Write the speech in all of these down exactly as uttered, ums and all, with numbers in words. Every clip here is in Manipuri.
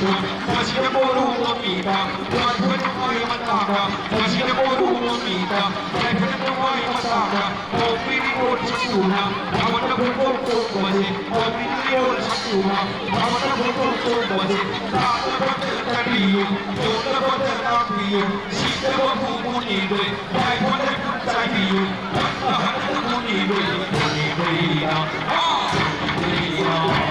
ꯃꯁꯤꯗ ꯀꯣꯔꯨ ꯃꯃꯤꯗ ꯋꯥꯏꯐꯅ ꯃꯥꯏ ꯃꯇꯥꯒ, ꯃꯁꯤꯗ ꯀꯣꯔꯨ ꯃꯃꯤꯗ ꯋꯥꯏꯐꯅ ꯃꯥꯏ ꯃꯇꯥꯒ, ꯀꯣꯄꯤꯔꯤ ꯀꯣꯠ ꯆꯠꯇꯨꯅ ꯊꯥꯕꯜꯗ ꯐꯣꯇꯣ ꯀꯣꯛꯄꯁꯦ, ꯀꯣꯄꯤꯔꯤ ꯀꯣꯠ ꯆꯠꯇꯨꯅ ꯊꯥꯕꯜꯗ ꯐꯣꯇꯣ ꯀꯣꯛꯄꯁꯦ, ꯇꯥꯗꯕꯗ ꯇꯥꯕꯤꯌꯨ, ꯌꯣꯟꯗꯕꯗ ꯇꯥꯕꯤꯌꯨ, ꯁꯤꯗꯕꯕꯨ ꯃꯨꯅꯤꯗ꯭ꯔꯦ, ꯋꯥꯏꯐꯅ ꯆꯥꯏꯕꯤꯌꯨ, ꯍꯟꯅ ꯍꯟꯅ ꯃꯨꯅꯤꯗ꯭ꯔꯦ, ꯃꯨꯅꯤꯗ꯭ꯔꯦ, ꯃꯨꯅꯤꯗ꯭ꯔꯦ꯫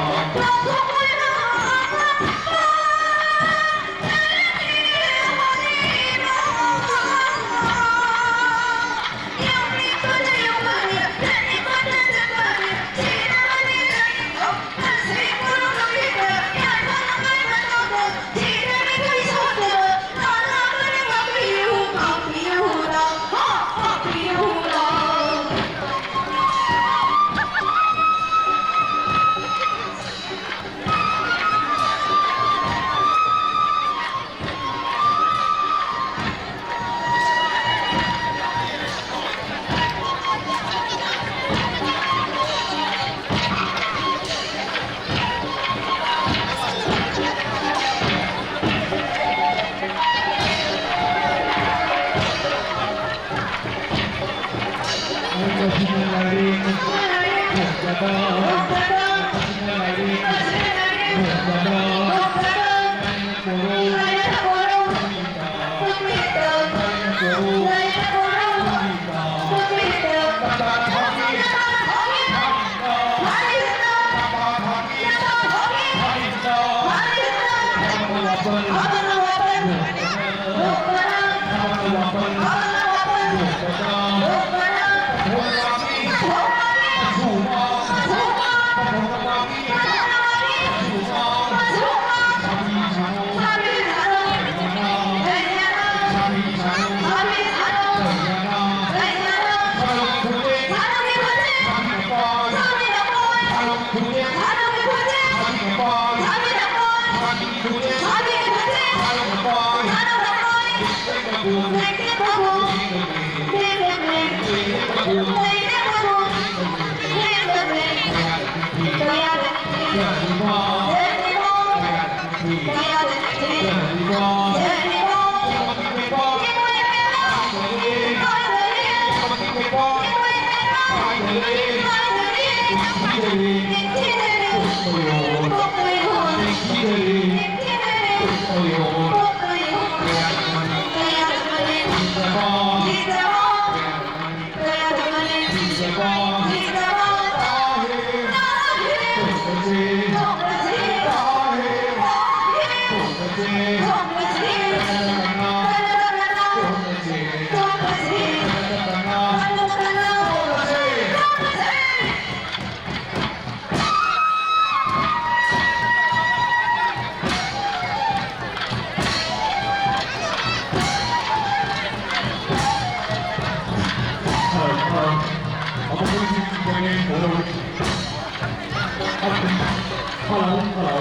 Hello, hello.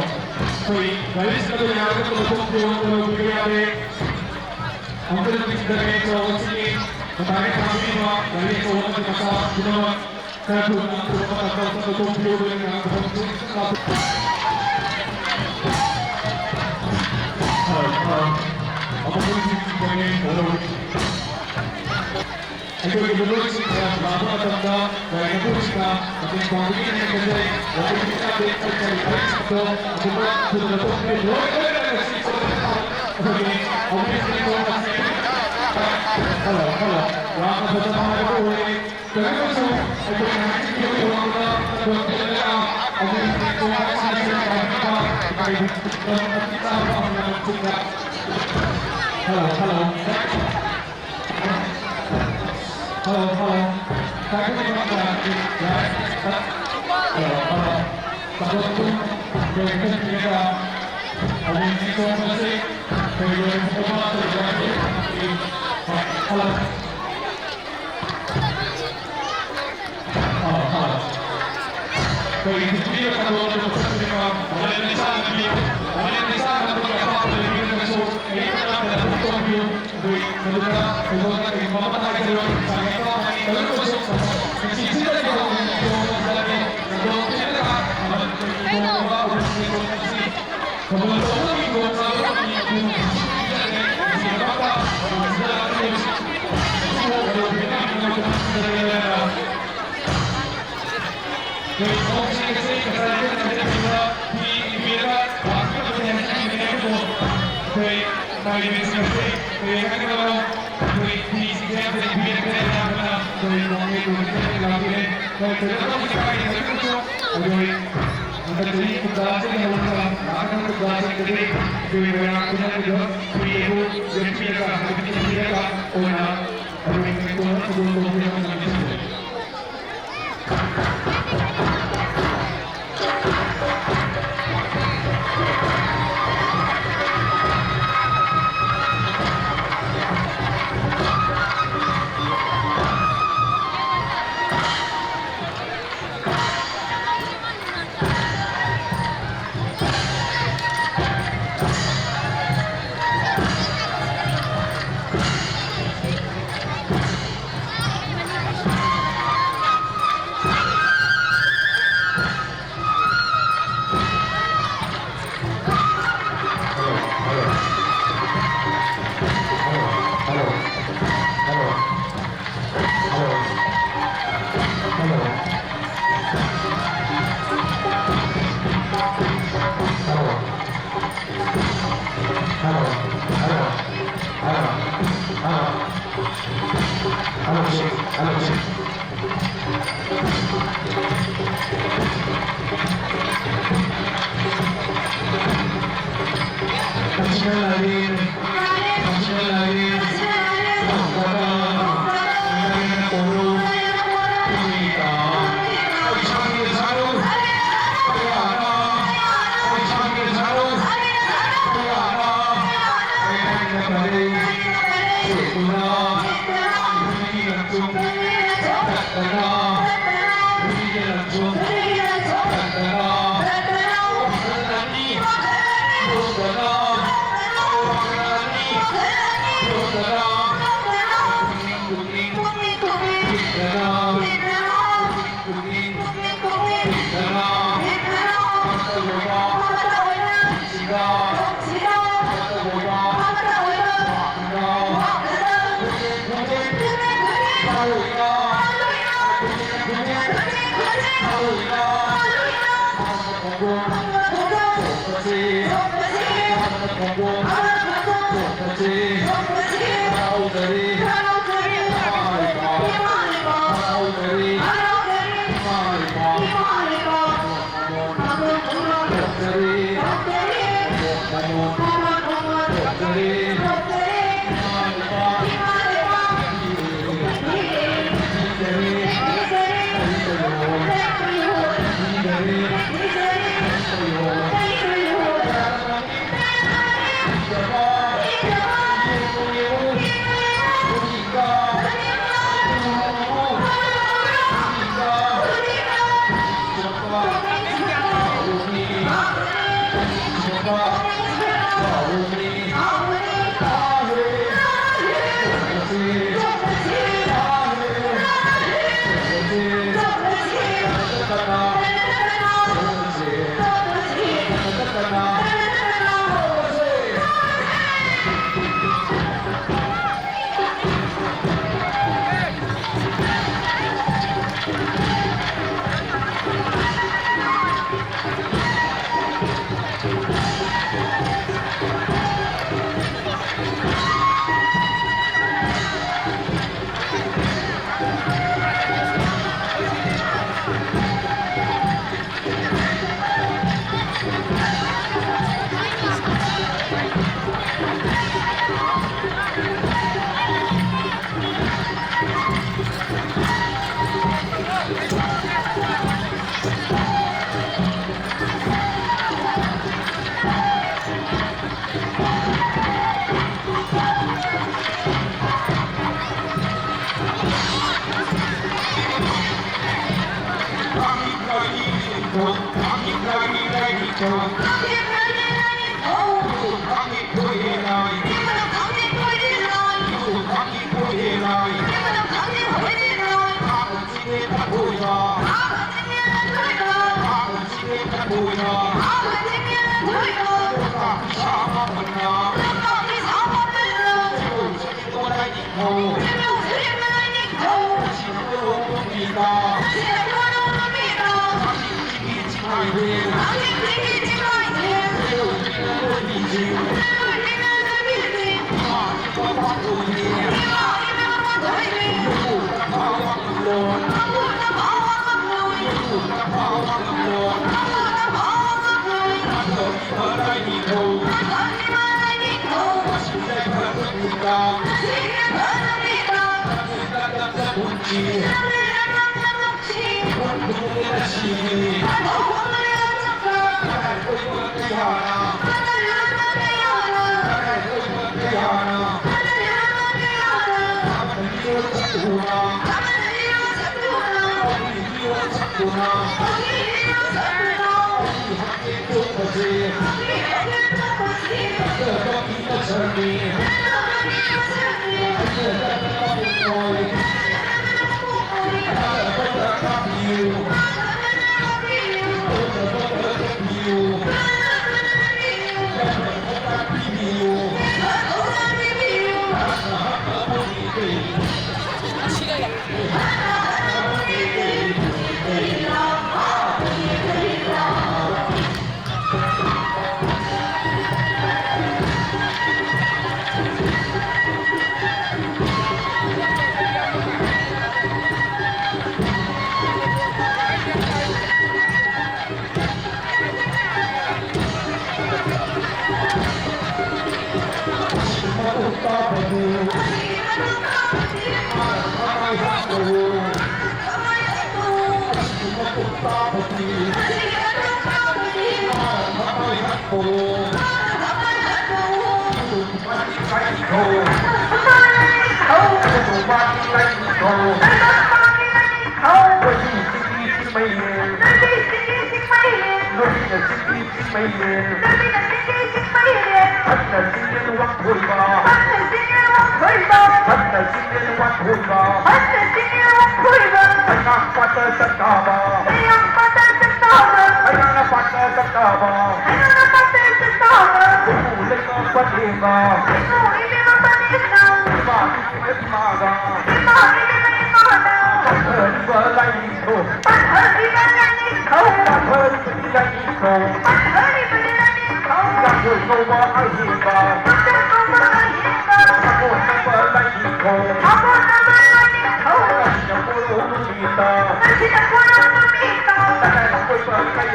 ꯑꯩꯈꯣꯏ ꯒꯥꯔꯤꯁꯤꯡ ꯑꯗꯨ ꯌꯥꯔꯒ ꯊꯣꯡ ꯊꯣꯡ ꯊꯣꯡꯕꯤꯕ ꯌꯥꯔꯦ꯫ ꯑꯃꯨꯛꯇꯪ ꯄꯤꯛꯆꯔꯒꯦ ꯆꯥꯎꯕꯁꯤꯡꯒꯤ ꯃꯇꯥꯏꯗ ꯊꯝꯕꯤꯕ ꯒꯥꯔꯤ ꯑꯆꯧꯕ ꯑꯃꯗꯤ ꯃꯆꯥ ꯄꯨꯝꯅꯃꯛ ꯈꯔ ꯊꯨꯅ ꯊꯣꯡꯕ ꯃꯇꯝꯗ ꯊꯣꯡ ꯊꯣꯡꯕꯤꯌꯨ꯫ ꯍꯣꯏ, ꯍꯣꯏ꯫ ꯑꯃꯨꯛꯇꯪ ꯄꯤꯛꯆꯔꯒꯦ ꯆꯥꯎꯕꯁꯤꯡꯒꯤ ꯑꯩꯈꯣꯏꯒꯤ ꯃꯤꯑꯣꯏꯁꯤꯡꯅ ꯂꯥꯛꯄ ꯃꯇꯝꯗ ꯂꯥꯏꯔꯤꯛ ꯑꯗꯨꯁꯤꯡꯅ ꯃꯇꯦꯡ ꯄꯥꯡꯕꯒꯤ ꯅꯤꯡꯊꯤꯖꯔꯤ꯫ ꯂꯥꯏꯔꯤꯛ ꯑꯗꯨ ꯀꯔꯤ ꯀꯔꯤ ꯂꯥꯏꯔꯤꯛꯁꯤꯡꯗꯣ ꯑꯗꯨꯃꯛ ꯊꯨꯅ ꯂꯧꯊꯣꯛꯄꯤꯌꯨ꯫ ꯂꯣꯏ ꯂꯣꯏꯅ ꯉꯁꯤ ꯑꯩꯈꯣꯏꯒꯤ ꯑꯃꯨꯛ ꯍꯜꯂꯣ, ꯍꯜꯂꯣ꯫ ꯌꯥꯝꯅ ꯐꯖꯕ ꯍꯥꯏꯕꯗꯨ ꯑꯣꯏꯔꯦ꯫ ꯀꯔꯤꯒꯨꯝꯕꯁꯨ ꯑꯩꯈꯣꯏꯅ ꯍꯧꯖꯤꯛꯀꯤ ꯊꯧꯔꯝꯗ ꯂꯣꯏꯁꯤꯜꯂꯒ ꯑꯃꯨꯛ hello, hello. Hello, hello. Hello, hello. Hello, hello. ꯑꯩꯈꯣꯏꯒꯤ ꯅꯨꯄꯤ ꯑꯃ ꯈꯟꯗꯣꯛꯑꯒ ꯃꯁꯛ ꯈꯪꯕ ꯃꯥꯂꯦꯝ ꯂꯩꯁꯥꯡ ꯅꯨꯄꯤ, ꯃꯥꯂꯦꯝ ꯂꯩꯁꯥꯡ ꯈꯟꯗꯣꯛꯄ ꯑꯄꯥꯝꯕ ꯂꯩꯕꯤꯔꯒꯁꯨ ꯑꯩ ꯃꯅꯥꯛꯇ ꯑꯗꯨꯝ ꯇꯧꯕꯤꯌꯨ꯫ ꯑꯩꯈꯣꯏ ꯃꯗꯨꯗ ꯊꯣꯏꯗꯣꯛꯅ ꯀꯔꯤꯒꯨꯝꯕ ꯑꯃ ꯍꯥꯏꯖꯔꯣꯏ꯫ ꯆꯥꯡꯌꯦꯡ ꯑꯃ ꯍꯥꯏ-, ꯇꯧꯔꯒꯁꯨ ꯉꯁꯤꯁꯤꯗ ꯊꯣꯏꯗꯣꯛꯅ ꯊꯣꯏꯗꯣꯛꯅ ꯊꯣꯏꯗꯣꯛꯅ ꯊꯣꯏꯗꯣꯛꯅ ꯑꯩꯈꯣꯏ ꯍꯟꯗꯛ ꯆꯍꯤ ꯀꯨꯝꯖꯥꯁꯤꯗꯒꯤ ꯍꯧꯔꯒ ꯂꯥꯛꯀꯗꯕ ꯀꯨꯝꯖꯥꯁꯤꯡꯗꯗꯤ ꯑꯩꯈꯣꯏ ꯃꯣꯏꯔꯥꯡ ꯈꯨꯅꯧꯒꯤꯗ free ꯑꯗꯨ ꯌꯦꯡꯕꯤꯔꯒ, ꯍꯥꯏꯕꯗꯤ ꯌꯦꯡꯕꯤꯔꯒ ꯑꯣꯏꯅ ꯑꯩꯈꯣꯏ ꯃꯅꯤꯄꯨꯔ ꯐꯨꯠꯕꯣꯜ ꯀꯥꯎꯟꯁꯤꯜ ꯑꯃꯁꯨꯡ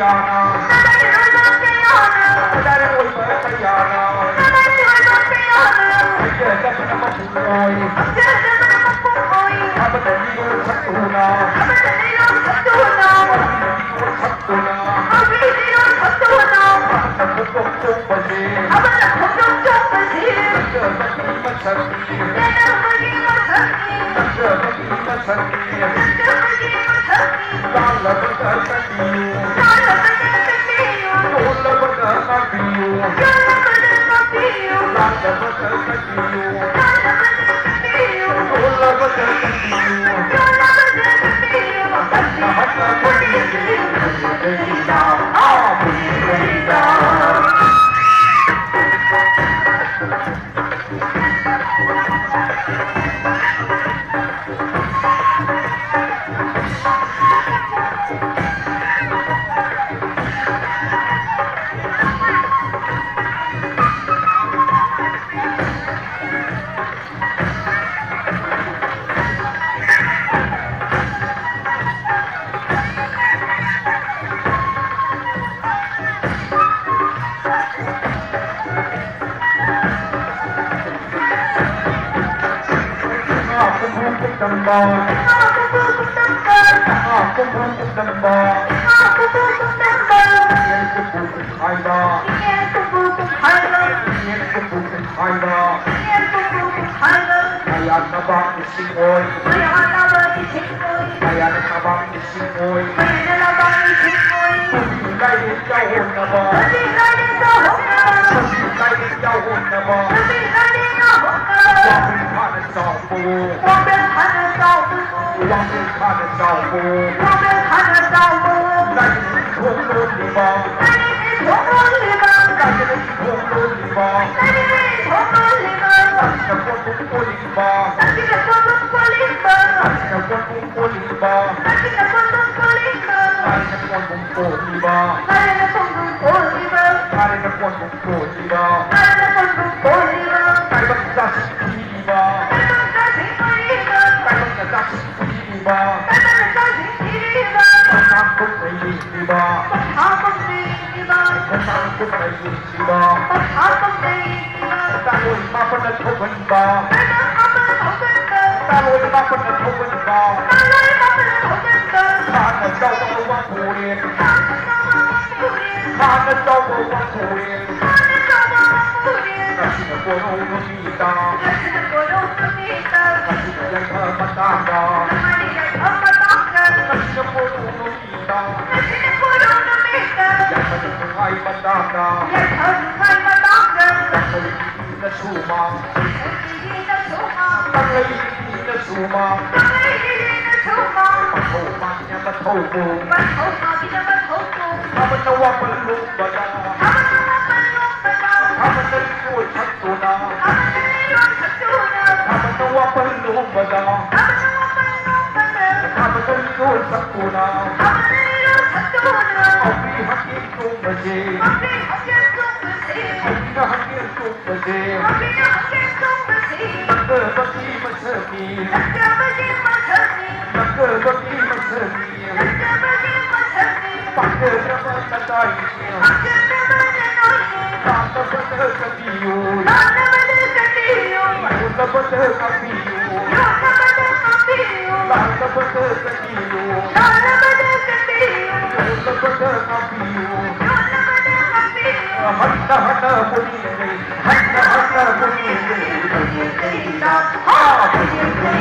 ꯀꯌꯥꯅ, ꯀꯗꯥꯏ ꯑꯣꯏꯕ ꯀꯌꯥꯅ, ꯀꯗꯥꯏ ꯑꯣꯏꯕ ꯀꯌꯥꯅ, ꯀꯗꯥꯏ ꯑꯣꯏꯕ ꯀꯌꯥꯅ, ꯍꯩꯖꯗꯕꯅ ꯃꯄꯨꯡ ꯑꯣꯏ, ꯍꯩꯖꯗꯕꯅ ꯃꯄꯨꯡ ꯑꯣꯏ, ꯍꯥꯏꯕꯗ ꯃꯤꯔꯣꯜ ꯁꯛꯇꯨꯅ, ꯍꯥꯏꯕꯗ ꯃꯤꯔꯣꯜ ꯁꯛꯇꯨꯅ, ꯍꯥꯏꯕꯗ ꯃꯤꯔꯣꯜ ꯁꯛꯇꯨꯅ, ꯍꯥꯏꯕꯗ ꯃꯤꯔꯣꯜ ꯁꯛꯇꯨꯅ, ꯍꯥꯏꯕꯗ ꯈꯣꯡꯖꯣꯝ ꯆꯣꯡꯕꯁꯦ, ꯍꯥꯏꯕꯗ ꯈꯣꯡꯖꯣꯝ ꯆꯣꯡꯕꯁꯦ, ꯍꯩꯖꯕꯒꯤ ꯃꯁꯛꯅꯤ, ꯍꯩꯖꯗꯕꯒꯤ ꯃꯁꯛꯅꯤ, ꯍꯩꯖꯕꯒꯤ ꯃꯁꯛꯅꯤ, ꯍꯩꯖꯗꯕꯒꯤ ꯃꯁꯛꯅꯤ, ꯂꯥꯜꯂꯕꯗ ꯀꯟꯕꯤꯌꯨ꯫ ꯂꯥꯜꯂꯕꯗ ꯀꯟꯕꯤꯌꯨ꯫ ꯌꯣꯜꯂꯕꯗ ꯉꯥꯛꯄꯤꯌꯨ꯫ ꯌꯣꯜꯂꯕꯗ ꯉꯥꯛꯄꯤꯌꯨ꯫ ꯂꯥꯜꯂꯕꯗ ꯀꯟꯕꯤꯌꯨ꯫ ꯂꯥꯜꯂꯕꯗ ꯀꯟꯕꯤꯌꯨ꯫ ꯌꯣꯜꯂꯕꯗ ꯀꯟꯕꯤꯌꯨ꯫ ꯌꯣꯜꯂꯕꯗ ꯀꯟꯕꯤꯌꯨ꯫ ꯍꯟꯅ ꯍꯟꯅ ꯊꯣꯛꯄꯤꯌꯨ꯫ ꯂꯩꯔꯤꯗ, ꯑꯥ, ꯄꯨꯟꯁꯤꯗ꯫ ꯉꯥ ꯀꯣꯡꯒꯨ ꯀꯨꯞꯅꯝꯕ꯫ ꯉꯥ ꯀꯣꯡꯒꯨ ꯀꯨꯞꯅꯝꯕ꯫ ꯉꯥ ꯀꯣꯡꯒꯨ ꯀꯨꯞꯅꯝꯕ꯫ ꯉꯥ ꯀꯣꯡꯒꯨ ꯀꯨꯞꯅꯝꯕ꯫ ꯏꯉꯦꯜ ꯀꯣꯡꯒꯨ ꯀꯨꯝꯍꯥꯏꯕ꯫ ꯏꯉꯦꯜ ꯀꯣꯡꯒꯨ ꯀꯨꯝꯍꯥꯏꯕ꯫ ꯏꯉꯦꯜ ꯀꯣꯡꯒꯨ ꯀꯨꯝꯍꯥꯏꯕ꯫ ꯏꯉꯦꯜ ꯀꯣꯡꯒꯨ ꯀꯨꯝꯍꯥꯏꯕ꯫ ꯃꯌꯥꯝꯅ ꯄꯥꯝꯃꯤꯁꯤꯡ ꯑꯣꯏ꯫ ꯃꯌꯥꯝꯅ ꯄꯥꯝꯃꯤꯁꯤꯡ ꯑꯣꯏ꯫ ꯃꯌꯥꯝꯅ ꯄꯥꯝꯃꯤꯁꯤꯡ ꯑꯣꯏ꯫ ꯃꯌꯥꯝꯅ ꯄꯥꯝꯃꯤꯁꯤꯡ ꯑꯣꯏ꯫ ꯇꯨꯝꯕꯤ ꯂꯥꯏꯔꯦꯟ ꯌꯥꯎꯍꯣꯡꯅꯕ꯫ ꯇꯨꯝꯕꯤ ꯂꯥꯏꯔꯦꯟ ꯌꯥꯎꯍꯣꯡꯅꯕ꯫ ꯇꯨꯝꯕꯤ ꯂꯥꯏꯔꯦꯟ ꯌꯥꯎꯍꯣꯡꯅꯕ꯫ ꯇꯨꯝꯕꯤ ꯂꯥꯏꯔꯦꯟ ꯌꯥꯎꯍꯣꯡꯅꯕ꯫ ꯋꯥꯡꯕ꯭ꯔꯦꯜ ꯈꯥꯅ ꯆꯥꯎꯕꯋꯣ꯫ ꯋꯥꯡꯕ꯭ꯔꯦꯜ ꯈꯥꯅ ꯆꯥꯎꯕꯋꯣ꯫ ꯋꯥꯡꯕ꯭ꯔꯦꯜ ꯈꯥꯅ ꯆꯥꯎꯕꯋꯣ꯫ ꯋꯥꯡꯕ꯭ꯔꯦꯜ ꯈꯥꯅ ꯆꯥꯎꯕꯋꯣ꯫ ꯂꯥꯏꯔꯦꯟ ꯊꯣꯡ ꯂꯣꯜꯂꯤꯕ꯫ ꯂꯥꯏꯔꯦꯟ ꯊꯣꯡ ꯂꯣꯜꯂꯤꯕ꯫ ꯂꯥꯏꯔꯦꯟ ꯊꯣꯡ ꯂꯣꯜꯂꯤꯕ꯫ ꯂꯥꯏꯔꯦꯟ ꯊꯣꯡ ꯂꯣꯜꯂꯤꯕ꯫ ꯁꯛꯁꯤꯅ ꯀꯣꯟꯕꯨꯝ ꯀꯣꯜꯂꯤꯕ꯫ ꯁꯛꯁꯤꯅ ꯀꯣꯟꯕꯨꯝ ꯀꯣꯜꯂꯤꯕ꯫ ꯁꯛꯁꯤꯅ ꯀꯣꯟꯕꯨꯝ ꯀꯣꯜꯂꯤꯕ꯫ ꯁꯛꯁꯤꯅ ꯀꯣꯟꯕꯨꯝ ꯀꯣꯜꯂꯤꯕ꯫ ꯂꯥꯏꯔꯦꯟꯅ ꯀꯣꯟꯕꯨꯝ ꯀꯣꯜꯂꯤꯕ꯫ ꯂꯥꯏꯔꯦꯟꯅ ꯀꯣꯟꯕꯨꯝ ꯀꯣꯜꯂꯤꯕ꯫ ꯂꯥꯏꯔꯦꯟꯅ ꯀꯣꯟꯕꯨꯝ ꯀꯣꯜꯂꯤꯕ꯫ ꯂꯥꯏꯔꯦꯟꯅ ꯀꯣꯟꯕꯨꯝ ꯀꯣꯜꯂꯤꯕ꯫ ꯇꯥꯏꯕꯪ ꯆꯥꯁꯤꯡ ꯊꯤꯔꯤꯕ꯫ ꯇꯥꯏꯕꯪ ꯆꯥꯁꯤꯡ ꯊꯤꯔꯤꯕ꯫ ꯇꯥꯏꯕꯪ ꯆꯥꯁꯤꯡ ꯊꯤꯔꯤꯕ꯫ ꯇꯥꯏꯕꯪ ꯆꯥꯁꯤꯡ ꯊꯤꯔꯤꯕ꯫ ꯄꯣꯊꯥ ꯀꯨꯝꯍꯩ ꯂꯦꯡꯂꯤꯕ꯫ ꯄꯣꯊꯥ ꯁꯤꯕ꯫ ꯄꯊꯥ ꯄꯝꯂꯩ ꯁꯤꯕ꯫ ꯇꯥꯂꯣꯏ ꯃꯥꯄꯟꯅ ꯊꯧꯒꯟꯕ꯫ ꯇꯥꯂꯣꯏ ꯃꯥꯄꯟꯅ ꯊꯧꯒꯟꯕ꯫ ꯇꯥꯂꯣꯏ ꯃꯥꯄꯟꯅ ꯊꯧꯒꯟꯕ꯫ ꯇꯥꯂꯣꯏ ꯃꯥꯄꯟꯅ ꯊꯧꯒꯟꯕ꯫ ꯁꯥꯅ ꯆꯥꯎꯕ ꯋꯥꯡꯈꯨꯔꯦꯟ꯫ ꯁꯥꯅ ꯆꯥꯎꯕ ꯋꯥꯡꯈꯨꯔꯦꯟ꯫ ꯁꯥꯅ ꯆꯥꯎꯕ ꯋꯥꯡꯈꯨꯔꯦꯟ꯫ ꯁꯥꯅ ꯆꯥꯎꯕ ꯋꯥꯡꯈꯨꯔꯦꯟ꯫ ꯉꯁꯤꯅ ꯀꯣꯔꯧ ꯅꯨꯃꯤꯗꯥꯡ꯫ ꯉꯁꯤꯅ ꯀꯣꯔꯧ ꯅꯨꯃꯤꯗꯥꯡ꯫ ꯉꯁꯤꯅ ꯌꯥꯏꯐ ꯃꯇꯥꯡꯗ꯫ ꯉꯁꯤꯅ ꯌꯥꯏꯐ ꯃꯇꯥꯡꯗ꯫ ꯉꯁꯤꯅ ꯀꯣꯔꯧ ꯅꯨꯃꯤꯗꯥꯡ꯫ ꯉꯁꯤꯅ ꯀꯣꯔꯧ ꯅꯨꯃꯤꯗꯥꯡ꯫ ꯌꯥꯏꯐ ꯅꯨꯡꯉꯥꯏ ꯃꯇꯥꯡꯗ꯫ ꯌꯥꯏꯐ ꯅꯨꯡꯉꯥꯏ ꯃꯇꯥꯡꯗ꯫ ꯂꯩꯁꯥꯕꯤꯅ ꯁꯨꯃꯥꯡ꯫ ꯂꯩꯁꯥꯕꯤꯅ ꯁꯨꯃꯥꯡ꯫ ꯀꯪꯂꯩꯕꯤꯅ ꯁꯨꯃꯥꯡ꯫ ꯀꯪꯂꯩꯕꯤꯅ ꯁꯨꯃꯥꯡ꯫ ꯃꯊꯧ ꯃꯥꯡꯅ ꯃꯊꯧ ꯄꯨ꯫ ꯃꯊꯧ ꯃꯥꯡꯅ ꯃꯊꯧ ꯄꯨ꯫ ꯊꯥꯕꯜꯅ ꯋꯥꯄꯜ ꯂꯨꯝꯕꯗ꯫ ꯊꯥꯕꯜꯅ ꯋꯥꯄꯜ ꯂꯨꯝꯕꯗ꯫ ꯊꯥꯕꯜꯅ ꯂꯤꯡꯒꯣꯜ ꯁꯛꯇꯨꯅ꯫ ꯊꯥꯕꯜꯅ ꯂꯤꯡꯒꯣꯜ ꯁꯛꯇꯨꯅ꯫ ꯊꯥꯕꯜꯅ ꯋꯥꯄꯜ ꯂꯨꯝꯕꯗ꯫ ꯊꯥꯕꯜꯅ ꯋꯥꯄꯜ ꯂꯨꯝꯕꯗ꯫ ꯊꯥꯕꯜꯅ ꯂꯤꯡꯒꯣꯜ ꯁꯛꯇꯨꯅ꯫ ꯊꯥꯕꯜꯅ ꯂꯤꯡꯒꯣꯜ ꯁꯛꯇꯨꯅ꯫ ꯍꯥꯎꯕꯤ ꯍꯛꯆꯦꯜ ꯆꯣꯡꯕꯁꯦ꯫ ꯍꯥꯎꯕꯤ ꯍꯛꯆꯦꯜ ꯆꯣꯡꯕꯁꯦ꯫ ꯍꯥꯎꯕꯤꯅ ꯍꯛꯆꯦꯜ ꯆꯣꯡꯕꯁꯦ꯫ ꯍꯥꯎꯕꯤꯅ ꯍꯛꯆꯦꯜ ꯆꯣꯡꯕꯁꯦ꯫ ꯂꯛꯇꯕꯒꯤ ꯃꯁꯛꯅꯤ꯫ ꯂꯛꯇꯕꯒꯤ ꯃꯁꯛꯅꯤ꯫ ꯂꯛꯇꯕꯒꯤ ꯃꯁꯛꯅꯤ꯫ ꯂꯛꯇꯕꯒꯤ ꯃꯁꯛꯅꯤ꯫ ꯄꯥꯝꯖꯔꯕ ꯅꯇꯥꯏꯅꯤ꯫ ꯄꯥꯝꯖꯔꯕ ꯅꯇꯥꯏꯅꯤ꯫ ꯂꯥꯟꯗꯕꯗ ꯀꯟꯕꯤꯌꯨ꯫ ꯂꯥꯟꯗꯕꯗ ꯀꯟꯕꯤꯌꯨ꯫ ꯌꯣꯟꯅꯕꯗ ꯉꯥꯛꯄꯤꯌꯨ꯫ ꯌꯣꯟꯅꯕꯗ ꯉꯥꯛꯄꯤꯌꯨ꯫ ꯂꯥꯟꯗꯕꯗ ꯀꯟꯕꯤꯌꯨ꯫ ꯂꯥꯟꯗꯕꯗ ꯀꯟꯕꯤꯌꯨ꯫ ꯌꯣꯟꯅꯕꯗ ꯉꯥꯛꯄꯤꯌꯨ꯫ ꯌꯣꯟꯅꯕꯗ ꯉꯥꯛꯄꯤꯌꯨ꯫ ꯍꯟꯅ ꯍꯟꯅ ꯄꯨꯅꯤꯡꯗꯦ꯫ ꯍꯟꯅ ꯍꯟꯅ ꯄꯨꯅꯤꯡꯗꯦ꯫ ꯄꯨꯅꯤꯡꯗꯦ꯫ ꯍꯥ, ꯄꯨꯅꯤꯡꯗꯦ꯫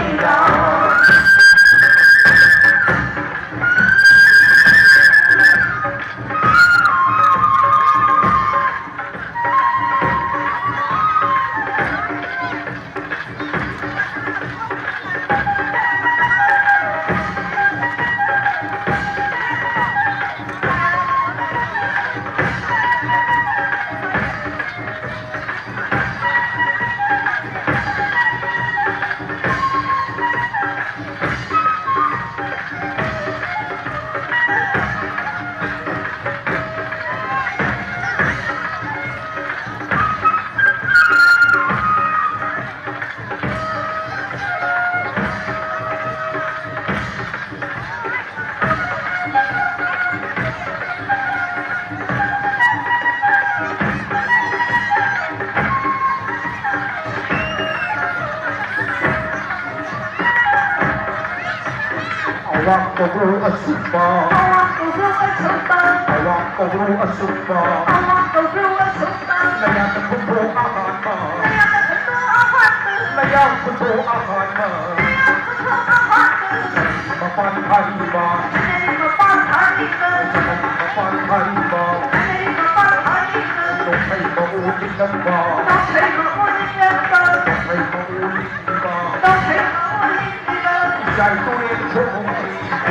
ꯑꯋꯥꯡ ꯀꯧꯕ꯭ꯔꯨ ꯑꯁꯨꯞꯄ, ꯑꯋꯥꯡ ꯀꯧꯕ꯭ꯔꯨ ꯑꯁꯨꯞꯄ, ꯑꯋꯥꯡ ꯀꯧꯕ꯭ꯔꯨ ꯑꯁꯨꯞꯄ, ꯑꯋꯥꯡ ꯀꯧꯕ꯭ꯔꯨ ꯑꯁꯨꯞꯄ, ꯅꯌꯥꯗ ꯈꯣꯡꯊꯣꯛ ꯑꯍꯥꯟꯕ, ꯅꯌꯥꯗ ꯈꯣꯡꯊꯣꯛ ꯑꯍꯥꯟꯕ, ꯅꯌꯥ ꯈꯣꯡꯊꯣꯛ ꯑꯍꯥꯟꯕ, ꯅꯌꯥ ꯈꯣꯡꯊꯣꯛ ꯑꯍꯥꯟꯕ, ꯃꯄꯥꯟ ꯊꯥꯔꯤꯕ, ꯁꯅꯥꯔꯩ ꯃꯄꯥꯟ ꯊꯥꯔꯤꯕ, ꯃꯄꯥꯟ ꯊꯥꯔꯤꯕ, ꯁꯅꯥꯔꯩ ꯃꯄꯥꯟ ꯊꯥꯔꯤꯕ, ꯅꯣꯡꯈꯩ ꯃꯎ ꯂꯤꯛꯂꯝꯕ, ꯅꯣꯡꯈꯩ ꯃꯎ ꯂꯤꯛꯂꯝꯕ, ꯅꯣꯡꯈꯩ ꯃꯎ ꯂꯤꯛꯂꯤꯕ, ꯅꯣꯡꯈꯩ ꯃꯎ ꯂꯤꯛꯂꯤꯕ, ꯏꯖꯥꯏ ꯇꯨꯔꯦꯜ ꯈꯣꯡꯅꯨꯡꯅꯤ,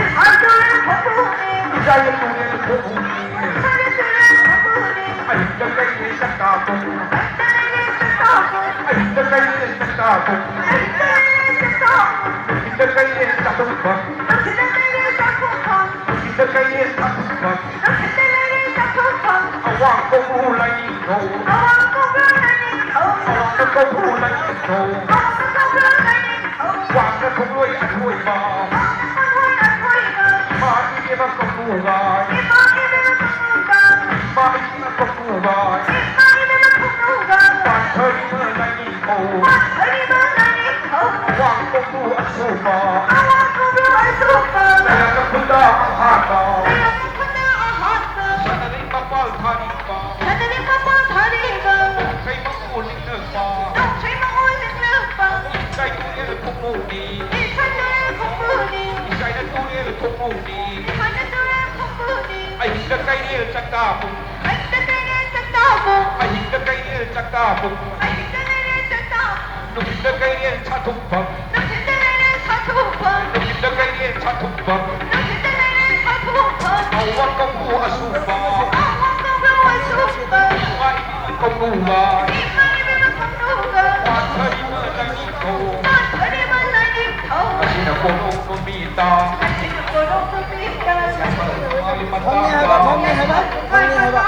ꯏꯖꯥꯏ ꯇꯨꯔꯦꯜ ꯈꯣꯡꯅꯨꯡꯅꯤ, ꯏꯖꯥꯏ ꯇꯨꯔꯦꯜ ꯈꯣꯡꯅꯨꯡꯅꯤ, ꯏꯖꯥꯏ ꯇꯨꯔꯦꯜ ꯈꯣꯡꯅꯨꯡꯅꯤ, ꯑꯍꯤꯡꯗ ꯀꯩꯅꯦ ꯆꯥꯛꯇꯥꯕꯨꯡ, ꯑꯍꯤꯡꯗ ꯀꯩꯅꯦ ꯆꯥꯛꯇꯥꯕꯨꯡ, ꯑꯍꯤꯡꯗ ꯀꯩꯅꯦ ꯆꯥꯛꯇꯥꯕꯨꯡ, ꯑꯍꯤꯡꯗ ꯀꯩꯅꯦ ꯆꯥꯛꯇꯥꯕꯨꯡ, ꯅꯨꯡꯊꯤꯜꯗ ꯀꯩꯅꯦ ꯆꯥꯛꯊꯣꯛꯐꯝ, ꯅꯨꯡꯊꯤꯜꯗ ꯀꯩꯅꯦ ꯆꯥꯛꯊꯣꯛꯐꯝ, ꯅꯨꯡꯊꯤꯜꯗ ꯀꯩꯅꯦ ꯆꯥꯛꯊꯣꯛꯐꯝ, ꯅꯨꯡꯊꯤꯜꯗ ꯀꯩꯅꯦ ꯆꯥꯛꯊꯣꯛꯐꯝ, ꯑꯋꯥꯡ ꯀꯧꯕ꯭ꯔꯨ ꯂꯥꯏꯅꯤꯡꯊꯧ, ꯑꯋꯥꯡ ꯀꯧꯕ꯭ꯔꯨ ꯂꯥꯏꯅꯤꯡꯊꯧ, ꯑꯋꯥꯡ ꯀꯧꯕ꯭ꯔꯨ ꯂꯥꯏꯅꯤꯡꯊꯧ, ꯑꯋꯥꯡ ꯀꯧꯕ꯭ꯔꯨ ꯂꯥꯏꯅꯤꯡꯊꯧ, ꯋꯥꯡꯅ ꯈꯣꯡꯂꯣꯏ ꯑꯊꯣꯏꯕ, ꯋꯥꯡꯅ ꯈꯣꯡꯂꯣꯏ ꯑꯊꯣꯏꯕ, ꯏꯃꯥ ꯏꯕꯦꯝꯃ ꯀꯧꯕ꯭ꯔꯨ ꯂꯥꯏ, ꯏꯃꯥ ꯏꯕꯦꯝꯃ ꯀꯧꯕ꯭ꯔꯨ ꯂꯥꯏ, ꯏꯃꯥ ꯏꯕꯦꯝꯃ ꯀꯧꯕ꯭ꯔꯨ ꯂꯥꯏ, ꯏꯃꯥ ꯏꯕꯦꯝꯃ ꯀꯧꯕ꯭ꯔꯨ ꯂꯥꯏ, ꯄꯥꯟꯊꯔꯤꯕ ꯂꯥꯏꯅꯤꯡꯊꯧ, ꯄꯥꯟꯊꯔꯤꯕ ꯂꯥꯏꯅꯤꯡꯊꯧ, ꯑꯋꯥꯡ ꯀꯧꯕ꯭ꯔꯨ ꯑꯁꯨꯞꯄ, ꯑꯋꯥꯡ ꯀꯧꯕ꯭ꯔꯨ ꯑꯁꯨꯞꯄ, ꯅꯌꯥꯗ ꯈꯨꯟꯗꯥ ꯑꯍꯥꯟꯕ, ꯅꯌꯥꯗ ꯈꯨꯟꯗꯥ ꯑꯍꯥꯟꯕ, ꯁꯅꯥꯔꯩ ꯃꯄꯥꯟ ꯊꯥꯔꯤꯕ, ꯁꯅꯥꯔꯩ ꯃꯄꯥꯟ ꯊꯥꯔꯤꯕ, ꯅꯣꯡꯈꯩ ꯃꯎ ꯂꯤꯛꯂꯛꯄ, ꯅꯣꯡꯈꯩ ꯃꯎ ꯂꯤꯛꯂꯛꯄ, ꯏꯖꯥꯏ ꯇꯨꯔꯦꯜ ꯈꯣꯡꯅꯨꯡꯅꯤ, ꯏꯖꯥꯏ ꯇꯨꯔꯦꯜ ꯈꯣꯡꯅꯨꯡꯅꯤ, ꯏꯖꯥꯏꯅ ꯇꯨꯔꯦꯜ ꯈꯣꯡꯅꯨꯡꯅꯤ, ꯏꯖꯥꯏꯅ ꯇꯨꯔꯦꯜ ꯈꯣꯡꯅꯨꯡꯅꯤ, ꯑꯍꯤꯡꯗ ꯀꯩꯅꯦ ꯆꯥꯛꯇꯥꯕꯨꯡ, ꯑꯍꯤꯡꯗ ꯀꯩꯅꯦ ꯆꯥꯛꯇꯥꯕꯨꯡ, ꯑꯍꯤꯡꯗ ꯀꯩꯅꯦ ꯆꯥꯛꯇꯥꯕꯨꯡ, ꯑꯍꯤꯡꯗ ꯀꯩꯅꯦ ꯆꯥꯛꯇꯥꯕꯨꯡ, ꯅꯨꯡꯊꯤꯜꯗ ꯀꯩꯅꯦ ꯆꯥꯛꯊꯣꯛꯐꯝ, ꯅꯨꯡꯊꯤꯜꯗ ꯀꯩꯅꯦ ꯆꯥꯛꯊꯣꯛꯐꯝ, ꯅꯨꯡꯊꯤꯜꯗ ꯀꯩꯅꯦ ꯆꯥꯛꯊꯣꯛꯐꯝ, ꯅꯨꯡꯊꯤꯜꯗ ꯀꯩꯅꯦ ꯆꯥꯛꯊꯣꯛꯐꯝ, ꯑꯋꯥꯡ ꯀꯧꯕ꯭ꯔꯨ ꯑꯁꯨꯞꯄ, ꯑꯋꯥꯡ ꯀꯧꯕ꯭ꯔꯨ ꯑꯁꯨꯞꯄ, ꯏꯃꯥ ꯏꯕꯦꯝꯃ ꯀꯧꯕ꯭ꯔꯨ ꯂꯥꯏ, ꯏꯃꯥ ꯏꯕꯦꯝꯃ ꯀꯧꯕ꯭ꯔꯨ ꯂꯥꯏ, ꯄꯥꯟꯊꯔꯤꯕ ꯂꯥꯏꯅꯤꯡꯊꯧ, ꯄꯥꯟꯊꯔꯤꯕ ꯂꯥꯏꯅꯤꯡꯊꯧ, ꯉꯁꯤꯅ ꯀꯣꯅꯨꯡ ꯅꯨꯃꯤꯠ ꯇꯥꯡ꯫ ꯉꯁꯤꯅ ꯀꯣꯅꯨꯡ ꯅꯨꯃꯤꯠ ꯇꯥꯡ꯫ ꯌꯥꯏꯐꯅ ꯅꯨꯡꯉꯥꯏ ꯊꯣꯡꯅꯤ ꯍꯥꯏꯕ, ꯃꯇꯥꯡꯗ꯫ ꯊꯣꯡꯅꯤ ꯍꯥꯏꯕ꯫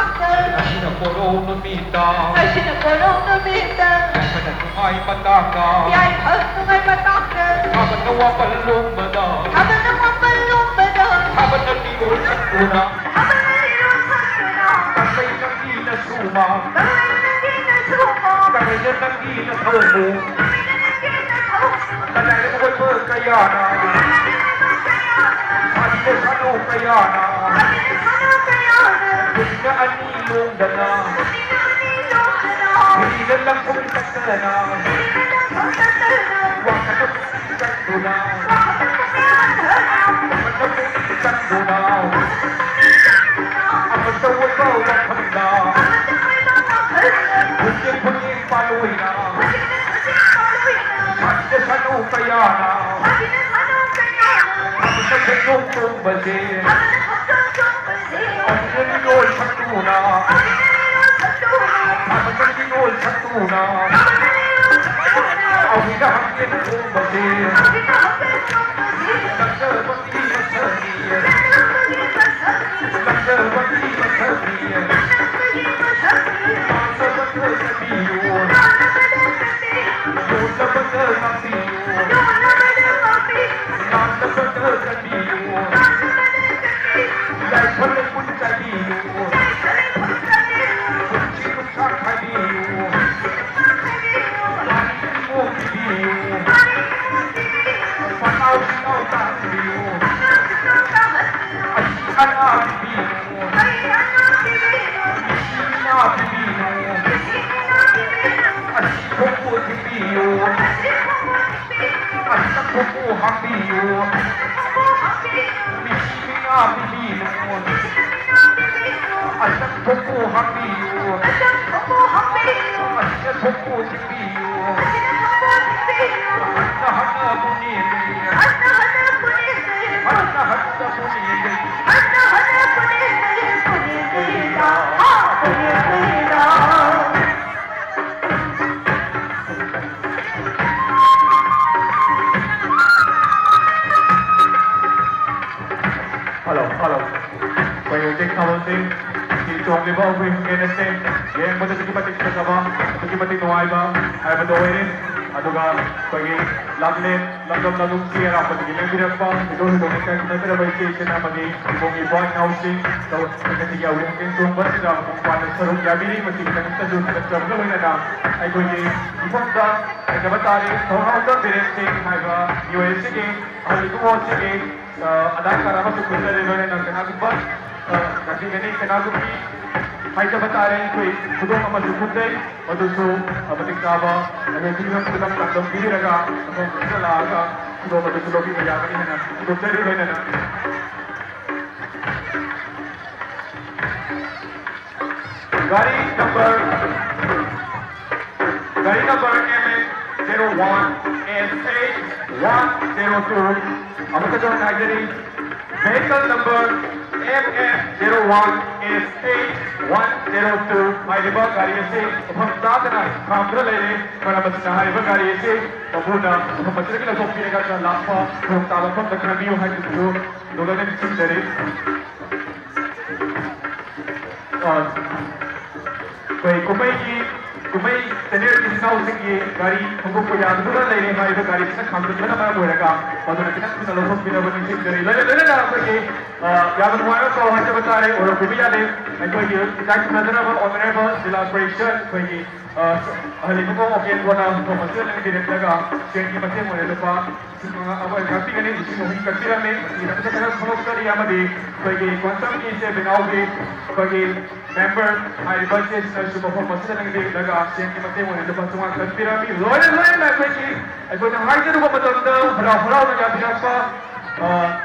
ꯉꯁꯤꯅ ꯀꯣꯅꯨꯡ ꯅꯨꯃꯤꯠ ꯇꯥꯡ꯫ ꯉꯁꯤꯅ ꯀꯣꯅꯨꯡ ꯅꯨꯃꯤꯠ ꯇꯥꯡ꯫ ꯌꯥꯏꯐꯅ ꯅꯨꯡꯉꯥꯏ ꯃꯇꯥꯡꯗ꯫ ꯌꯥꯏꯐ ꯅꯨꯡꯉꯥꯏ ꯃꯇꯥꯡꯗ꯫ ꯊꯥꯕꯜꯅ ꯋꯥꯄꯜ ꯂꯣꯡꯕꯗ꯫ ꯊꯥꯕꯜꯅ ꯋꯥꯄꯜ ꯂꯣꯡꯕꯗ꯫ ꯊꯥꯕꯜꯅ ꯂꯤꯔꯣ ꯁꯛꯇꯨꯅ꯫ ꯊꯥꯕꯜꯅ ꯂꯤꯔꯣ ꯁꯛꯇꯨꯅ꯫ ꯀꯪꯂꯩ ꯅꯪꯒꯤ ꯅꯁꯨꯃ꯫ ꯀꯪꯂꯩ ꯅꯪꯒꯤ ꯅꯁꯨꯃ꯫ ꯀꯪꯂꯩꯅ ꯅꯪꯒꯤ ꯅꯊꯧꯕꯨ꯫ ꯀꯪꯂꯩꯅ ꯅꯪꯒꯤ ꯅꯊꯧꯕꯨ꯫ ꯀꯅꯥꯏ ꯑꯣꯏꯕ ꯀꯌꯥꯅ꯫ ꯀꯅꯥꯏ ꯑꯣꯏꯕ ꯀꯌꯥꯅ꯫ ꯁꯥꯅꯨ ꯀꯌꯥꯅ ꯄꯨꯟꯅ ꯑꯅꯤ ꯂꯣꯡꯗꯅ ꯍꯤꯗ ꯂꯪꯐꯝ ꯆꯠꯇꯅ ꯋꯥꯈꯜ ꯆꯪꯗꯨꯅ ꯆꯪꯗꯨꯅ ꯑꯃꯠꯇ ꯑꯣꯏꯕ ꯋꯥꯐꯝꯗ ꯈꯨꯗꯤꯡ ꯈꯨꯗꯤꯡ ꯄꯥꯜꯂꯣꯏꯅ ꯁꯥꯅꯨ ꯀꯌꯥꯅ ꯁꯦꯟꯗꯣꯡ ꯇꯣꯡꯕꯁꯦ ꯑꯃꯨꯛꯇꯗꯤ ꯂꯣꯏ ꯁꯛꯇꯨꯅ ꯑꯃꯨꯛꯇꯗꯤ ꯂꯣꯏ ꯁꯛꯇꯨꯅ ꯑꯩꯈꯣꯏꯅ ꯍꯛꯆꯦꯜ ꯇꯣꯡꯕꯁꯦ ꯂꯛꯆꯕꯒꯤ ꯃꯁꯛꯅꯤ ꯂꯛꯆꯕꯒꯤ ꯃꯁꯛꯅꯤ ꯂꯥꯟꯗꯕꯗ ꯆꯠꯄꯤꯌꯨ ꯌꯣꯟꯗꯕꯗ ꯉꯥꯛꯄꯤꯌꯨ ꯂꯥꯟꯗꯕꯗ ꯆꯠꯄꯤꯌꯨ ꯌꯥꯏꯐ ꯂꯩꯕꯨꯡ ꯆꯥꯕꯤꯌꯨ ꯄꯨꯟꯁꯤ ꯅꯨꯡꯁꯥꯡ ꯍꯥꯏꯕꯤꯌꯨ ꯃꯥꯒꯤ ꯏꯃꯣꯝ ꯄꯤꯕꯤꯌꯨ ꯄꯅꯥꯎ ꯁꯤꯅꯥꯎ ꯇꯥꯍꯟꯕꯤꯌꯨ ꯑꯁꯤ ꯑꯅꯥ ꯄꯤꯕꯤꯌꯨ ꯃꯤꯁꯤ ꯃꯤꯅꯥ ꯄꯤꯕꯤꯌꯨ ꯑꯁꯤ ꯈꯣꯡꯕꯨ ꯊꯤꯡꯕꯤꯌꯨ ꯑꯁꯤ ꯈꯣꯡꯕꯨ ꯍꯥꯡꯕꯤꯌꯨ ꯃꯤꯁꯤ ꯃꯤꯅꯥ ꯄꯤꯕꯤꯌꯨ ꯑꯁꯤ ꯈꯣꯡꯕꯨ ꯍꯥꯡꯕꯤꯌꯨ ꯑꯁꯤ ꯈꯣꯡꯕꯨ ꯊꯤꯡꯕꯤꯌꯨ ꯍꯟꯅ ꯍꯟꯅ ꯄꯨꯅꯦꯝꯂꯤ ꯍꯟꯅ ꯍꯟꯅ ꯄꯨꯅꯦꯝꯂꯤ ꯍꯜꯂꯣ ꯍꯜꯂꯣ ꯑꯩꯈꯣꯏ ꯍꯧꯖꯤꯛ ꯊꯥꯕꯜꯁꯤ ꯁꯤ ꯆꯣꯡꯂꯤꯕ ꯑꯩꯈꯣꯏ ꯍꯨꯏꯌꯦꯟ ꯑꯁꯦ ꯌꯦꯡꯕꯗ ꯑꯗꯨꯛꯀꯤ ꯃꯇꯤꯛ ꯐꯖꯕ ꯑꯗꯨꯛꯀꯤ ꯃꯇꯤꯛ ꯅꯨꯡꯉꯥꯏꯕ ꯍꯥꯏꯕꯗꯣ ꯑꯣꯏꯔꯦ꯫ ꯑꯗꯨꯒ ꯑꯩꯈꯣꯏꯒꯤ ꯂꯝꯂꯦꯟ ꯂꯝꯗꯝ ꯂꯝꯂꯨꯡꯁꯤ ꯑꯔꯥꯞꯄꯗꯒꯤ ꯂꯦꯡꯕꯤꯔꯛꯄ ꯍꯤꯗꯣꯛ ꯍꯤꯗꯣꯛꯅ ꯀꯥꯏꯈꯨꯝꯅꯗ꯭ꯔꯕ ꯏꯆꯦ ꯏꯆꯤꯟ ꯑꯃꯗꯤ ꯏꯕꯨꯡ ꯏꯄ꯭ꯋꯥ ꯏꯅꯥꯎꯁꯤꯡ ꯉꯁꯤꯒꯤ ꯑꯋꯦꯟ ꯆꯦꯡ ꯆꯣꯡꯕ ꯑꯁꯤꯗ ꯃꯄꯨꯡ ꯐꯥꯅ ꯁꯔꯨꯛ ꯌꯥꯕꯤꯔꯤ꯫ ꯃꯁꯤꯒꯤꯗꯃꯛꯇꯁꯨ ꯊꯥꯒꯠꯆꯕꯒ ꯂꯣꯏꯅꯅ ꯑꯩꯈꯣꯏꯒꯤ ꯃꯐꯝꯗ ꯂꯩꯖꯕ ꯇꯥꯔꯤ ꯊꯧꯅꯥꯎꯖꯝ ꯕꯤꯔꯦꯟ ꯁꯤꯡ ꯍꯥꯏꯕ ꯃꯤꯑꯣꯏ ꯑꯁꯤꯒꯤ ꯑꯍꯜ ꯏꯕꯨꯡꯉꯣ ꯑꯁꯤꯒꯤ ꯑ, ꯑꯙꯥꯔ ꯀꯥꯔꯗ ꯑꯃꯁꯨ ꯈꯨꯟꯖꯔꯤ, ꯂꯣꯏꯅꯅ ꯀꯅꯥꯒꯨꯝꯕ, ꯑ, ꯉꯥꯛꯄꯤꯒꯅꯤ꯫ ꯀꯅꯥꯒꯨꯝꯕꯤ ꯍꯥꯏꯖꯕ ꯇꯥꯔꯦ, ꯑꯩꯈꯣꯏ ꯈꯨꯗꯣꯡ ꯑꯃꯁꯨ ꯈꯨꯟꯖꯩ, ꯃꯗꯨꯁꯨ, ꯑ, ꯃꯇꯤꯛ ꯆꯥꯕ ꯑꯩꯈꯣꯏ ꯐꯤꯕꯝ ꯐꯤꯂꯝ ꯆꯥꯡꯗꯝ ꯄꯤꯕꯤꯔꯒ ꯃꯐꯝ ꯑꯁꯤꯗ ꯂꯥꯛꯑꯒ ꯈꯨꯗꯣꯡ ꯑꯗꯨꯁꯨ ꯂꯧꯕꯤꯕ ꯌꯥꯒꯅꯤ ꯍꯥꯏꯅ ꯈꯨꯗꯣꯡꯆꯔꯤ꯫ ꯂꯣꯏꯅꯅ ꯒꯥꯔꯤ ꯅꯝꯕꯔ, ꯒꯥꯔꯤ number M N zero one S H one zero two, ꯑꯃꯨꯛꯀꯁꯨ ꯍꯟꯅ ꯍꯥꯏꯖꯔꯤ, vehicle number M N zero one S H one zero two ꯍꯥꯏꯔꯤꯕ ꯒꯥꯔꯤ ꯑꯁꯤ ꯃꯐꯝ ꯆꯥꯗꯅ ꯈꯥꯝꯗꯨꯅ ꯂꯩꯔꯦ꯫ ꯃꯔꯝ ꯑꯁꯤꯅ ꯍꯥꯏꯔꯤꯕ ꯒꯥꯔꯤ ꯑꯁꯤ ꯃꯄꯨꯅ ꯃꯐꯝ ꯑꯁꯤꯗꯒꯤ ꯂꯧꯊꯣꯛꯄꯤꯔꯒ ꯂꯥꯛꯄ ꯈꯨꯗꯣꯡꯆꯥꯕ ꯃꯐꯝꯗ ꯈꯥꯝꯕꯤꯌꯨ ꯍꯥꯏꯕꯗꯨꯁꯨ ꯂꯣꯏꯅ ꯅꯤꯡꯁꯤꯡꯖꯔꯤ꯫ ꯑ, ꯑꯩꯈꯣꯏ ꯀꯨꯝꯍꯩꯒꯤ, ꯀꯨꯝꯍꯩ ꯆꯦꯅꯦꯜꯒꯤ ꯏꯆꯤꯟ ꯏꯅꯥꯎꯁꯤꯡꯒꯤ ꯒꯥꯔꯤ ꯈꯣꯡꯗꯣꯛꯄ ꯌꯥꯗꯗꯨꯅ ꯂꯩꯔꯦ꯫ ꯍꯥꯏꯔꯤꯕ ꯒꯥꯔꯤꯁꯤꯅ ꯈꯥꯝꯖꯤꯟꯕꯅ ꯃꯔꯝ ꯑꯣꯏꯔꯒ ꯃꯗꯨꯅ ꯈꯤꯇꯪ ꯊꯨꯅ ꯂꯧꯊꯣꯛꯄꯤꯅꯕ ꯅꯤꯡꯁꯤꯡꯖꯔꯤ꯫ ꯂꯣꯏꯅ ꯂꯣꯏꯅꯅ ꯑꯩꯈꯣꯏꯒꯤ, ꯑ, ꯌꯥꯝꯅ ꯅꯨꯡꯉꯥꯏꯕ ꯄꯥꯎ ꯍꯥꯏꯖꯕ ꯇꯥꯔꯦ, ꯑꯣꯏꯔꯛꯄꯤꯕ ꯌꯥꯗꯦ꯫ ꯑꯩꯈꯣꯏꯒꯤ ꯏꯀꯥꯏ ꯈꯨꯝꯅꯖꯔꯕ honourable ꯖꯤꯂꯥ ꯄꯔꯤꯁꯗ ꯑꯩꯈꯣꯏꯒꯤ, ꯑ, ꯑꯍꯜ ꯏꯕꯨꯡꯉꯣ ꯑꯣꯀꯦꯟ ꯕꯣꯅ ꯃꯐꯝ ꯑꯁꯤꯗ ꯂꯦꯡꯕꯤꯔꯛꯂꯒ ꯁꯦꯟꯒꯤ ꯃꯇꯦꯡ ꯑꯣꯏꯅ ꯂꯨꯄꯥ ꯂꯤꯁꯤꯡ ꯃꯉꯥ ꯑꯃ ꯀꯛꯄꯤꯒꯅꯤ, ꯂꯤꯁꯤꯡ ꯑꯍꯨꯝ ꯀꯛꯄꯤꯔꯝꯃꯤ꯫ ꯃꯁꯤꯒꯤꯗꯃꯛꯇ ꯊꯥꯒꯠ ꯐꯣꯡꯗꯣꯛꯆꯔꯤ ꯑꯃꯗꯤ ꯑꯩꯈꯣꯏꯒꯤ ꯀꯣꯟꯁꯝꯒꯤ ꯏꯆꯦ ꯕꯤꯅꯥꯎꯒꯤ ꯑꯩꯈꯣꯏꯒꯤ ꯃꯦꯝꯕꯔ ꯍꯥꯏꯔꯤꯕ ꯏꯆꯦꯁꯤꯅꯁꯨ ꯃꯐꯝ ꯑꯁꯤꯗ ꯂꯦꯡꯕꯤꯔꯛꯂꯒ ꯁꯦꯟꯒꯤ ꯃꯇꯦꯡ ꯑꯣꯏꯅ ꯂꯨꯄꯥ ꯆꯥꯝꯃꯉꯥ ꯀꯛꯄꯤꯔꯝꯃꯤ꯫ ꯂꯣꯏꯅ ꯂꯣꯏꯅ ꯑꯩꯈꯣꯏꯒꯤ, ꯑꯩꯈꯣꯏꯅ ꯍꯥꯏꯖꯔꯨꯕ ꯃꯇꯝꯗ ꯍꯔꯥꯎ ꯍꯔꯥꯎꯅ ꯌꯥꯕꯤꯔꯛꯄ, ꯑ,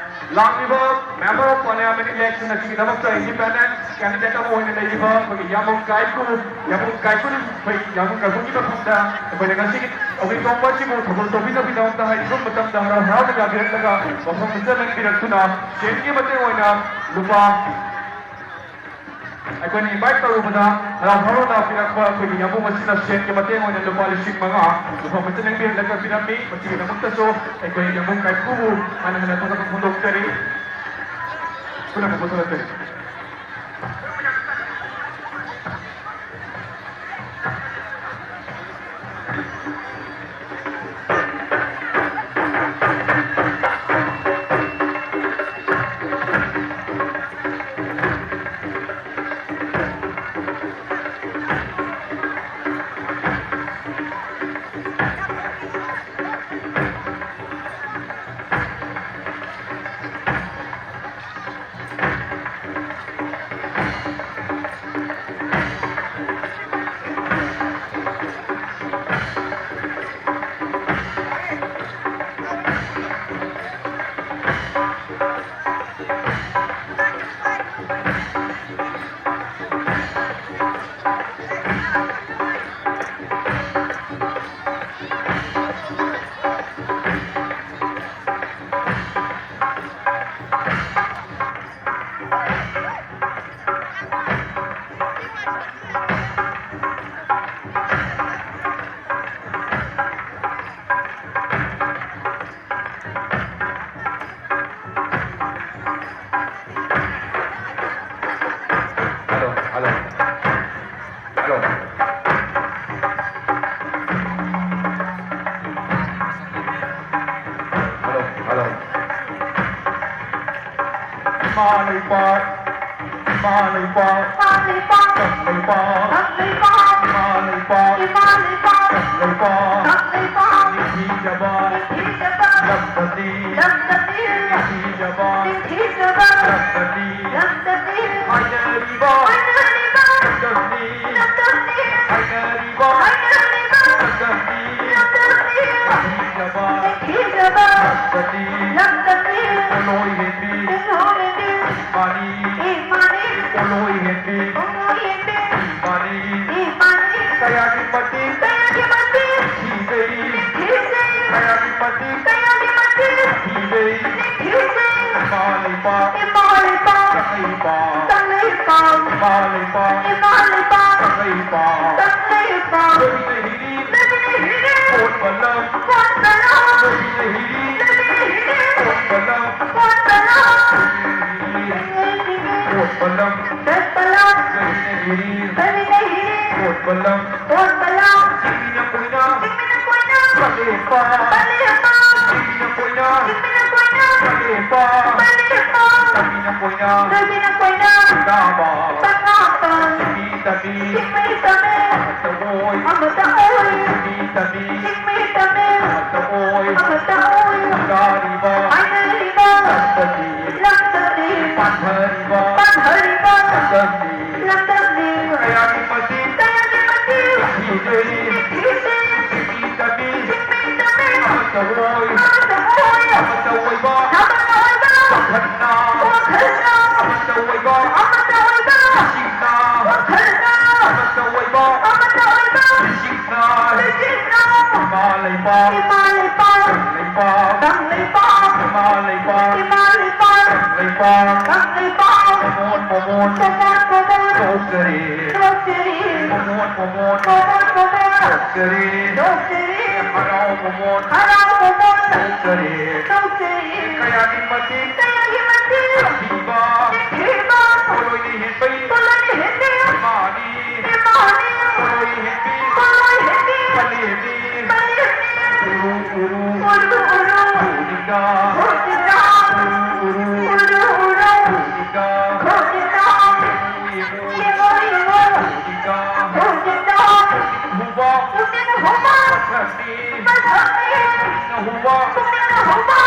ꯂꯥꯛꯂꯤꯕ Member of Parliament election ꯑꯁꯤꯒꯤꯗꯃꯛꯇ independent candidate ꯑꯃ ꯑꯣꯏꯅ ꯂꯩꯔꯤꯕ ꯑꯩꯈꯣꯏꯒꯤ ꯌꯥꯃꯣꯡ ꯀꯥꯏꯀꯨ, ꯌꯥꯃꯣꯡ ꯀꯥꯏꯀꯨ, ꯑꯩꯈꯣꯏ ꯌꯥꯃꯣꯡ ꯀꯥꯏꯀꯨꯒꯤ ꯃꯐꯝꯗ ꯑꯩꯈꯣꯏꯅ ꯉꯁꯤꯒꯤ ꯑꯩꯈꯣꯏ ꯇꯣꯡꯕ ꯑꯁꯤꯕꯨ ꯊꯧꯒꯜ ꯇꯧꯕꯤꯅꯕꯒꯤꯗꯃꯛꯇ ꯍꯥꯏꯔꯤꯕ ꯃꯇꯝꯗ ꯍꯔꯥꯎ ꯍꯔꯥꯎꯅ ꯌꯥꯕꯤꯔꯛꯂꯒ ꯃꯐꯝ ꯑꯁꯤꯗ ꯂꯦꯡꯕꯤꯔꯛꯇꯨꯅ ꯁꯦꯟꯒꯤ ꯃꯇꯦꯡ ꯑꯣꯏꯅ ꯂꯨꯄꯥ, ꯑꯩꯈꯣꯏꯅ invite ꯇꯧꯔꯨꯕꯗ ꯍꯔꯥꯎ ꯍꯔꯥꯎꯅ ꯄꯤꯔꯛꯄ ꯑꯩꯈꯣꯏꯒꯤ ꯌꯥꯃꯣꯡ ꯑꯁꯤꯅ ꯁꯦꯟꯒꯤ ꯃꯇꯦꯡ ꯑꯣꯏꯅ ꯂꯨꯄꯥ ꯂꯤꯁꯤꯡ ꯃꯉꯥ ꯃꯐꯝ ꯑꯁꯤꯗ ꯂꯦꯡꯕꯤꯔꯛꯂꯒ ꯄꯤꯔꯝꯃꯤ꯫ ꯃꯁꯤꯒꯤꯗꯃꯛꯇꯁꯨ ꯑꯩꯈꯣꯏ ꯌꯥꯃꯣꯡ ꯀꯥꯏꯀꯨꯕꯨ ꯍꯟꯅ ꯍꯟꯅ ꯊꯥꯒꯠꯄ ꯐꯣꯡꯗꯣꯛꯆꯔꯤ꯫ ꯄꯨꯝꯅꯃꯛꯄꯨ ꯊꯥꯒꯠꯆꯔꯤ꯫ ꯏꯃꯥ ꯂꯩꯄꯥꯛ, ꯏꯃꯥ ꯂꯩꯄꯥꯛ, ꯏꯃꯥ ꯂꯩꯄꯥꯛ, ꯀꯪꯂꯩꯄꯥꯛ, ꯀꯪꯂꯩꯄꯥꯛ, ꯏꯃꯥ ꯂꯩꯄꯥꯛ, ꯏꯃꯥ ꯂꯩꯄꯥꯛ, ꯀꯪꯂꯩꯄꯥꯛ, ꯀꯪꯂꯩꯄꯥꯛ, ꯅꯤꯡꯊꯤꯖꯕ, ꯅꯤꯡꯊꯤꯖꯕ, ꯂꯝꯗꯝꯅꯤ, ꯂꯝꯗꯝꯅꯤ, ꯅꯤꯡꯊꯤꯖꯕ, ꯅꯤꯡꯊꯤꯖꯕ, ꯂꯝꯗꯝꯅꯤ, ꯂꯝꯗꯝꯅꯤ, ꯍꯥꯏꯅꯔꯤꯕ, ꯍꯥꯏꯅꯔꯤꯕ, ꯂꯝꯗꯝꯅꯤ, ꯂꯝꯗꯝꯅꯤ, ꯍꯥꯏꯅꯔꯤꯕ, ꯍꯥꯏꯅꯔꯤꯕ, ꯂꯝꯗꯝꯅꯤ, ꯂꯝꯗꯝꯅꯤ, ꯅꯤꯡꯊꯤꯖꯕ, ꯅꯤꯡꯊꯤꯖꯕ, ꯂꯝꯗꯝꯅꯤ, ꯂꯝꯗꯝꯅꯤ, ꯄꯣꯠꯂꯣꯏ ꯍꯦꯟꯕꯤ, ꯄꯣꯠꯂꯣꯏ ꯍꯦꯟꯕꯤ, ꯏꯃꯥꯅꯤ, ꯏꯃꯥꯅꯤ, ꯄꯣꯠꯂꯣꯏ ꯍꯦꯟꯕꯤ, ꯄꯣꯠꯂꯣꯏ ꯍꯦꯟꯕꯤ, ꯏꯃꯥꯅꯤ, ꯏꯃꯥꯅꯤ, ꯀꯌꯥꯒꯤ ꯃꯇꯤꯛ, ꯀꯌꯥꯒꯤ ꯃꯇꯤꯛ, ꯅꯤꯡꯊꯤꯖꯩ, ꯅꯤꯡꯊꯤꯖꯩ, ꯀꯌꯥꯒꯤ ꯃꯇꯤꯛ, ꯀꯌꯥꯒꯤ ꯃꯇꯤꯛ, ꯅꯤꯡꯊꯤꯖꯩ, ꯅꯤꯡꯊꯤꯖꯩ, ꯏꯃꯥ ꯂꯩꯄꯥꯛ, ꯏꯃꯥ ꯂꯩꯄꯥꯛ, ꯀꯪꯂꯩꯄꯥꯛ, ꯀꯪꯂꯩꯄꯥꯛ, ꯏꯃꯥ ꯂꯩꯄꯥꯛ, ꯏꯃꯥ ꯂꯩꯄꯥꯛ, ꯀꯪꯂꯩꯄꯥꯛ, ꯀꯪꯂꯩꯄꯥꯛ, ꯂꯣꯏꯅ ꯍꯤꯔꯤ, ꯂꯣꯏꯅ ꯍꯤꯔꯤ, ꯀꯣꯟꯕ ꯂꯝ, ꯀꯣꯟꯕ ꯂꯝ, ꯂꯣꯏꯅ ꯍꯤꯔꯤ, ꯂꯣꯏꯅ ꯍꯤꯔꯤ, ꯀꯣꯟꯕ ꯂꯝ, ꯀꯣꯟꯕ ꯂꯝ, ꯀꯣꯟꯕ ꯂꯝ, ꯀꯣꯟꯕ ꯂꯝ, ꯂꯣꯏꯅ ꯍꯤꯔꯤ, ꯂꯣꯏꯅ ꯍꯤꯔꯤ, ꯀꯣꯟꯕ ꯂꯝ, ꯀꯣꯟꯕ ꯂꯝ, ꯆꯤꯡꯃꯤꯅ ꯀꯣꯏꯅ, ꯆꯤꯡꯃꯤꯅ ꯀꯣꯏꯅ, ꯄꯂꯦꯝꯄꯥ, ꯄꯂꯦꯝꯄꯥ, ꯆꯤꯡꯃꯤꯅ ꯀꯣꯏꯅ, ꯆꯤꯡꯃꯤꯅ ꯀꯣꯏꯅ, ꯄꯂꯦꯝꯄꯥ, ꯄꯂꯦꯝꯄꯥ, ꯇꯝꯃꯤꯅ ꯀꯣꯏꯅ, ꯇꯝꯃꯤꯅ ꯀꯣꯏꯅ, ꯇꯥꯕ, ꯇꯥꯕ, ꯆꯤꯡꯃꯤ ꯇꯝꯃꯤ, ꯆꯤꯡꯃꯤ ꯇꯝꯃꯤ, ꯑꯃꯠꯇ ꯑꯣꯏ, ꯑꯃꯠꯇ ꯑꯣꯏ, ꯆꯤꯡꯃꯤ ꯇꯝꯃꯤ, ꯆꯤꯡꯃꯤ ꯇꯝꯃꯤ, ꯑꯃꯠꯇ ꯑꯣꯏ, ꯑꯃꯠꯇ ꯑꯣꯏ, ꯇꯥꯔꯤꯕ, ꯍꯥꯏꯅꯔꯤꯕ, ꯂꯝꯗꯝꯅꯤ, ꯂꯝꯗꯝꯅꯤ, ꯄꯥꯟꯊꯔꯤꯕ, ꯄꯥꯟꯊꯔꯤꯕ, ꯂꯝꯗꯝꯅꯤ, ꯂꯝꯗꯝꯅꯤ, ꯀꯌꯥꯒꯤ ꯃꯇꯤꯛ, ꯀꯌꯥꯒꯤ ꯃꯇꯤꯛ, ꯅꯤꯡꯊꯤꯖꯩ, ꯅꯤꯡꯊꯤꯖꯩ, ꯆꯤꯡꯃꯤ ꯇꯝꯃꯤ, ꯆꯤꯡꯃꯤ ꯇꯝꯃꯤ, ꯑꯃꯠꯇ ꯑꯣꯏ, ꯑꯃꯠꯇ ꯑꯣꯏ, ꯑꯃꯠꯇ ꯑꯣꯏꯕ, ꯑꯃꯠꯇ ꯑꯣꯏꯕ, ꯋꯥꯈꯜꯅ, ꯋꯥꯈꯜꯅ, ꯑꯃꯠꯇ ꯑꯣꯏꯕ, ꯑꯃꯠꯇ ꯑꯣꯏꯕ, ꯂꯤꯆꯤꯡꯅ, ꯋꯥꯈꯜꯅ, ꯑꯃꯠꯇ ꯑꯣꯏꯕ, ꯑꯃꯠꯇ ꯑꯣꯏꯕ, ꯂꯤꯆꯤꯡꯅ, ꯂꯤꯆꯤꯡꯅ, ꯏꯃꯥ ꯂꯩꯄꯥꯛ, ꯏꯃꯥ ꯂꯩꯄꯥꯛ, ꯀꯪꯂꯩꯄꯥꯛ, ꯀꯪꯂꯩꯄꯥꯛ, ꯏꯃꯥ ꯂꯩꯄꯥꯛ, ꯏꯃꯥ ꯂꯩꯄꯥꯛ, ꯀꯪꯂꯩꯄꯥꯛ, ꯀꯪꯂꯩꯄꯥꯛ, ꯃꯣꯃꯣꯟ ꯃꯣꯃꯣꯟ, ꯃꯣꯃꯣꯟ ꯃꯣꯃꯣꯟ, ꯅꯣꯛꯆꯔꯤ, ꯅꯣꯛꯆꯔꯤ, ꯃꯣꯃꯣꯟ ꯃꯣꯃꯣꯟ, ꯃꯣꯃꯣꯟ ꯃꯣꯃꯣꯟ, ꯅꯣꯛꯆꯔꯤ, ꯅꯣꯛꯆꯔꯤ, ꯍꯔꯥꯎ ꯃꯣꯃꯣꯟ, ꯍꯔꯥꯎ ꯃꯣꯃꯣꯟ, ꯅꯣꯛꯆꯔꯤ, ꯅꯣꯛꯆꯔꯤ, ꯀꯌꯥꯒꯤ ꯃꯇꯤꯛ, ꯀꯌꯥꯒꯤ ꯃꯇꯤꯛ, ꯅꯤꯡꯊꯤꯕ, ꯅꯤꯡꯊꯤꯕ, ꯄꯣꯠꯂꯣꯏꯅ ꯍꯦꯟꯕꯩ, ꯄꯣꯠꯂꯣꯏꯅ ꯍꯦꯟꯕꯩ, ꯏꯃꯥꯅꯤ, ꯏꯃꯥꯅꯤ, ꯄꯣꯠꯂꯣꯏ ꯍꯦꯟꯕꯤ, ꯄꯣꯠꯂꯣꯏ ꯍꯦꯟꯕꯤ, ꯄꯂꯦꯝꯅꯤ, ꯄꯂꯦꯝꯅꯤ, ꯎꯔꯨ ꯎꯔꯨ, ꯎꯔꯨ ꯎꯔꯨ, ꯎꯔꯨ ꯎꯔꯨ, ꯎꯔꯨ ꯎꯔꯨ, ꯎꯔꯨ ꯎꯔꯨ, ꯃꯁꯛꯅꯤ꯫ ꯄꯨꯛꯅꯤꯡꯅ ꯍꯨꯕ꯫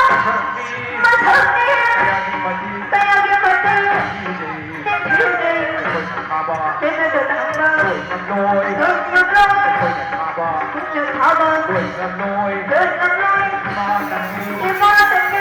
ꯃꯁꯛꯅꯤ꯫ ꯀꯌꯥꯒꯤ ꯃꯇꯤꯛ꯫ ꯀꯌꯥꯒꯤ ꯃꯇꯤꯛ꯫ ꯅꯤꯡꯊꯤꯖꯩ꯫ ꯅꯤꯡꯊꯤꯖꯩ꯫ ꯑꯩꯈꯣꯏꯅ ꯊꯥꯕ꯫ ꯑꯩꯈꯣꯏꯅ ꯊꯥꯕ꯫ ꯂꯣꯏꯅ ꯂꯣꯏ꯫ ꯂꯣꯏꯅ ꯂꯣꯏ꯫ ꯑꯩꯈꯣꯏꯅ ꯊꯥꯕ꯫ ꯑꯩꯈꯣꯏꯅ ꯊꯥꯕ꯫ ꯂꯣꯏꯅ ꯂꯣꯏ꯫ ꯂꯣꯏꯅ ꯂꯣꯏ꯫ ꯏꯃꯥ ꯇꯪꯉꯤ꯫ ꯏꯃꯥ ꯇꯪꯉꯤ꯫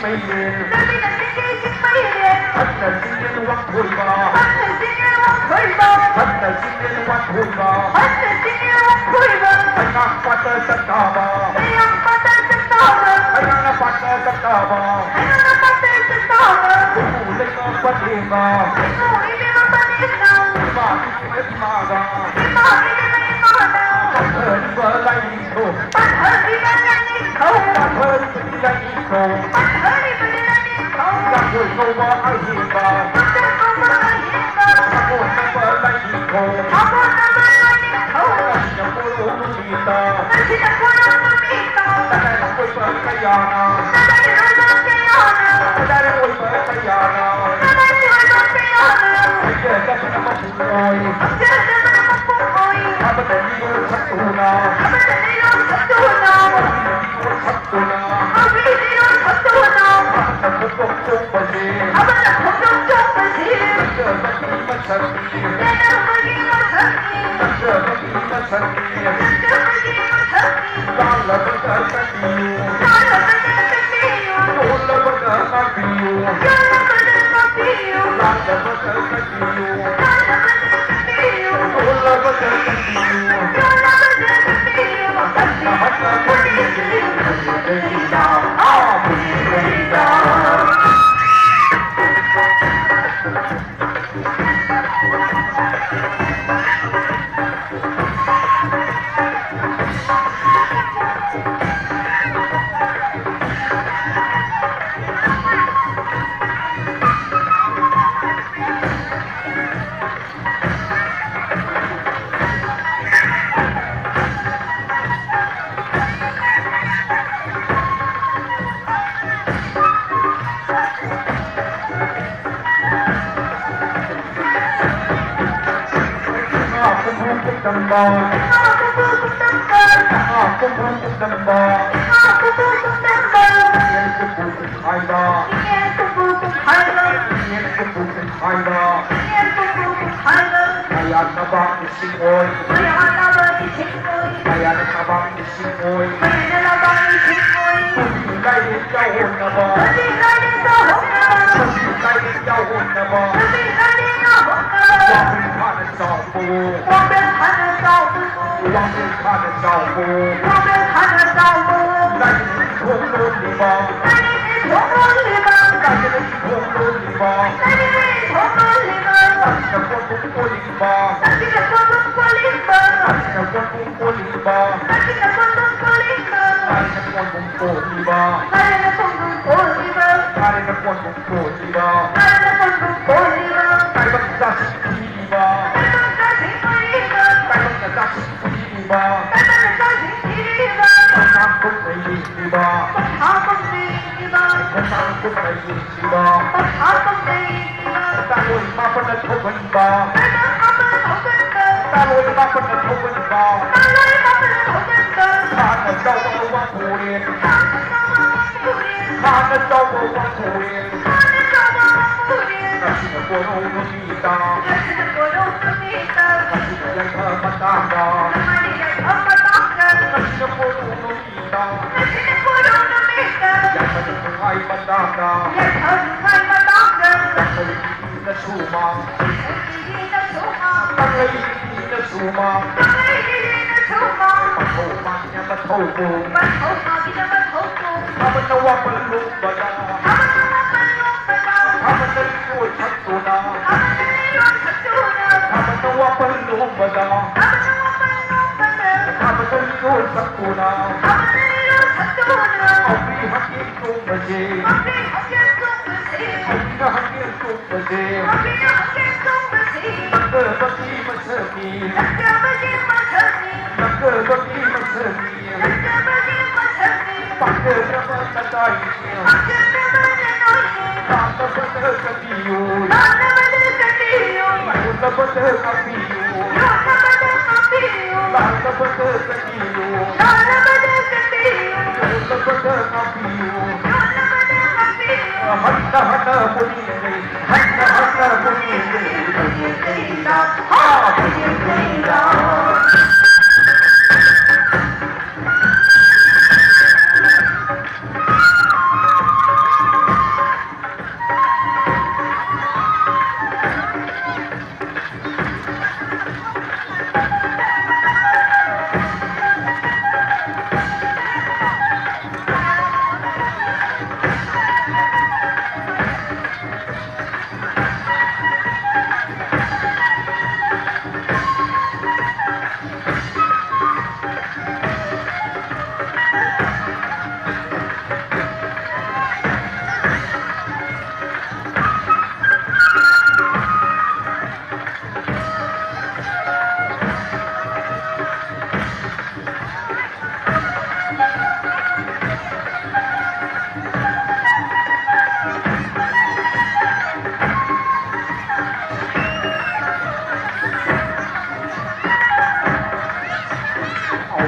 ꯃꯩꯔꯦꯟ꯫ ꯅꯨꯃꯤꯠ ꯑꯁꯤꯒꯤ ꯆꯤꯡ ꯃꯩꯔꯦꯟ꯫ ꯍꯟꯅ ꯆꯤꯡꯂꯦꯟ ꯋꯥꯡꯊꯣꯏꯕ꯫ ꯍꯟꯅ ꯆꯤꯡꯂꯦꯟ ꯋꯥꯡꯊꯣꯏꯕ꯫ ꯍꯟꯅ ꯆꯤꯡꯂꯦꯟ ꯋꯥꯡꯊꯣꯏꯕ꯫ ꯍꯟꯅ ꯆꯤꯡꯂꯦꯟ ꯋꯥꯡꯊꯣꯏꯕ꯫ ꯃꯌꯥꯡ ꯄꯥꯠꯇ ꯆꯥꯛꯇꯥꯕ꯫ ꯃꯌꯥꯡ ꯄꯥꯠꯇ ꯆꯥꯛꯇꯥꯕ꯫ ꯃꯌꯥꯡ ꯄꯥꯠꯇ ꯆꯥꯛꯇꯥꯕ꯫ ꯃꯌꯥꯡ ꯄꯥꯠꯇ ꯆꯥꯛꯇꯥꯕ꯫ ꯏꯄꯨ ꯂꯩꯃ ꯄꯔꯦꯡꯅ꯫ ꯏꯄꯨ ꯏꯕꯦꯝꯃ ꯄꯔꯦꯡꯅ꯫ ꯏꯃꯥ ꯏꯕꯦꯝꯃ ꯏꯃꯥꯅ꯫ ꯏꯃꯥ ꯏꯕꯦꯝꯃ ꯏꯃꯥꯅ꯫ ꯄꯥꯟꯊꯔꯤꯕ ꯂꯥꯏꯅꯤꯡꯊꯧ꯫ ꯄꯥꯟꯊꯔꯤꯕ ꯂꯥꯏꯅꯤꯡꯊꯧ꯫ ꯄꯥꯟꯊꯔꯤꯕ ꯂꯥꯏꯅꯤꯡꯊꯧ꯫ ꯄꯥꯟꯊꯔꯤꯕ ꯂꯥꯏꯅꯤꯡꯊꯧ꯫ ꯂꯥꯡꯒꯣꯜ ꯉꯧꯕ ꯑꯍꯦꯟꯕ꯫ ꯂꯥꯡꯒꯣꯜ ꯉꯧꯕ ꯑꯍꯦꯟꯕ꯫ ꯁꯥꯒꯣꯟꯅꯕ ꯂꯥꯏꯅꯤꯡꯊꯧ꯫ ꯁꯥꯒꯣꯟꯅꯕ ꯂꯥꯏꯅꯤꯡꯊꯧ꯫ ꯀꯥꯁꯤꯅ ꯄꯣꯔꯣꯝ ꯅꯨꯃꯤꯠꯇ꯫ ꯀꯥꯁꯤꯅ ꯄꯣꯔꯣꯝ ꯅꯨꯃꯤꯠꯇ꯫ ꯂꯥꯏꯔꯥꯏ ꯑꯣꯏꯕ ꯀꯌꯥꯅ꯫ ꯂꯥꯏꯔꯥꯏ ꯑꯣꯏꯕ ꯀꯌꯥꯅ꯫ ꯂꯥꯏꯔꯥꯏ ꯑꯣꯏꯕ ꯀꯌꯥꯅ꯫ ꯂꯥꯏꯔꯥꯏ ꯑꯣꯏꯕ ꯀꯌꯥꯅ꯫ ꯍꯩꯖꯗꯕꯅ ꯃꯄꯨꯡ ꯑꯣꯏ꯫ ꯍꯩꯖꯗꯕꯅ ꯃꯄꯨꯡ ꯑꯣꯏ꯫ ꯊꯥꯕꯗ ꯃꯤꯔꯣꯜ ꯁꯛꯇꯨꯅ꯫ ꯊꯥꯕꯗ ꯃꯤꯔꯣꯜ ꯁꯛꯇꯨꯅ꯫ ꯃꯤꯔꯣꯜ ꯁꯛꯇꯨꯅ꯫ ꯍꯥꯎꯕꯤ ꯃꯤꯔꯣꯜ ꯁꯛꯇꯨꯅ꯫ ꯊꯥꯕꯗ ꯈꯣꯡꯗꯣꯝ ꯆꯣꯡꯕꯁꯦ꯫ ꯊꯥꯕꯗ ꯈꯣꯡꯗꯣꯝ ꯆꯣꯡꯕꯁꯦ꯫ ꯍꯩꯖꯗꯕꯒꯤ ꯃꯁꯛꯅꯤ꯫ ꯍꯩꯖꯗꯕꯒꯤ ꯃꯁꯛꯅꯤ꯫ ꯍꯩꯖꯗꯕꯒꯤ ꯃꯁꯛꯅꯤ꯫ ꯍꯩꯖꯗꯕꯒꯤ ꯃꯁꯛꯅꯤ꯫ ꯂꯥꯜꯂꯕꯗ ꯀꯟꯕꯤꯌꯨ꯫ ꯂꯥꯜꯂꯕꯗ ꯀꯟꯕꯤꯌꯨ꯫ ꯌꯣꯜꯂꯕꯗ ꯉꯥꯛꯄꯤꯌꯨ꯫ ꯌꯣꯜꯂꯕꯗ ꯉꯥꯛꯄꯤꯌꯨ꯫ ꯂꯥꯜꯂꯕꯗ ꯀꯟꯕꯤꯌꯨ꯫ ꯂꯥꯜꯂꯕꯗ ꯀꯟꯕꯤꯌꯨ꯫ ꯌꯣꯜꯂꯕꯗ ꯀꯟꯕꯤꯌꯨ꯫ ꯌꯣꯜꯂꯕꯗ ꯀꯟꯕꯤꯌꯨ꯫ ꯍꯟꯅ ꯍꯟꯅ ꯐꯨꯕꯤꯔꯤ ꯃꯅꯤꯄꯨꯔꯤꯗ꯫ ꯑꯥ, ꯃꯅꯤꯄꯨꯔꯤꯗ꯫ ꯉꯥ ꯀꯣꯡꯒ꯭ꯔꯨ ꯄꯨꯛꯇꯝꯕ꯫ ꯉꯥ ꯀꯣꯡꯒ꯭ꯔꯨ ꯄꯨꯛꯇꯝꯕ꯫ ꯉꯥ ꯀꯣꯡꯒ꯭ꯔꯨ ꯄꯨꯛꯇꯝꯕ꯫ ꯉꯥ ꯀꯣꯡꯒ꯭ꯔꯨ ꯄꯨꯛꯇꯝꯕ꯫ ꯌꯦꯟ ꯀꯣꯡꯒ꯭ꯔꯨ ꯄꯨꯛꯈꯥꯏꯕ꯫ ꯌꯦꯟ ꯀꯣꯡꯒ꯭ꯔꯨ ꯄꯨꯛꯈꯥꯏꯕ꯫ ꯌꯦꯟ ꯀꯣꯡꯒ꯭ꯔꯨ ꯄꯨꯛꯈꯥꯏꯕ꯫ ꯌꯦꯟ ꯀꯣꯡꯒ꯭ꯔꯨ ꯄꯨꯛꯈꯥꯏꯕ꯫ ꯃꯌꯥ ꯅꯕꯥꯛ ꯏꯁꯤꯡ ꯑꯣꯏ꯫ ꯃꯌꯥ ꯅꯕꯥꯛ ꯏꯁꯤꯡ ꯑꯣꯏ꯫ ꯃꯌꯥ ꯅꯕꯥꯛ ꯏꯁꯤꯡ ꯑꯣꯏ꯫ ꯃꯌꯥ ꯅꯕꯥꯛ ꯏꯁꯤꯡ ꯑꯣꯏ꯫ ꯄꯨꯔꯤ ꯂꯥꯏꯔꯦꯟ ꯌꯥꯎꯍꯣꯡꯅꯕ꯫ ꯅꯨꯄꯤ ꯂꯥꯏꯔꯦꯟ ꯌꯥꯎꯍꯣꯡꯅꯕ꯫ ꯅꯨꯄꯤ ꯂꯥꯏꯔꯦꯟ ꯌꯥꯎꯍꯣꯡꯅꯕ꯫ ꯅꯨꯄꯤ ꯂꯥꯏꯔꯦꯟ ꯌꯥꯎꯍꯣꯡꯅꯕ꯫ ꯋꯥꯡꯕ꯭ꯔꯦꯜ ꯐꯥꯅ ꯆꯥꯎꯕꯋꯣ꯫ ꯋꯥꯡꯕ꯭ꯔꯦꯜ ꯐꯥꯅ ꯆꯥꯎꯕꯋꯣ꯫ ꯋꯥꯡꯕ꯭ꯔꯦꯜ ꯐꯥꯅ ꯆꯥꯎꯕꯋꯣ꯫ ꯋꯥꯡꯕ꯭ꯔꯦꯜ ꯐꯥꯅ ꯆꯥꯎꯕꯋꯣ꯫ ꯂꯥꯏꯔꯦꯟ ꯊꯣꯡ ꯂꯣꯜꯂꯤꯕ꯫ ꯂꯥꯏꯔꯦꯟ ꯊꯣꯡ ꯂꯣꯜꯂꯤꯕ꯫ ꯂꯥꯏꯔꯦꯟ ꯊꯣꯡ ꯂꯣꯜꯂꯤꯕ꯫ ꯂꯥꯏꯔꯦꯟ ꯊꯣꯡ ꯂꯣꯜꯂꯤꯕ꯫ ꯂꯥꯏꯔꯦꯟ ꯊꯣꯡ ꯂꯣꯜꯂꯤꯕ꯫ ꯂꯥꯏꯔꯦꯟ ꯊꯣꯡ ꯂꯣꯜꯂꯤꯕ꯫ ꯂꯥꯏꯔꯦꯟ ꯊꯣꯡ ꯂꯣꯜꯂꯤꯕ꯫ ꯂꯥꯏꯔꯦꯟ ꯊꯣꯡ ꯂꯣꯜꯂꯤꯕ꯫ ꯂꯥꯏꯔꯦꯟ ꯊꯣꯡ ꯂꯣꯜꯂꯤꯕ꯫ ꯂꯥꯏꯔꯦꯟ ꯊꯣꯡ ꯂꯣꯜꯂꯤꯕ꯫ ꯂꯥꯏꯔꯦꯟ ꯊꯣꯡ ꯂꯣꯜꯂꯤꯕ꯫ ꯂꯥꯏꯔꯦꯟ ꯊꯣꯡ ꯂꯣꯜꯂꯤꯕ꯫ ꯂꯥꯏꯔꯦꯟ ꯊꯣꯡ ꯂꯣꯜꯂꯤꯕ꯫ ꯇꯥꯏꯕꯪ ꯆꯥꯁꯤ ꯊꯤꯔꯤꯕ꯫ ꯇꯥꯏꯕꯪ ꯆꯥꯁꯤ ꯊꯤꯔꯤꯕ꯫ ꯇꯥꯏꯕꯪ ꯆꯥꯁꯤ ꯊꯤꯔꯤꯕ꯫ ꯇꯥꯏꯕꯪ ꯆꯥꯁꯤ ꯊꯤꯔꯤꯕ꯫ ꯄꯪꯊꯥ ꯄꯪꯂꯩ ꯂꯦꯡꯂꯤꯕ꯫ ꯄꯪꯊꯥ ꯄꯪꯂꯩ ꯂꯦꯡꯂꯤꯕ꯫ ꯄꯪꯊꯥ ꯄꯪꯂꯩ ꯂꯦꯡꯂꯤꯕ꯫ ꯄꯪꯊꯥ ꯄꯪꯂꯩ ꯂꯦꯡꯂꯤꯕ꯫ ꯇꯥꯂꯣꯏ ꯃꯥꯄꯟꯅ ꯊꯧꯒꯟꯕ꯫ ꯇꯥꯂꯣꯏ ꯃꯥꯄꯟꯅ ꯊꯧꯒꯟꯕ꯫ ꯇꯥꯂꯣꯏ ꯃꯥꯄꯟꯅ ꯊꯧꯒꯟꯕ꯫ ꯇꯥꯂꯣꯏ ꯃꯥꯄꯟꯅ ꯊꯧꯒꯟꯕ꯫ ꯊꯥꯅ ꯆꯥꯎꯕ ꯋꯥꯡꯈꯣꯔꯦꯟ꯫ ꯊꯥꯅ ꯆꯥꯎꯕ ꯋꯥꯡꯈꯣꯔꯦꯟ꯫ ꯊꯥꯅ ꯆꯥꯎꯕ ꯋꯥꯡꯈꯣꯔꯦꯟ꯫ ꯊꯥꯅ ꯆꯥꯎꯕ ꯋꯥꯡꯈꯣꯔꯦꯟ꯫ ꯉꯁꯤꯅ ꯀꯣꯔꯧ ꯅꯨꯃꯤꯠꯇ꯫ ꯉꯁꯤꯅ ꯀꯣꯔꯧ ꯅꯨꯃꯤꯠꯇ꯫ ꯉꯁꯤꯅ ꯌꯥꯏꯐ ꯃꯇꯥꯡꯗ꯫ ꯉꯁꯤꯅ ꯌꯥꯏꯐ ꯃꯇꯥꯡꯗ꯫ ꯉꯁꯤꯅ ꯀꯣꯔꯧ ꯅꯨꯃꯤꯠꯇ꯫ ꯉꯁꯤꯅ ꯀꯣꯔꯧ ꯅꯨꯃꯤꯠꯇ꯫ ꯌꯥꯏꯐ ꯅꯨꯡꯉꯥꯏ ꯃꯇꯥꯡꯗ꯫ ꯌꯥꯏꯐ ꯅꯨꯡꯉꯥꯏ ꯃꯇꯥꯡꯗ꯫ ꯌꯥꯏꯐ ꯅꯨꯄꯤꯅ ꯁꯨꯃꯥꯡ꯫ ꯌꯥꯏꯐ ꯅꯨꯄꯤꯅ ꯁꯨꯃꯥꯡ꯫ ꯄꯪꯂꯩ ꯅꯨꯄꯤꯅ ꯁꯨꯃꯥꯡ꯫ ꯄꯪꯂꯩ ꯅꯨꯄꯤꯅ ꯁꯨꯃꯥꯡ꯫ ꯃꯊꯧ ꯃꯥꯡꯅ ꯃꯊꯧ ꯀꯨꯝ꯫ ꯃꯊꯧ ꯃꯥꯡꯅ ꯃꯊꯧ ꯀꯨꯝ꯫ ꯊꯥꯕꯜꯅ ꯋꯥꯄꯜ ꯂꯨꯝꯕꯗ꯫ ꯊꯥꯕꯜꯅ ꯋꯥꯄꯜ ꯂꯨꯝꯕꯗ꯫ ꯊꯥꯕꯜꯅ ꯂꯤꯡꯉꯣꯏ ꯁꯛꯇꯨꯅ꯫ ꯊꯥꯕꯜꯅ ꯂꯤꯡꯉꯣꯏ ꯁꯛꯇꯨꯅ꯫ ꯊꯥꯕꯜꯅ ꯋꯥꯄꯜ ꯂꯨꯝꯕꯗ꯫ ꯊꯥꯕꯜꯅ ꯋꯥꯄꯜ ꯂꯨꯝꯕꯗ꯫ ꯊꯥꯕꯜꯅ ꯂꯤꯡꯉꯣꯏ ꯁꯛꯇꯨꯅ꯫ ꯊꯥꯕꯜꯅ ꯂꯤꯡꯉꯣꯏ ꯁꯛꯇꯨꯅ꯫ ꯍꯥꯎꯕꯤ ꯍꯛꯆꯦꯜ ꯆꯣꯡꯕꯁꯦ꯫ ꯍꯥꯎꯕꯤ ꯍꯛꯆꯦꯜ ꯆꯣꯡꯕꯁꯦ꯫ ꯍꯥꯎꯕꯤꯅ ꯍꯛꯆꯦꯜ ꯆꯣꯡꯕꯁꯦ꯫ ꯍꯥꯎꯕꯤꯅ ꯍꯛꯆꯦꯜ ꯆꯣꯡꯕꯁꯦ꯫ ꯂꯛꯆꯕꯒꯤ ꯃꯁꯛꯅꯤ꯫ ꯂꯛꯆꯕꯒꯤ ꯃꯁꯛꯅꯤ꯫ ꯂꯛꯆꯕꯒꯤ ꯃꯁꯛꯅꯤ꯫ ꯂꯛꯆꯕꯒꯤ ꯃꯁꯛꯅꯤ꯫ ꯄꯥꯝꯖꯔꯕ ꯀꯗꯥꯏꯅꯤ꯫ ꯄꯥꯝꯖꯔꯕ ꯀꯗꯥꯏꯅꯤ꯫ ꯂꯥꯟꯗꯕꯗ ꯀꯟꯕꯤꯌꯨ꯫ ꯂꯥꯟꯗꯕꯗ ꯀꯟꯕꯤꯌꯨ꯫ ꯌꯣꯟꯗꯕꯗ ꯉꯥꯛꯄꯤꯌꯨ꯫ ꯌꯣꯟꯗꯕꯗ ꯉꯥꯛꯄꯤꯌꯨ꯫ ꯂꯥꯟꯗꯕꯗ ꯀꯟꯕꯤꯌꯨ꯫ ꯂꯥꯟꯗꯕꯗ ꯀꯟꯕꯤꯌꯨ꯫ ꯌꯣꯟꯗꯕꯗ ꯉꯥꯛꯄꯤꯌꯨ꯫ ꯌꯣꯟꯗꯕꯗ ꯉꯥꯛꯄꯤꯌꯨ꯫ ꯍꯟꯅ ꯍꯟꯅ ꯄꯨꯅꯤꯡꯉꯤ꯫ ꯍꯟꯅ ꯍꯟꯅ ꯄꯨꯅꯤꯡꯉꯤ꯫ ꯍꯥ, ꯄꯨꯅꯤꯡꯉꯤ꯫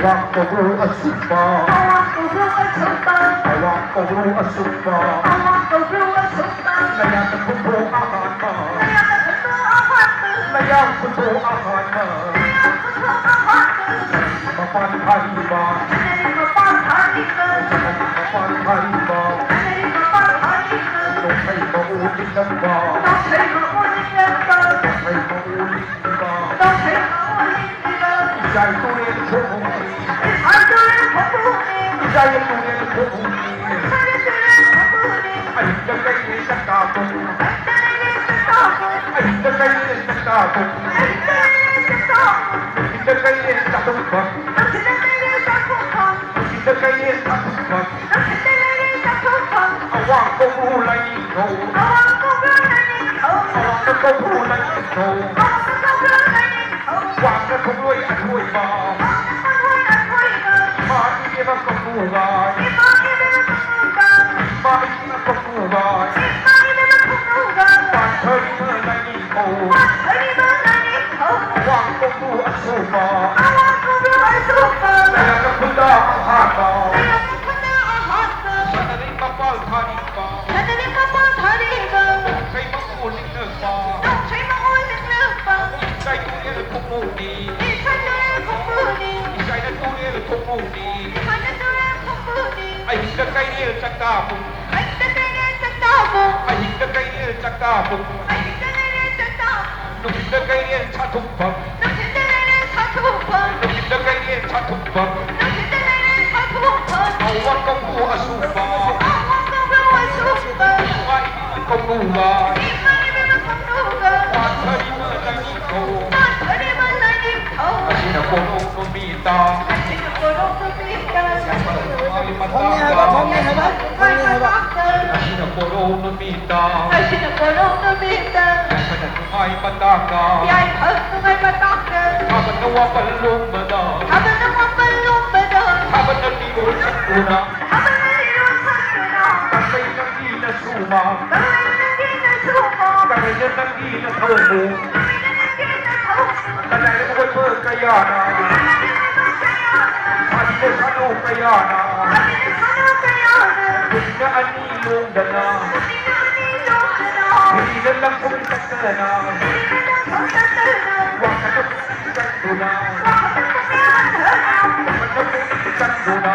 ꯑꯋꯥꯡ ꯀꯧꯕ꯭ꯔꯨ ꯑꯁꯨꯝꯕ, ꯑꯋꯥꯡ ꯀꯧꯕ꯭ꯔꯨ ꯑꯁꯨꯝꯕ, ꯑꯋꯥꯡ ꯀꯧꯕ꯭ꯔꯨ ꯑꯁꯨꯝꯕ, ꯑꯋꯥꯡ ꯀꯧꯕ꯭ꯔꯨ ꯑꯁꯨꯝꯕ, ꯅꯌꯥꯗ ꯈꯣꯡꯊꯣꯛ ꯑꯍꯥꯟꯕ, ꯅꯌꯥꯗ ꯈꯣꯡꯊꯣꯛ ꯑꯍꯥꯟꯕ, ꯅꯌꯥ ꯈꯣꯡꯊꯣꯛ ꯑꯍꯥꯟꯕ, ꯅꯌꯥ ꯈꯣꯡꯊꯣꯛ ꯑꯍꯥꯟꯕ, ꯃꯄꯥꯟ ꯊꯥꯔꯤꯕ, ꯁꯅꯥꯔꯩ ꯃꯄꯥꯟ ꯊꯥꯔꯤꯕ, ꯁꯅꯥꯔꯩ ꯃꯄꯥꯟ ꯊꯥꯔꯤꯕ, ꯁꯅꯥꯔꯩ ꯃꯄꯥꯟ ꯊꯥꯔꯤꯕ, ꯅꯣꯡꯈꯩ ꯃꯎ ꯂꯤꯛꯂꯝꯕ, ꯅꯣꯡꯈꯩ ꯃꯎ ꯂꯤꯛꯂꯝꯕ, ꯅꯣꯡꯈꯩ ꯃꯎ ꯂꯤꯛꯂꯤꯕ, ꯅꯣꯡꯈꯩ ꯃꯎ ꯂꯤꯛꯂꯤꯕ, ꯏꯖꯥꯏ ꯇꯨꯔꯦꯜ ꯈꯣꯡꯅꯨꯡꯅꯤ, ꯏꯖꯥꯏ ꯇꯨꯔꯦꯜ ꯈꯣꯡꯅꯨꯡꯅꯤ, ꯏꯖꯥꯏ ꯇꯨꯔꯦꯜ ꯈꯣꯡꯅꯨꯡꯅꯤ, ꯏꯖꯥꯏ ꯇꯨꯔꯦꯜ ꯈꯣꯡꯅꯨꯡꯅꯤ, ꯑꯍꯤꯡꯗ ꯀꯩꯔꯦꯜ ꯆꯥꯛꯇꯥꯕꯨꯡ, ꯑꯍꯤꯡꯗ ꯀꯩꯔꯦꯜ ꯆꯥꯛꯇꯥꯕꯨꯡ, ꯑꯍꯤꯡꯗ ꯀꯩꯔꯦꯜ ꯆꯥꯛꯇꯥꯕꯨꯡ, ꯑꯍꯤꯡꯗ ꯀꯩꯔꯦꯜ ꯆꯥꯛꯇꯥꯕꯨꯡ, ꯅꯨꯡꯊꯤꯜꯗ ꯀꯩꯔꯦꯜ ꯆꯥꯛꯊꯣꯛꯐꯝ, ꯅꯨꯡꯊꯤꯜꯗ ꯀꯩꯔꯦꯜ ꯆꯥꯛꯊꯣꯛꯐꯝ, ꯅꯨꯡꯊꯤꯜꯗ ꯀꯩꯔꯦꯜ ꯆꯥꯛꯊꯣꯛꯐꯝ, ꯅꯨꯡꯊꯤꯜꯗ ꯀꯩꯔꯦꯜ ꯆꯥꯛꯊꯣꯛꯐꯝ, ꯑꯋꯥꯡ ꯀꯧꯕ꯭ꯔꯨ ꯂꯥꯏꯅꯤꯡꯊꯧ, ꯑꯋꯥꯡ ꯀꯧꯕ꯭ꯔꯨ ꯂꯥꯏꯅꯤꯡꯊꯧ, ꯑꯋꯥꯡꯗ ꯀꯧꯕ꯭ꯔꯨ ꯂꯥꯏꯅꯤꯡꯊꯧ, ꯑꯋꯥꯡꯗ ꯀꯧꯕ꯭ꯔꯨ ꯂꯥꯏꯅꯤꯡꯊꯧ, ꯋꯥꯡꯗ ꯈꯣꯡꯂꯣꯏ ꯑꯊꯣꯏꯕ, ꯋꯥꯡꯗ ꯈꯣꯡꯂꯣꯏ ꯑꯊꯣꯏꯕ, ꯏꯃꯥ ꯏꯕꯦꯝꯃ ꯀꯧꯕ꯭ꯔꯨ ꯂꯥꯏ, ꯏꯃꯥ ꯏꯕꯦꯝꯃ ꯀꯧꯕ꯭ꯔꯨ ꯂꯥꯏ, ꯏꯃꯥ ꯏꯕꯦꯝꯃ ꯀꯧꯕ꯭ꯔꯨ ꯂꯥꯏ, ꯏꯃꯥ ꯏꯕꯦꯝꯃ ꯀꯧꯕ꯭ꯔꯨ ꯂꯥꯏ, ꯄꯥꯟꯊꯔꯤꯕ ꯂꯥꯏꯅꯤꯡꯊꯧ, ꯄꯥꯟꯊꯔꯤꯕ ꯂꯥꯏꯅꯤꯡꯊꯧ, ꯑꯋꯥꯡ ꯀꯧꯕ꯭ꯔꯨ ꯑꯁꯨꯝꯕ, ꯑꯋꯥꯡ ꯀꯧꯕ꯭ꯔꯨ ꯑꯁꯨꯝꯕ, ꯅꯌꯥꯗ ꯈꯨꯟꯗꯥ ꯑꯍꯥꯟꯕ, ꯅꯌꯥꯗ ꯈꯨꯟꯗꯥ ꯑꯍꯥꯟꯕ, ꯁꯅꯥꯔꯩ ꯃꯄꯥꯜ ꯊꯥꯔꯤꯕ, ꯁꯅꯥꯔꯩ ꯃꯄꯥꯜ ꯊꯥꯔꯤꯕ, ꯅꯣꯡꯈꯩ ꯃꯎ ꯂꯤꯛꯂꯝꯕ, ꯅꯣꯡꯈꯩ ꯃꯎ ꯂꯤꯛꯂꯝꯕ, ꯏꯖꯥꯏ ꯇꯨꯔꯦꯜ ꯈꯣꯡꯅꯨꯡꯅꯤ, ꯏꯖꯥꯏ ꯇꯨꯔꯦꯜ ꯈꯣꯡꯅꯨꯡꯅꯤ, ꯏꯖꯥꯏꯅ ꯇꯨꯔꯦꯜ ꯈꯣꯡꯅꯨꯡꯅꯤ, ꯏꯖꯥꯏꯅ ꯇꯨꯔꯦꯜ ꯈꯣꯡꯅꯨꯡꯅꯤ, ꯑꯍꯤꯡꯗ ꯀꯩꯔꯦꯜ ꯆꯥꯛꯇꯥꯕꯨꯡ, ꯑꯍꯤꯡꯗ ꯀꯩꯔꯦꯜ ꯆꯥꯛꯇꯥꯕꯨꯡ, ꯑꯍꯤꯡꯗ ꯀꯩꯔꯦꯜ ꯆꯥꯛꯇꯥꯕꯨꯡ, ꯑꯍꯤꯡꯗ ꯀꯩꯔꯦꯜ ꯆꯥꯛꯇꯥꯕꯨꯡ, ꯅꯨꯡꯊꯤꯜꯗ ꯀꯩꯔꯦꯜ ꯆꯥꯛꯊꯣꯛꯐꯝ, ꯅꯨꯡꯊꯤꯜꯗ ꯀꯩꯔꯦꯜ ꯆꯥꯛꯊꯣꯛꯐꯝ, ꯅꯨꯡꯊꯤꯜꯗ ꯀꯩꯔꯦꯜ ꯆꯥꯛꯊꯣꯛꯐꯝ, ꯅꯨꯡꯊꯤꯜꯗ ꯀꯩꯔꯦꯜ ꯆꯥꯛꯊꯣꯛꯐꯝ, ꯑꯋꯥꯡ ꯀꯧꯕ꯭ꯔꯨ ꯑꯁꯨꯝꯕ, ꯑꯋꯥꯡ ꯀꯧꯕ꯭ꯔꯨ ꯑꯁꯨꯝꯕ, ꯏꯃꯥ ꯏꯕꯦꯝꯃ ꯀꯧꯕ꯭ꯔꯨ ꯂꯥꯏ, ꯏꯃꯥ ꯏꯕꯦꯝꯃ ꯀꯧꯕ꯭ꯔꯨ ꯂꯥꯏ, ꯄꯥꯟꯊꯔꯤꯕ ꯂꯥꯏꯅꯤꯡꯊꯧ, ꯄꯥꯟꯊꯔꯤꯕ ꯂꯥꯏꯅꯤꯡꯊꯧ, ꯉꯁꯤꯅ ꯀꯣꯅꯨꯡ ꯅꯨꯃꯤꯠꯇ, ꯉꯁꯤꯅ ꯀꯣꯅꯨꯡ ꯅꯨꯃꯤꯠꯇ, ꯌꯥꯝꯅ ꯅꯨꯡꯉꯥꯏ ꯊꯣꯡꯉꯦ ꯍꯥꯏꯕ, ꯃꯇꯥꯡꯗ, ꯊꯣꯡꯉꯦ ꯍꯥꯏꯕ, ꯊꯣꯡꯉꯦ ꯍꯥꯏꯕ꯫ ꯉꯁꯤꯅ ꯀꯣꯅꯨꯡ ꯅꯨꯃꯤꯠꯇ, ꯉꯁꯤꯅ ꯀꯣꯅꯨꯡ ꯅꯨꯃꯤꯠꯇ, ꯌꯥꯝꯅ ꯅꯨꯡꯉꯥꯏ ꯃꯇꯥꯡꯗ, ꯌꯥꯏꯐ ꯅꯨꯡꯉꯥꯏ ꯃꯇꯥꯡꯗ, ꯊꯥꯕꯜꯅ ꯋꯥꯄꯜ ꯂꯣꯝꯕꯗ, ꯊꯥꯕꯜꯅ ꯋꯥꯄꯜ ꯂꯣꯝꯕꯗ, ꯊꯥꯕꯜꯅ ꯂꯤꯔꯣꯟ ꯁꯛꯇꯨꯅ, ꯊꯥꯕꯜꯅ ꯂꯤꯔꯣꯟ ꯁꯛꯇꯨꯅ, ꯀꯪꯂꯩ ꯅꯪꯒꯤ ꯅꯁꯨꯃ, ꯀꯪꯂꯩ ꯅꯪꯒꯤ ꯅꯁꯨꯃ, ꯀꯪꯂꯩꯅ ꯅꯪꯒꯤ ꯅꯊꯧꯕꯨ, ꯀꯪꯂꯩꯅ ꯅꯪꯒꯤ ꯅꯊꯧꯕꯨ, ꯀꯗꯥꯏꯗ ꯑꯣꯏꯕ ꯀꯌꯥꯅ, ꯀꯗꯥꯏꯗ ꯑꯣꯏꯕ ꯀꯌꯥꯅ, ꯁꯥꯅꯧ ꯀꯌꯥꯅ ꯄꯨꯟꯅ ꯑꯅꯤ ꯂꯣꯡꯗꯅ ꯍꯤꯗ ꯂꯪꯐꯝ ꯆꯠꯇꯅ ꯋꯥꯈꯜ ꯆꯪꯗꯨꯅ ꯆꯪꯗꯨꯅ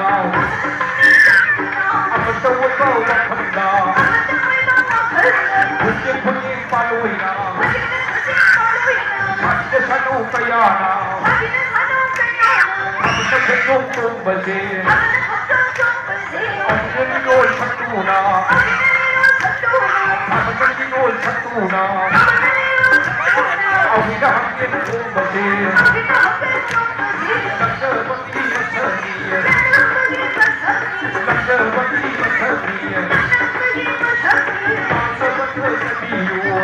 ꯑꯃꯠꯇ ꯑꯣꯏꯕ ꯋꯥꯐꯝꯗ ꯄꯨꯛꯅꯤꯡ ꯄꯨꯛꯅꯤꯡ ꯄꯥꯜꯂꯣꯏꯅ ꯁꯥꯅꯧ ꯀꯌꯥꯅ ꯈꯣꯡꯗꯣꯡ ꯇꯣꯡꯕꯁꯦ ꯑꯃꯨꯛ ꯂꯣꯏ ꯁꯛꯇꯨꯅ ꯑꯃꯨꯛ ꯂꯣꯏ ꯁꯛꯇꯨꯅ ꯑꯍꯨꯝꯅ ꯍꯛꯆꯦꯜ ꯇꯣꯡꯕꯁꯦ ꯂꯛꯆꯕꯒꯤ ꯃꯁꯛꯅꯤ ꯂꯛꯆꯕꯒꯤ ꯃꯁꯛꯅꯤ ꯃꯥꯟꯅꯕ ꯊꯣꯏꯅꯕꯤꯌꯨ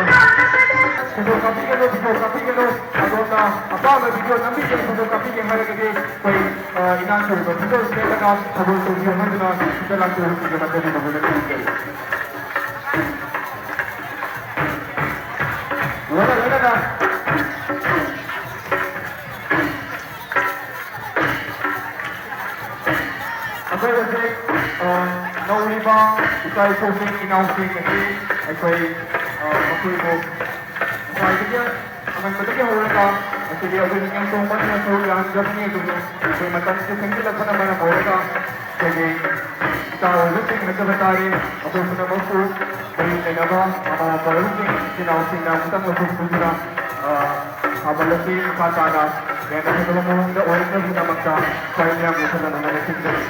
ꯐꯣꯇꯣ ꯀꯥꯞꯄꯤꯒꯅꯨ ꯐꯣꯇꯣ ꯀꯥꯞꯄꯤꯒꯅꯨ ꯑꯗꯣꯝꯅ ꯑꯄꯥꯝꯕ ꯚꯤꯗꯤꯑꯣ ꯅꯝꯕꯤꯒꯦ ꯐꯣꯇꯣ ꯀꯥꯞꯄꯤꯒꯦ ꯍꯥꯏꯔꯒꯗꯤ ꯑꯩꯈꯣꯏ ꯏꯅꯥꯛꯇ ꯑꯣꯏꯕ ꯐꯤꯖꯣꯜ ꯁꯦꯠꯂꯒ ꯊꯧꯒꯜ ꯇꯧꯕꯤꯌꯨ ꯍꯥꯏꯗꯨꯅ ꯁꯤꯗ ꯂꯥꯛꯄꯤꯔꯛꯄꯒꯤꯗꯃꯛꯇ ꯅꯤꯡꯊꯧ ꯈꯨꯔꯨꯝꯖꯔꯤ꯫ ꯂꯣꯏꯔꯦ, ꯂꯣꯏꯔꯦ, ꯂꯣꯏꯔꯦ꯫ ꯑꯩꯈꯣꯏ ꯍꯧꯖꯤꯛ ꯅꯧꯔꯤꯕ ꯏꯆꯥ ꯏꯁꯨꯁꯤꯡ ꯏꯅꯥꯎꯁꯤꯡ ꯑꯁꯤ ꯑꯩꯈꯣꯏ ꯃꯈꯣꯏꯕꯨ ꯉꯁꯥꯏꯗꯒꯤ ꯑꯉꯟꯕꯗꯒꯤ ꯍꯧꯔꯒ ꯉꯁꯤꯗꯤ ꯑꯩꯈꯣꯏ ꯅꯤꯡꯉꯣꯜ ꯆꯣꯡꯕ ꯑꯁꯤꯅ ꯁꯔꯨꯛ ꯌꯥꯍꯟꯖꯕꯅꯤ꯫ ꯑꯗꯨꯕꯨ ꯑꯩꯈꯣꯏ ꯃꯇꯝꯁꯦ ꯊꯦꯡꯖꯤꯜꯂꯛꯄꯅ ꯃꯔꯝ ꯑꯣꯏꯔꯒ ꯑꯩꯈꯣꯏꯒꯤ ꯏꯆꯥ ꯑꯣꯏꯕꯁꯤꯡ ꯍꯥꯏꯖꯕ ꯇꯥꯔꯦ, ꯑꯩꯈꯣꯏ ꯄꯨꯝꯅꯃꯛꯄꯨ ꯃꯔꯤ ꯂꯩꯅꯕ ꯃꯃꯥ ꯃꯄꯥ ꯑꯣꯏꯕꯁꯤꯡ ꯏꯆꯤꯜ ꯏꯅꯥꯎꯁꯤꯡꯅ ꯑꯃꯨꯛꯇꯪ ꯃꯈꯣꯏ ꯄꯨꯟꯗꯨꯅ ꯊꯥꯕꯜ ꯑꯁꯤ ꯃꯈꯥ ꯇꯥꯅ ꯌꯥꯅꯕ ꯃꯑꯣꯡꯗ ꯑꯣꯏꯔꯛꯅꯕꯒꯤꯗꯃꯛꯇ ꯈ꯭ꯋꯥꯏ ꯃꯌꯥꯝꯕꯨ ꯐꯖꯅ ꯅꯤꯡꯁꯤꯡꯖꯔꯤ꯫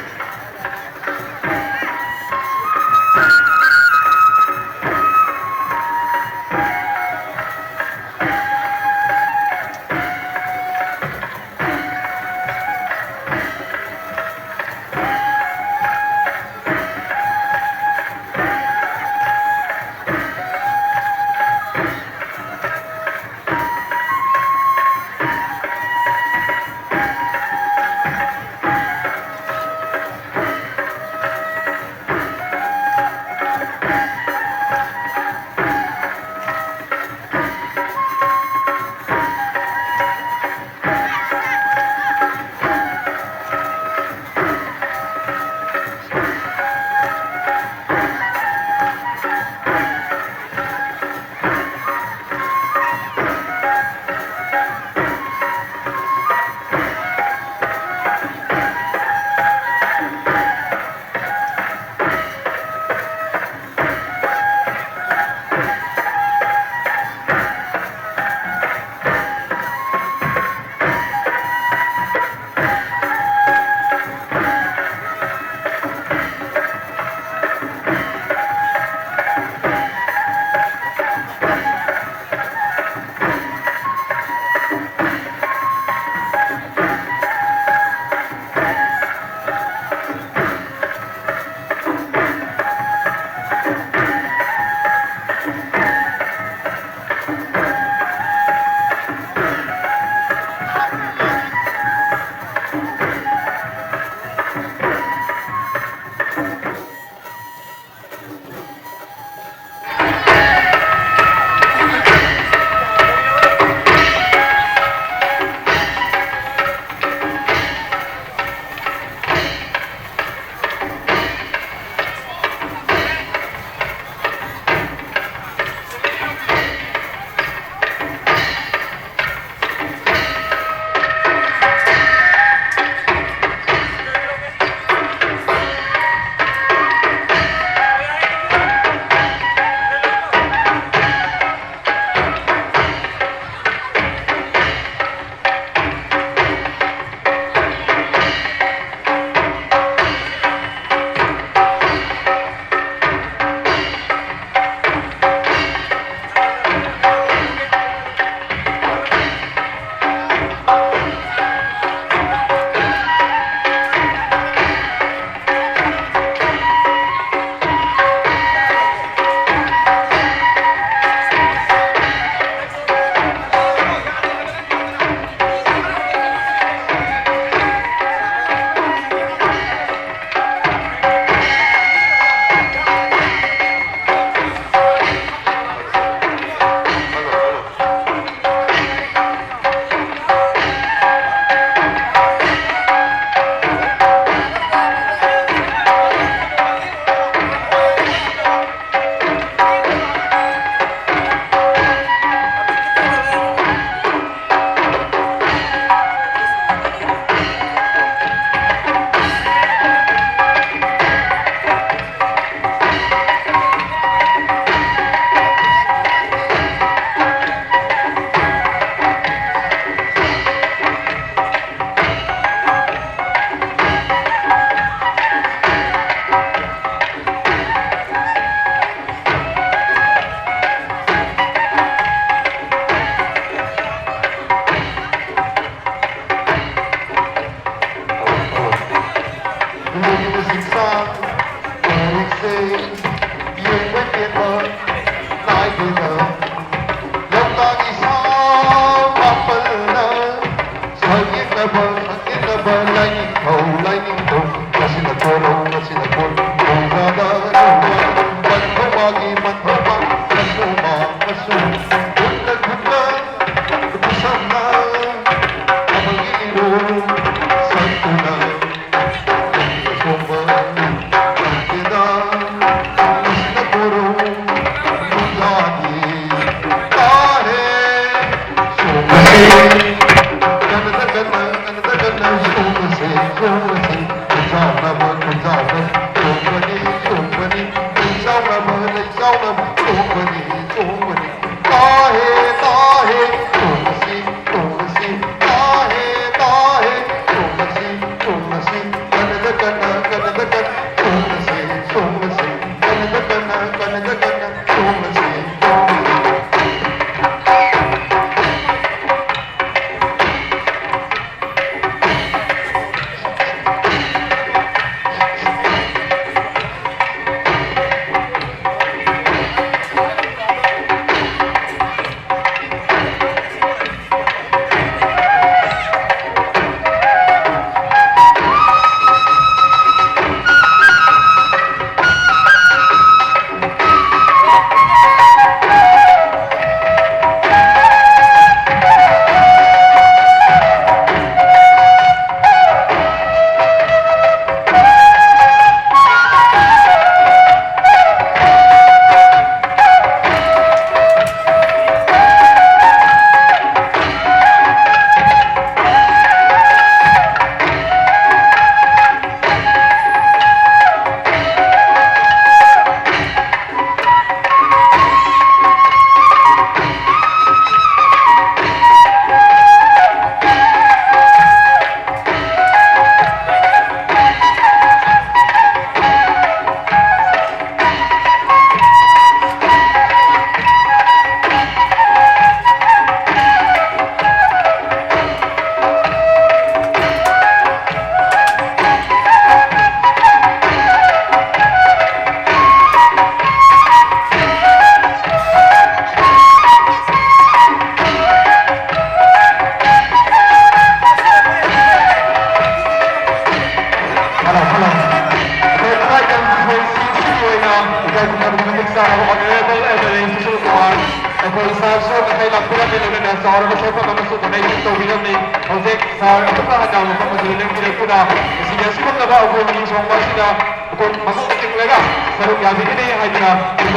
ꯃꯇꯤꯛ ꯆꯥꯔꯕ Honourable M L A Sushil Kumar ꯑꯩꯈꯣꯏ ꯁꯥꯔꯁꯨ ꯉꯁꯥꯏ ꯂꯥꯛꯄꯤꯔꯝꯃꯤ, ꯂꯣꯏꯅꯅ ꯆꯥꯎꯔꯕ ꯁꯣꯏꯐꯝ ꯑꯃꯁꯨ donation ꯇꯧꯕꯤꯔꯝꯃꯤ꯫ ꯍꯧꯖꯤꯛ ꯁꯥꯔ ꯑꯃꯨꯛꯀ ꯍꯟꯅ ꯃꯐꯝ ꯑꯁꯤꯗ ꯂꯦꯡꯕꯤꯔꯛꯇꯨꯅ ꯉꯁꯤꯒꯤ ꯑꯁꯤꯒꯨꯝꯂꯕ ꯑꯩꯈꯣꯏ ꯃꯤꯡ ꯆꯣꯡꯕ ꯑꯁꯤꯗ ꯑꯩꯈꯣꯏ ꯃꯀꯣꯛ ꯆꯤꯡꯂꯒ ꯁꯔꯨꯛ ꯌꯥꯕꯤꯒꯅꯤ ꯍꯥꯏꯗꯨꯅ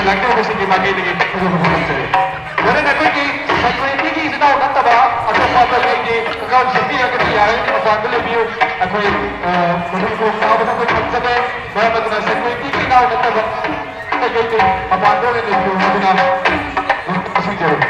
ꯂꯥꯛꯄꯤꯔꯤꯕꯁꯤꯡꯒꯤ ꯃꯥꯏꯀꯩꯗꯒꯤ ꯊꯥꯖꯕ ꯐꯣꯡꯗꯣꯛꯆꯔꯤ꯫ ꯂꯣꯏꯅꯅ ꯑꯩꯈꯣꯏꯒꯤ securityꯒꯤ ꯏꯆꯤꯟ ꯏꯅꯥꯎ ꯅꯠꯇꯕ ꯑꯇꯣꯞꯄ ꯑꯇꯣꯞꯄꯒꯤ account ꯁꯦꯝꯕꯤꯔꯒꯗꯤ ꯌꯥꯔꯒꯗꯤ ꯃꯄꯥꯟꯗ ꯂꯩꯕꯤꯌꯨ꯫ ꯑꯩꯈꯣꯏ, ꯑ, ꯃꯗꯨꯒꯤ ꯈꯨꯗꯣꯡꯆꯥꯕꯗꯣ ꯑꯩꯈꯣꯏ ꯊꯝꯖꯒꯦ꯫ ꯃꯔꯝ ꯑꯗꯨꯅ securityꯒꯤ ꯏꯅꯥꯎ ꯅꯠꯇꯕ ꯀꯩꯀꯩ ꯃꯄꯥꯟꯗ ꯑꯣꯏꯅ ꯂꯩꯕꯤꯌꯨ ꯍꯥꯏꯗꯨꯅ ꯅꯤꯡꯁꯤꯡꯖꯔꯤ꯫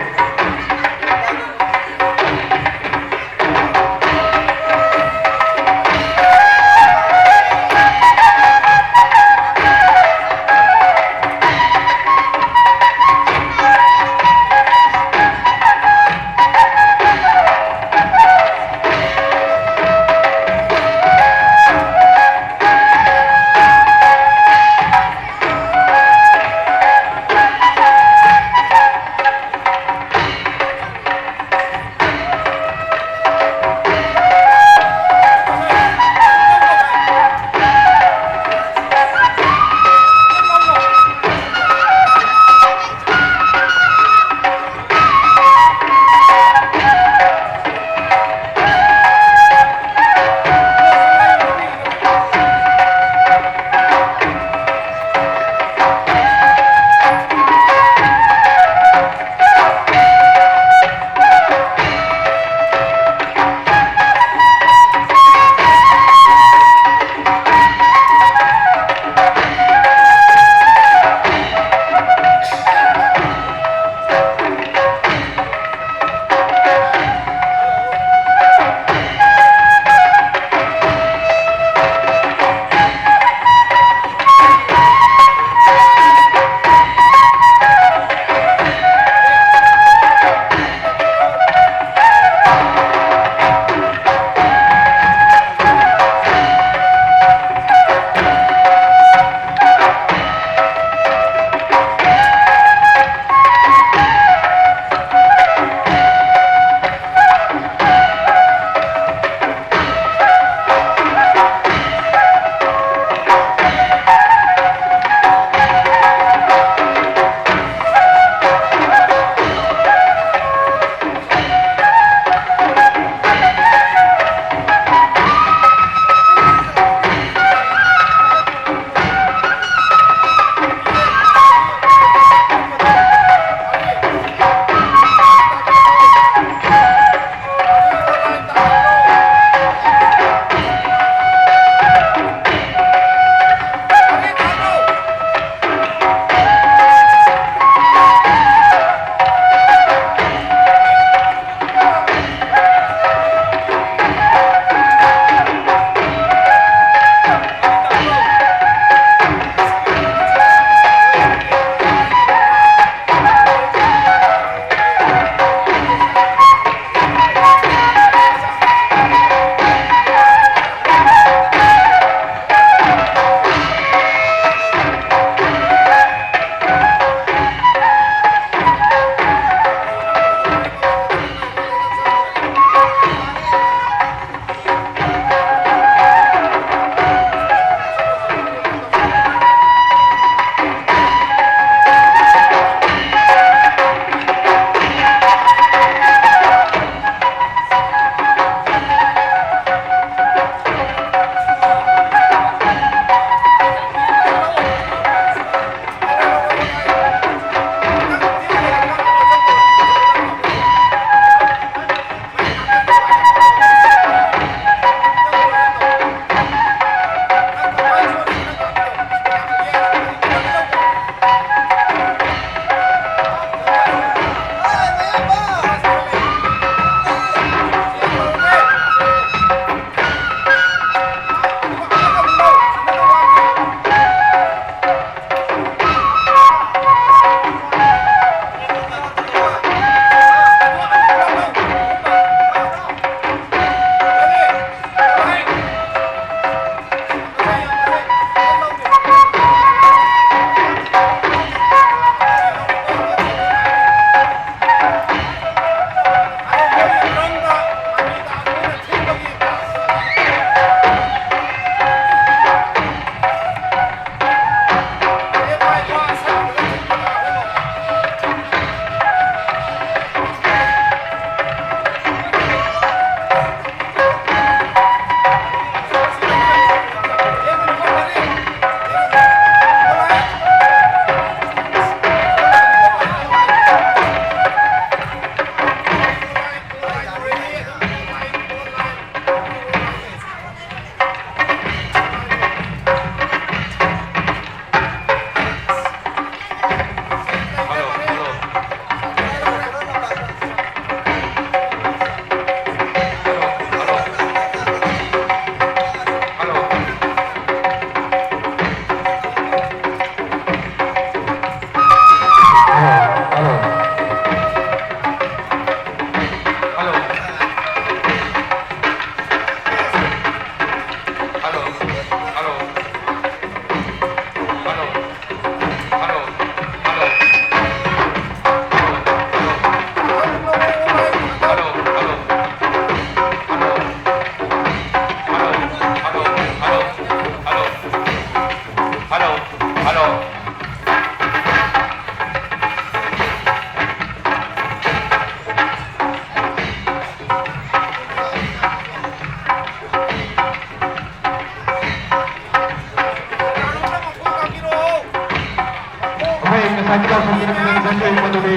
ꯍꯥꯏꯕꯗ ꯑꯩꯈꯣꯏꯒꯤ ꯅꯤꯡꯁꯤꯡꯖꯔꯤ ꯃꯗꯨꯗꯤ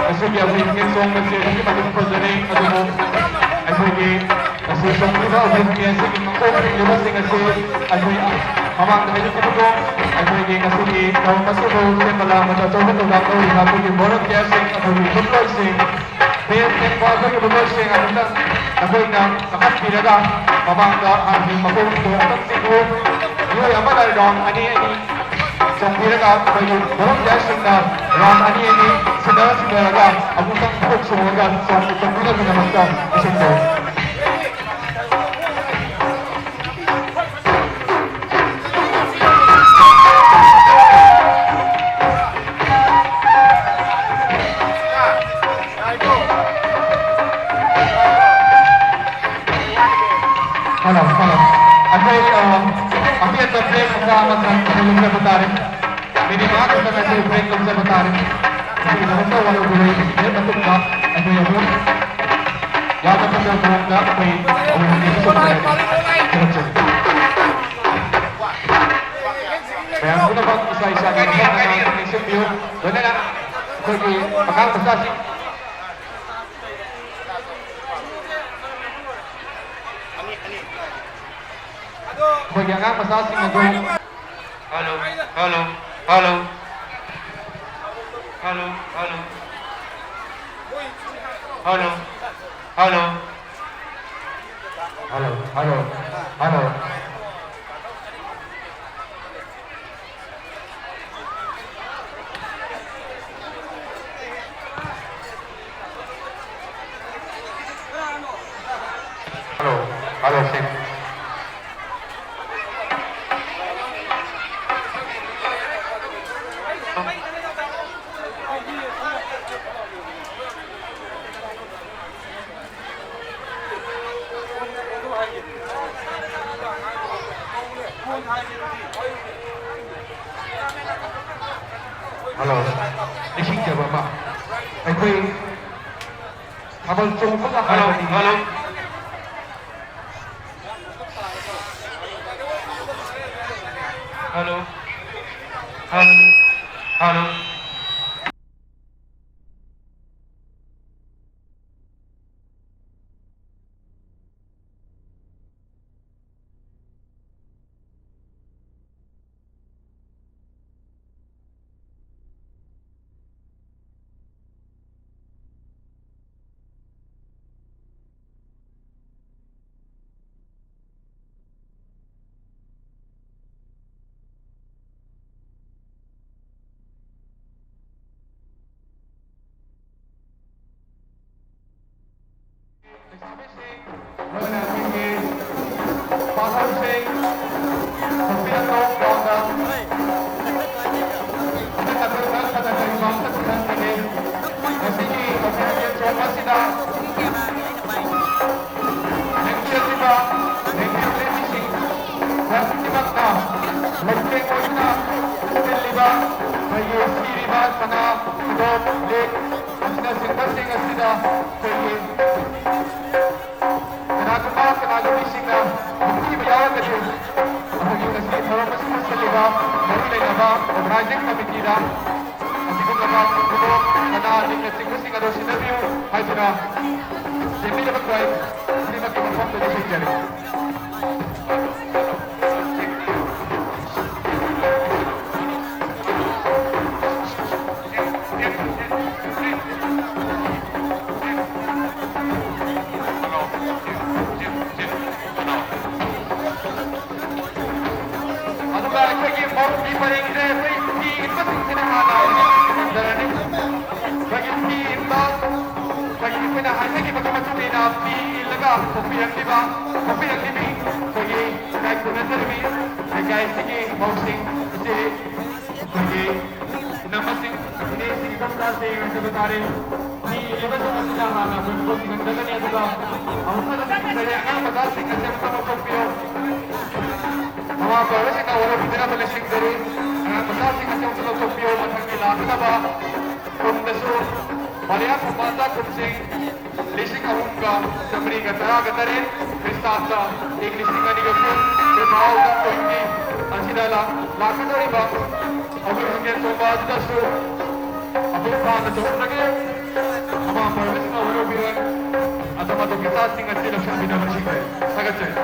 ꯉꯁꯤꯒꯤ ꯑꯩꯈꯣꯏꯒꯤ ꯃꯤꯠ ꯆꯣꯡꯕꯁꯤ ꯑꯗꯨꯛꯀꯤ ꯃꯇꯤꯛ ꯐꯖꯔꯤ꯫ ꯑꯗꯨꯕꯨ ꯑꯩꯈꯣꯏꯒꯤ ꯉꯁꯤ ꯆꯣꯡꯂꯤꯕ ꯑꯩꯈꯣꯏꯒꯤ ꯃꯤ ꯑꯁꯤꯒꯤ ꯃꯀꯣꯛ ꯊꯣꯡꯂꯤꯕꯁꯤꯡ ꯑꯁꯤ ꯑꯩꯈꯣꯏ ꯃꯃꯥꯡꯗ ꯍꯥꯏꯖꯈꯤꯕꯗꯣ ꯑꯩꯈꯣꯏꯒꯤ ꯉꯁꯤꯒꯤ ꯊꯧꯔꯝ ꯑꯁꯤꯕꯨ ꯁꯦꯝꯕ ꯂꯥꯡꯕꯗ ꯑꯆꯧꯕ ꯊꯧꯗꯥꯡ ꯂꯧꯔꯤꯕ ꯑꯩꯈꯣꯏꯒꯤ volunteerꯁꯤꯡ, ꯑꯩꯈꯣꯏꯒꯤ ꯐꯨꯠꯕꯣꯜꯁꯤꯡ, ꯕꯦꯟ ꯊꯦꯡꯕ ꯑꯩꯈꯣꯏꯒꯤ ꯐꯨꯠꯕꯣꯜꯁꯤꯡ ꯑꯗꯨꯝꯅ ꯑꯩꯈꯣꯏꯅ ꯀꯥꯈꯠꯄꯤꯔꯒ ꯃꯃꯥꯡꯗ ꯍꯥꯟꯅꯒꯤ ꯃꯀꯣꯛ ꯊꯣꯡꯕꯁꯤꯡꯕꯨ ꯃꯤꯑꯣꯏ ꯑꯃꯅ round ꯑꯅꯤ ꯑꯅꯤ ꯆꯣꯡꯕꯤꯔꯒ ꯑꯩꯈꯣꯏꯒꯤ volunteerꯁꯤꯡꯅ round ꯑꯅꯤ ꯑꯅꯤ ꯁꯤꯟꯅꯔ ꯁꯤꯟꯅꯔꯒ ꯑꯃꯨꯛꯇꯪ ꯄꯨꯛ ꯁꯣꯛꯑꯒ ꯆꯣꯡ-, ꯆꯣꯡꯕꯤꯅꯕꯒꯤꯗꯃꯛꯇ ꯅꯤꯡꯁꯤꯡꯖꯔꯤ꯫ Hello, hello. ꯑꯩꯈꯣꯏ, ꯑ, ꯑꯇꯦꯟꯕ break ꯃꯆꯥ ꯑꯃꯈꯛ ꯑꯩꯈꯣꯏ ꯂꯧꯖꯕ ꯇꯥꯔꯦ꯫ Minute ꯃꯉꯥ ꯈꯛꯇꯪ ꯑꯩꯈꯣꯏ break ꯂꯧꯖꯕ ꯇꯥꯔꯦ꯫ ꯃꯁꯤꯒꯤꯗꯃꯛꯇ ꯋꯥꯔꯧꯕꯤꯔꯣꯏ꯫ Break ꯃꯇꯨꯡꯗ ꯑꯩꯈꯣꯏ ꯑꯃꯨꯛ ꯌꯥꯝꯅ ꯐꯖꯕ ꯃꯑꯣꯡꯗ ꯑꯩꯈꯣꯏ ꯑꯃꯨꯛ ꯌꯦꯡꯕ ꯆꯠꯆꯒꯅꯤ꯫ ꯊꯥꯒꯠꯆꯔꯤ꯫ ꯃꯌꯥꯝ ꯄꯨꯝꯅꯃꯛ ꯏꯁꯥ ꯏꯁꯥꯒꯤ ꯃꯐꯝ ꯅꯥꯟꯅ ꯂꯦꯡꯁꯤꯟꯕꯤꯌꯨ꯫ ꯂꯣꯏꯅꯅ ꯑꯩꯈꯣꯏꯒꯤ ꯑꯉꯥꯡ ꯃꯆꯥꯁꯤꯡ ꯑꯩꯈꯣꯏꯒꯤ ꯑꯉꯥꯡ ꯃꯆꯥꯁꯤꯡ ꯑꯗꯨ hello, hello, hello, hello, hello, hello, hello, hello, hello, hello. Hello, hello, check. Hello, ꯅꯤꯡꯁꯤꯡꯖꯕ ꯑꯃ, ꯑꯩꯈꯣꯏ ꯊꯥꯕꯜ ꯆꯣꯡꯕꯒ hello, ꯍꯥꯏꯕꯗꯤ hello, hello, hello, hello. ꯑꯩꯈꯣꯏꯒꯤ ꯁꯤꯔꯤꯕ ꯁꯅꯥ ꯈꯨꯗꯣꯞ ꯂꯤꯛ ꯑꯁꯤꯅꯆꯤꯡꯕꯁꯤꯡ ꯑꯁꯤꯗ ꯑꯩꯈꯣꯏꯒꯤ ꯀꯅꯥꯒꯨꯝꯕ ꯀꯅꯥꯒꯨꯝꯕꯤꯁꯤꯡꯅ ꯄꯤꯕ ꯌꯥꯎꯔꯒꯗꯤ ꯑꯩꯈꯣꯏꯒꯤ ꯉꯁꯤ ꯊꯧꯔꯝ ꯑꯁꯤꯕꯨ ꯁꯤꯜꯂꯤꯕ ꯃꯔꯤ ꯂꯩꯅꯕ organizing committeeꯗ ꯑꯁꯤꯒꯨꯝꯂꯕ ꯈꯨꯗꯣꯞ ꯁꯅꯥ ꯂꯤꯛꯅꯆꯤꯡꯕꯁꯤꯡ ꯑꯗꯨ ꯁꯤꯟꯅꯕꯤꯌꯨ ꯍꯥꯏꯗꯨꯅ ꯆꯦꯟꯕꯤꯔꯕ ꯈ꯭ꯋꯥꯏ ꯈꯨꯗꯤꯡꯃꯛꯀꯤ ꯃꯐꯝꯗ ꯅꯤꯡꯁꯤꯡꯖꯔꯤ꯫ ꯑꯗꯨꯒ ꯑꯩꯈꯣꯏꯒꯤ ꯃꯧꯒꯤ ꯄꯔꯦꯡꯁꯦ ꯑꯩꯈꯣꯏ ꯐꯤ ꯏꯟꯕꯁꯤꯡꯁꯤꯅ ꯍꯥꯟꯅ ꯏꯟꯖꯔꯅꯤ꯫ ꯑꯩꯈꯣꯏꯒꯤ ꯐꯤ ꯏꯟꯕ, ꯑꯩꯈꯣꯏꯒꯤ ꯑꯩꯈꯣꯏꯅ ꯍꯥꯏꯖꯈꯤꯕꯒꯤ ꯃꯇꯨꯡ ꯏꯟꯅ ꯐꯤ ꯏꯜꯂꯒ ꯊꯣꯛꯄꯤꯔꯛꯂꯤꯕ, ꯊꯣꯛꯄꯤꯔꯛꯂꯤꯕꯤ ꯑꯩꯈꯣꯏꯒꯤ ꯏꯀꯥꯏ ꯈꯨꯝꯅꯖꯔꯤꯕꯤ ꯂꯩꯀꯥꯏ ꯑꯁꯤꯒꯤ ꯃꯧꯁꯤꯡ ꯑꯁꯤ ꯑꯩꯈꯣꯏꯒꯤ ꯏꯅꯝꯃꯁꯤꯡ, ꯏꯅꯦꯁꯤꯡ, ꯏꯗꯣꯝꯆꯥꯁꯤꯡ ꯍꯥꯏꯖꯕ ꯇꯥꯔꯦ꯫ ꯐꯤ ꯏꯟꯕꯁꯤꯡ ꯑꯁꯤꯅ ꯍꯥꯟꯅ ꯑꯩꯈꯣꯏ ꯄꯣꯠ ꯆꯤꯡꯍꯟꯒꯅꯤ, ꯑꯗꯨꯒ ꯑꯃꯨꯛꯀ ꯍꯟꯅ ꯆꯠꯈꯤꯗ꯭ꯔꯦ꯫ ꯑꯉꯥꯡ ꯃꯆꯥꯁꯤꯡ ꯑꯁꯤ ꯑꯃꯨꯛꯇ ꯂꯧꯊꯣꯛꯄꯤꯌꯨ꯫ ꯃꯃꯥ ꯑꯣꯏꯕꯁꯤꯡꯅ ꯋꯥꯔꯧꯕꯤꯗꯅꯕ ꯅꯤꯡꯁꯤꯡꯖꯔꯤ꯫ ꯑꯉꯥꯡ ꯃꯆꯥꯁꯤꯡ ꯑꯁꯤ ꯑꯃꯨꯛꯇ ꯂꯧꯊꯣꯛꯄꯤꯌꯨ꯫ ꯃꯊꯪꯒꯤ ꯂꯥꯛꯀꯗꯕ ꯀꯨꯝꯗꯁꯨ ꯃꯂꯦꯌꯥ ꯐꯝꯕꯥꯜ ꯆꯥꯛꯈꯨꯝꯁꯤꯡ ꯂꯤꯁꯤꯡ ꯑꯍꯨꯝꯒ ꯆꯥꯃꯔꯤꯒ ꯇꯔꯥꯒ ꯇꯔꯦꯠ, ꯈ꯭ꯔꯤꯁꯇꯥꯕꯇ ꯏꯪ ꯂꯤꯁꯤꯡ ꯑꯅꯤꯒ ꯀꯨꯟ, two thousand twenty ꯑꯁꯤꯗ ꯂꯥꯛ-, ꯂꯥꯛꯀꯗꯧꯔꯤꯕ ꯑꯩꯈꯣꯏ ꯍꯪꯒꯦꯟ ꯆꯣꯡꯕ ꯑꯗꯨꯗꯁꯨ ꯃꯄꯨꯡ ꯐꯥꯅ ꯇꯧꯍꯟꯖꯒꯦ꯫ ꯑꯃ ꯑꯃ ꯑꯣꯏꯕꯁꯤꯡꯅ ꯋꯥꯔꯧꯕꯤꯔꯣꯏ꯫ ꯑꯗꯣꯝ ꯑꯗꯣꯝꯒꯤ ꯆꯥꯁꯤꯡ ꯑꯁꯤ ꯂꯧꯁꯤꯟꯕꯤꯅꯕ ꯅꯤꯡꯁꯤꯡꯖꯔꯤ꯫ ꯊꯥꯒꯠꯆꯔꯤ꯫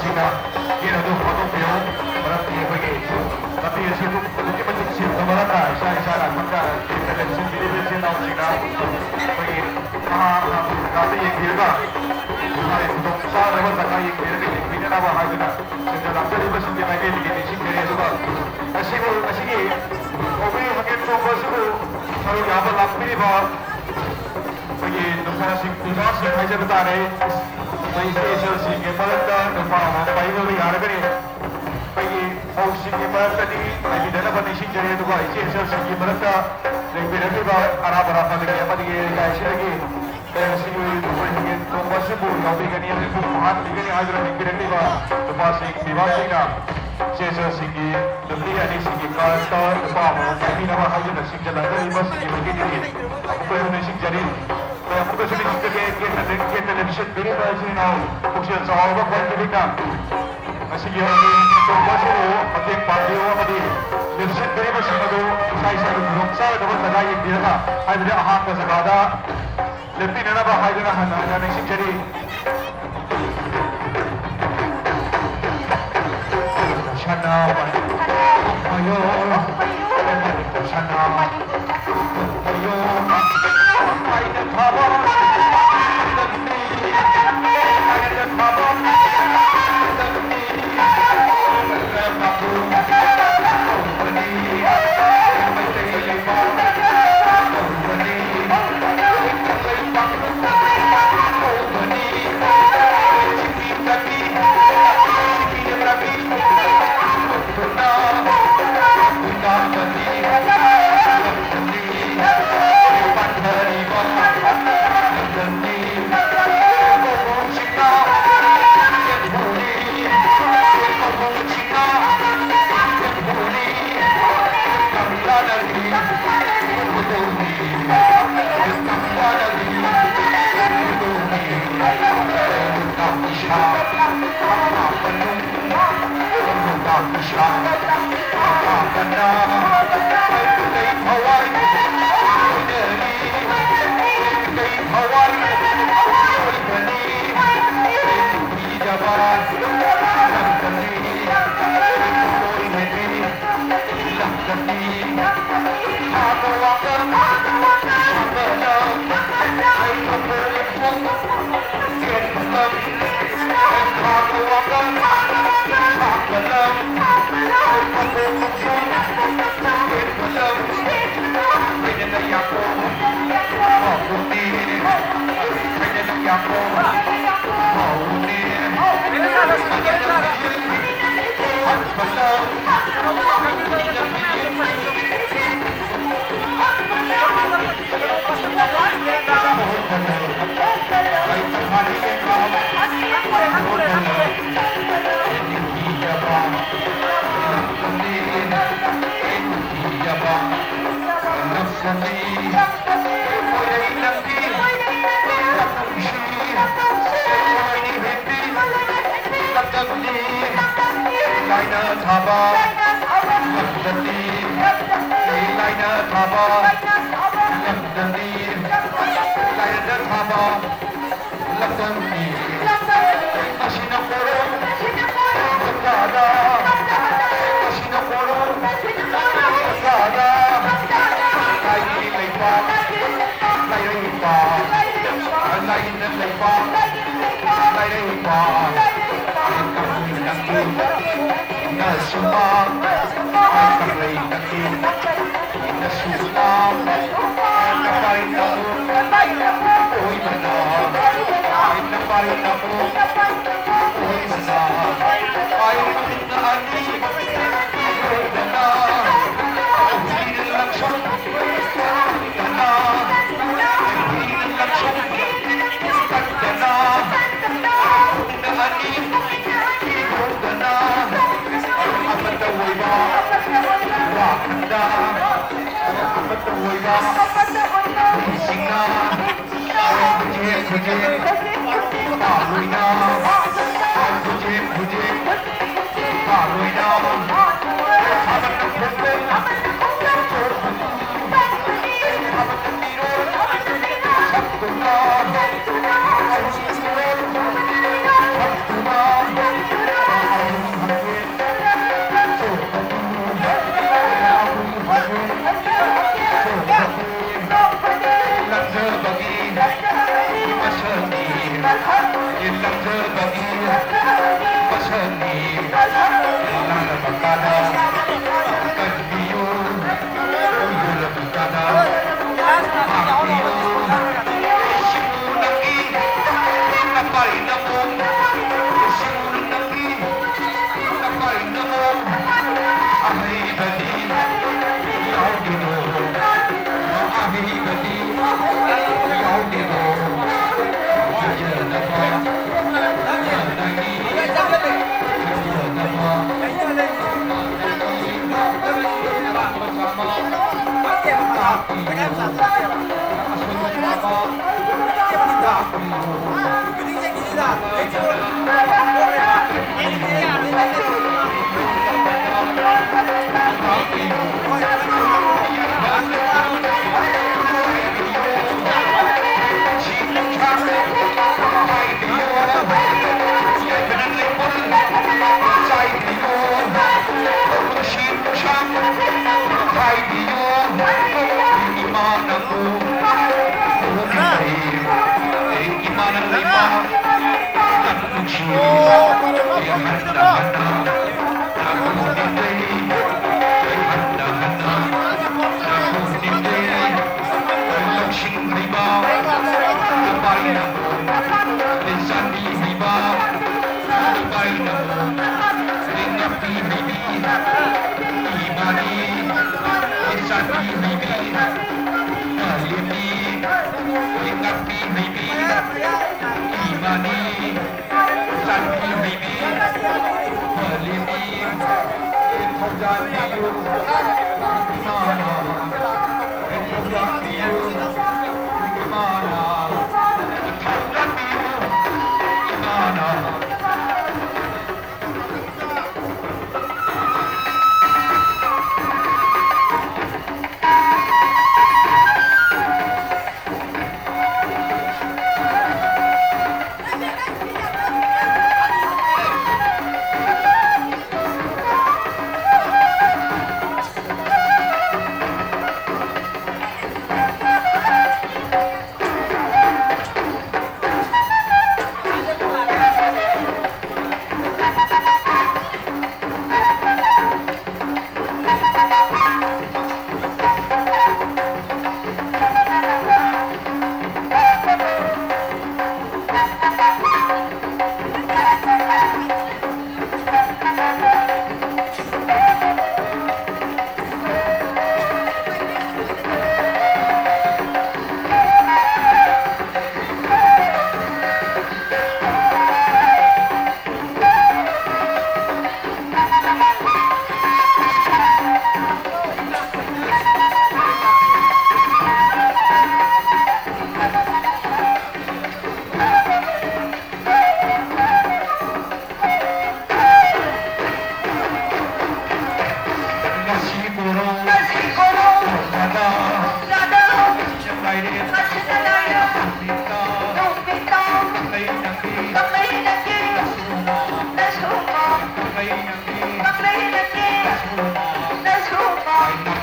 ꯁꯤꯡꯅ ꯒꯦꯠ ꯑꯗꯨ ꯐꯥꯗꯣꯛꯄꯤꯌꯨ꯫ ꯃꯔꯝꯗꯤ ꯑꯩꯈꯣꯏꯒꯤ ꯂꯝꯕꯤ ꯑꯁꯤ ꯑꯗꯨꯛ-, ꯑꯗꯨꯛꯀꯤ ꯃꯇꯤꯛ ꯆꯤꯟꯕ ꯃꯔꯝꯅ ꯏꯁꯥ ꯏꯁꯥꯅ ꯈꯪꯅ ꯒꯦꯠꯇ ꯂꯦꯞꯁꯤꯟꯕꯤꯔꯤꯕ ꯏꯆꯤꯜ ꯏꯅꯥꯎꯁꯤꯡꯅ ꯑꯩꯈꯣꯏꯒꯤ ꯑꯍꯥꯡꯕ ꯖꯒꯥꯗ ꯌꯦꯡꯕꯤꯔꯒ ꯏꯁꯥꯒꯤ ꯈꯨꯗꯣꯡ ꯆꯥꯗꯕ ꯖꯒꯥ ꯌꯦꯡꯕꯤꯔꯒ ꯌꯦꯡꯕꯤꯅꯅꯕ ꯍꯥꯏꯗꯨꯅ ꯁꯦꯟꯖ ꯂꯥꯛꯆꯔꯤꯕꯁꯤꯡꯒꯤ ꯃꯥꯏꯀꯩꯗꯒꯤ ꯅꯤꯡꯁꯤꯡꯖꯔꯤ꯫ ꯑꯗꯨꯒ ꯉꯁꯤꯕꯨ, ꯉꯁꯤꯒꯤ ꯊꯧꯕꯤ ꯍꯪꯒꯦꯟ ꯆꯣꯡꯕ ꯑꯁꯤꯕꯨ ꯁꯔꯨꯛ ꯌꯥꯕ ꯂꯥꯛꯄꯤꯔꯤꯕ ꯑꯩꯈꯣꯏꯒꯤ ꯅꯨꯄꯥꯁꯤꯡ, ꯅꯨꯄꯥꯁꯤꯡ ꯍꯥꯏꯖꯕ ꯇꯥꯔꯦ꯫ ꯑꯩꯈꯣꯏ ꯏꯆꯦ ꯏꯆꯜꯁꯤꯡꯒꯤ ꯃꯔꯛꯇ ꯅꯨꯄꯥ ꯑꯃ ꯄꯥꯏꯕꯤꯕ ꯌꯥꯔꯒꯅꯤ꯫ ꯑꯩꯈꯣꯏꯒꯤ ꯃꯧꯁꯤꯡꯒꯤ ꯃꯔꯛꯇꯗꯤ ꯄꯥꯏꯕꯤꯗꯅꯕ ꯅꯤꯡꯁꯤꯡꯖꯔꯤ꯫ ꯑꯗꯨꯒ ꯏꯆꯦ ꯏꯆꯜꯁꯤꯡꯒꯤ ꯃꯔꯛꯇ ꯂꯩꯕꯤꯔꯛꯂꯤꯕ ꯑꯔꯥꯞ ꯑꯔꯥꯞꯄꯗꯒꯤ ꯑꯃꯗꯤ ꯂꯩꯀꯥꯏꯁꯤꯗꯒꯤ ꯀꯌꯥꯁꯤꯡꯒꯤ ꯑꯩꯈꯣꯏ ꯍꯪꯒꯦꯟ ꯆꯣꯡꯕ ꯑꯁꯤꯕꯨ ꯌꯥꯎꯕꯤꯒꯅꯤ ꯑꯃꯁꯨꯡ ꯃꯍꯥꯛꯄꯤꯒꯅꯤ ꯍꯥꯏꯗꯨꯅ ꯂꯦꯡꯕꯤꯔꯛꯂꯤꯕ ꯅꯨꯄꯥꯁꯤꯡ, ꯄꯤꯕꯥꯁꯤꯡꯅ ꯏꯆꯦ ꯏꯆꯜꯁꯤꯡꯒꯤ ꯅꯨꯄꯤ ꯑꯅꯤꯁꯤꯒꯤ ꯀꯥꯔꯛꯇ ꯅꯨꯄꯥ ꯑꯃꯃꯝ ꯄꯥꯏꯕꯤꯅꯕ ꯍꯥꯏꯗꯨꯅ ꯁꯤꯡꯖꯜꯂꯛꯂꯤꯕꯁꯤꯡꯒꯤ ꯃꯥꯏꯀꯩꯗꯒꯤ ꯑꯃꯨꯛꯀꯁꯨ ꯅꯤꯡꯁꯤꯡꯖꯔꯤ꯫ ꯑꯩꯈꯣꯏ ꯑꯃꯨꯛꯀꯁꯨ ꯅꯤꯡꯁꯤꯡꯖꯒꯦ, ꯒꯦꯠꯇ ꯂꯦꯞ-, ꯒꯦꯠꯇ ꯂꯦꯞꯁꯤꯟꯕꯤꯔꯤꯕ ꯏꯆꯤꯜ ꯏꯅꯥꯎ ꯄꯨꯛꯆꯦꯜ ꯆꯥꯎꯔꯕ ꯈ꯭ꯋꯥꯏ ꯈꯨꯗꯤꯡꯅ ꯉꯁꯤꯒꯤ ꯍꯪꯒꯦꯟ ꯆꯣꯡꯕ ꯑꯁꯤꯕꯨ ꯃꯇꯦꯡ ꯄꯥꯡꯕꯤꯌꯨ ꯑꯃꯗꯤ ꯂꯦꯞꯁꯤꯟꯕꯤꯔꯤꯕꯁꯤꯡ ꯑꯗꯨ ꯏꯁꯥ ꯏꯁꯥꯒꯤ ꯈꯨꯗꯣꯡꯆꯥꯒꯗꯕ ꯖꯒꯥ ꯌꯦꯡꯕꯤꯔꯒ ꯍꯥꯏꯕꯗꯤ ꯑꯍꯥꯡꯕ ꯖꯒꯥꯗ ꯂꯦꯞꯄꯤꯅꯅꯕ ꯍꯥꯏꯗꯨꯅ ꯍꯟꯅ ꯍꯟꯅ ꯅꯤꯡꯁꯤꯡꯖꯔꯤ꯫ ꯁꯅꯥ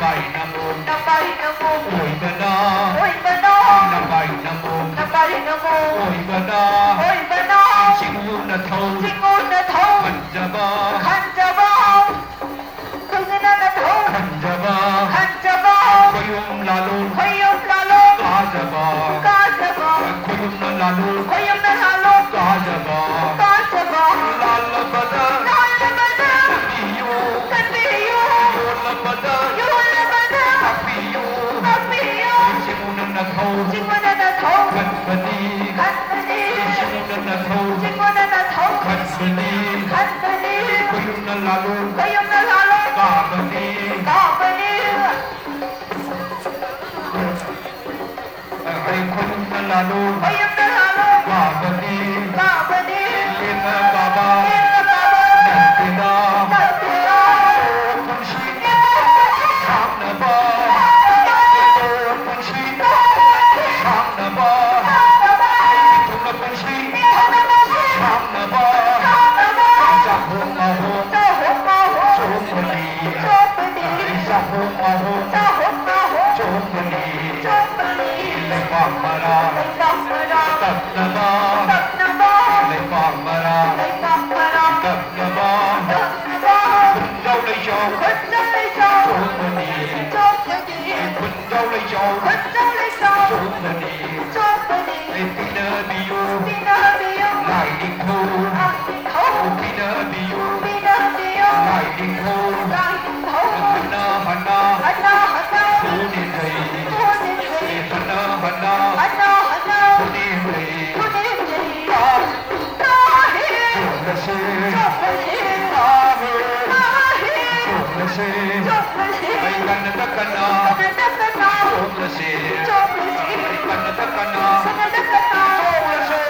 ꯅꯄꯥꯏ ꯅꯃꯣꯝ, ꯅꯄꯥꯏ ꯅꯃꯣꯝ, ꯑꯣꯏꯕꯅ, ꯑꯣꯏꯕꯅ, ꯅꯄꯥꯏ ꯅꯃꯣꯝ, ꯅꯄꯥꯏ ꯅꯃꯣꯝ, ꯑꯣꯏꯕꯅ, ꯑꯣꯏꯕꯅ, ꯆꯤꯡꯉꯨ ꯅꯊꯧ, ꯆꯤꯡꯉꯨ ꯅꯊꯧ, ꯈꯟꯖꯕ, ꯈꯟꯖꯕ, ꯈꯟꯖꯕ, ꯈꯟꯖꯕ, ꯈꯣꯌꯨꯝ ꯂꯥꯂꯣꯡ, ꯈꯣꯌꯨꯝ ꯂꯥꯂꯣꯡ, ꯀꯥꯖꯕ, ꯀꯥꯖꯕ, ꯈꯣꯌꯨꯝꯅ ꯂꯥꯂꯣꯡ, ꯈꯣꯌꯨꯝꯅ ꯂꯥꯂꯣꯡ, ꯀꯥꯖꯕ, ꯀꯥꯖꯕ, ꯂꯥꯜꯂꯕꯗ, ꯂꯥꯜꯂꯕꯗ, ꯀꯟꯕꯤꯌꯨ, ꯀꯟꯕꯤꯌꯨ, ꯌꯣꯜꯂꯕꯗ, ꯌꯣꯜꯂꯕꯗ, ꯇꯥꯛꯄꯤꯌꯨ, ꯇꯥꯛꯄꯤꯌꯨ, ꯆꯤꯡꯉꯨꯅ ꯅꯊꯧ, ꯆꯤꯡꯉꯨꯅ ꯅꯊꯧ, ꯈꯟꯕꯅꯤ, ꯈꯟꯕꯅꯤ, ꯆꯤꯡꯉꯨꯅ ꯅꯊꯧ, ꯆꯤꯡꯉꯨꯅ ꯅꯊꯧ, ꯈꯟꯕꯅꯤ, ꯈꯟꯕꯅꯤ, ꯈꯣꯌꯨꯝꯅ ꯂꯥꯂꯣꯡ, ꯈꯣꯌꯨꯝꯅ ꯂꯥꯂꯣꯡ, ꯀꯥꯕꯅꯤ, ꯀꯥꯕꯅꯤ꯫ ꯑꯩ ꯈꯨꯟꯅ ꯂꯥꯂꯣꯡ ꯈꯨꯟꯅ ꯂꯥꯂꯣꯡ ꯀꯥꯕꯅꯤ꯫ ꯀꯥꯕꯅꯤ꯫ ꯂꯦꯝꯅ ꯀꯥꯕ ꯂꯦꯝꯅ ꯀꯥꯕ ꯅꯠꯇꯦꯗ꯫ ꯅꯠꯇꯦꯗ꯫ ꯄꯨꯟꯁꯤ ꯁꯥꯡꯅꯕ꯫ ꯄꯨꯟꯁꯤ ꯁꯥꯡꯅꯕ꯫ ꯅꯤꯡꯊꯧꯅ ꯄꯨꯟꯁꯤ ꯁꯥꯡꯅꯕ꯫ ꯆꯥꯛꯍꯣꯡ ꯃꯥꯍꯣꯡ ꯆꯣꯡꯕꯅꯤ꯫ ꯆꯥꯛꯍꯣꯡ ꯃꯥꯍꯣꯡ ꯆꯣꯡꯕꯅꯤ꯫ ꯂꯩꯕꯥꯛ ꯃꯔꯥ ꯇꯞꯅꯕ꯫ ꯂꯩꯕꯥꯛ ꯃꯔꯥ ꯇꯞꯅꯕ꯫ ꯈꯨꯟꯖꯥꯎ ꯂꯩꯖꯥꯎ ꯆꯣꯡꯕꯅꯤ꯫ ꯈꯨꯟꯖꯥꯎ ꯂꯩꯖꯥꯎ ꯆꯣꯡꯕꯅꯤ꯫ ꯄꯤꯅꯕꯤꯌꯨ ꯂꯥꯏ ꯅꯤꯡꯊꯧ꯫ ꯄꯤꯅꯕꯤꯌꯨ ꯂꯥꯏ ꯅꯤꯡꯊꯧ꯫ ꯍꯟꯅ ꯍꯟꯅ ꯄꯨꯅꯤꯡꯖꯩ꯫ ꯍꯟꯅ ꯍꯟꯅ ꯄꯨꯅꯤꯡꯖꯩ꯫ ꯆꯣꯡꯂꯁꯦ꯫ ꯆꯣꯡꯂꯁꯦ꯫ ꯑꯩ ꯀꯟꯅ ꯇꯛꯀꯟꯅ ꯆꯣꯡꯂꯁꯦ꯫ ꯑꯩ ꯀꯟꯅ ꯇꯛꯀꯟꯅ ꯆꯣꯡꯂꯁꯦ꯫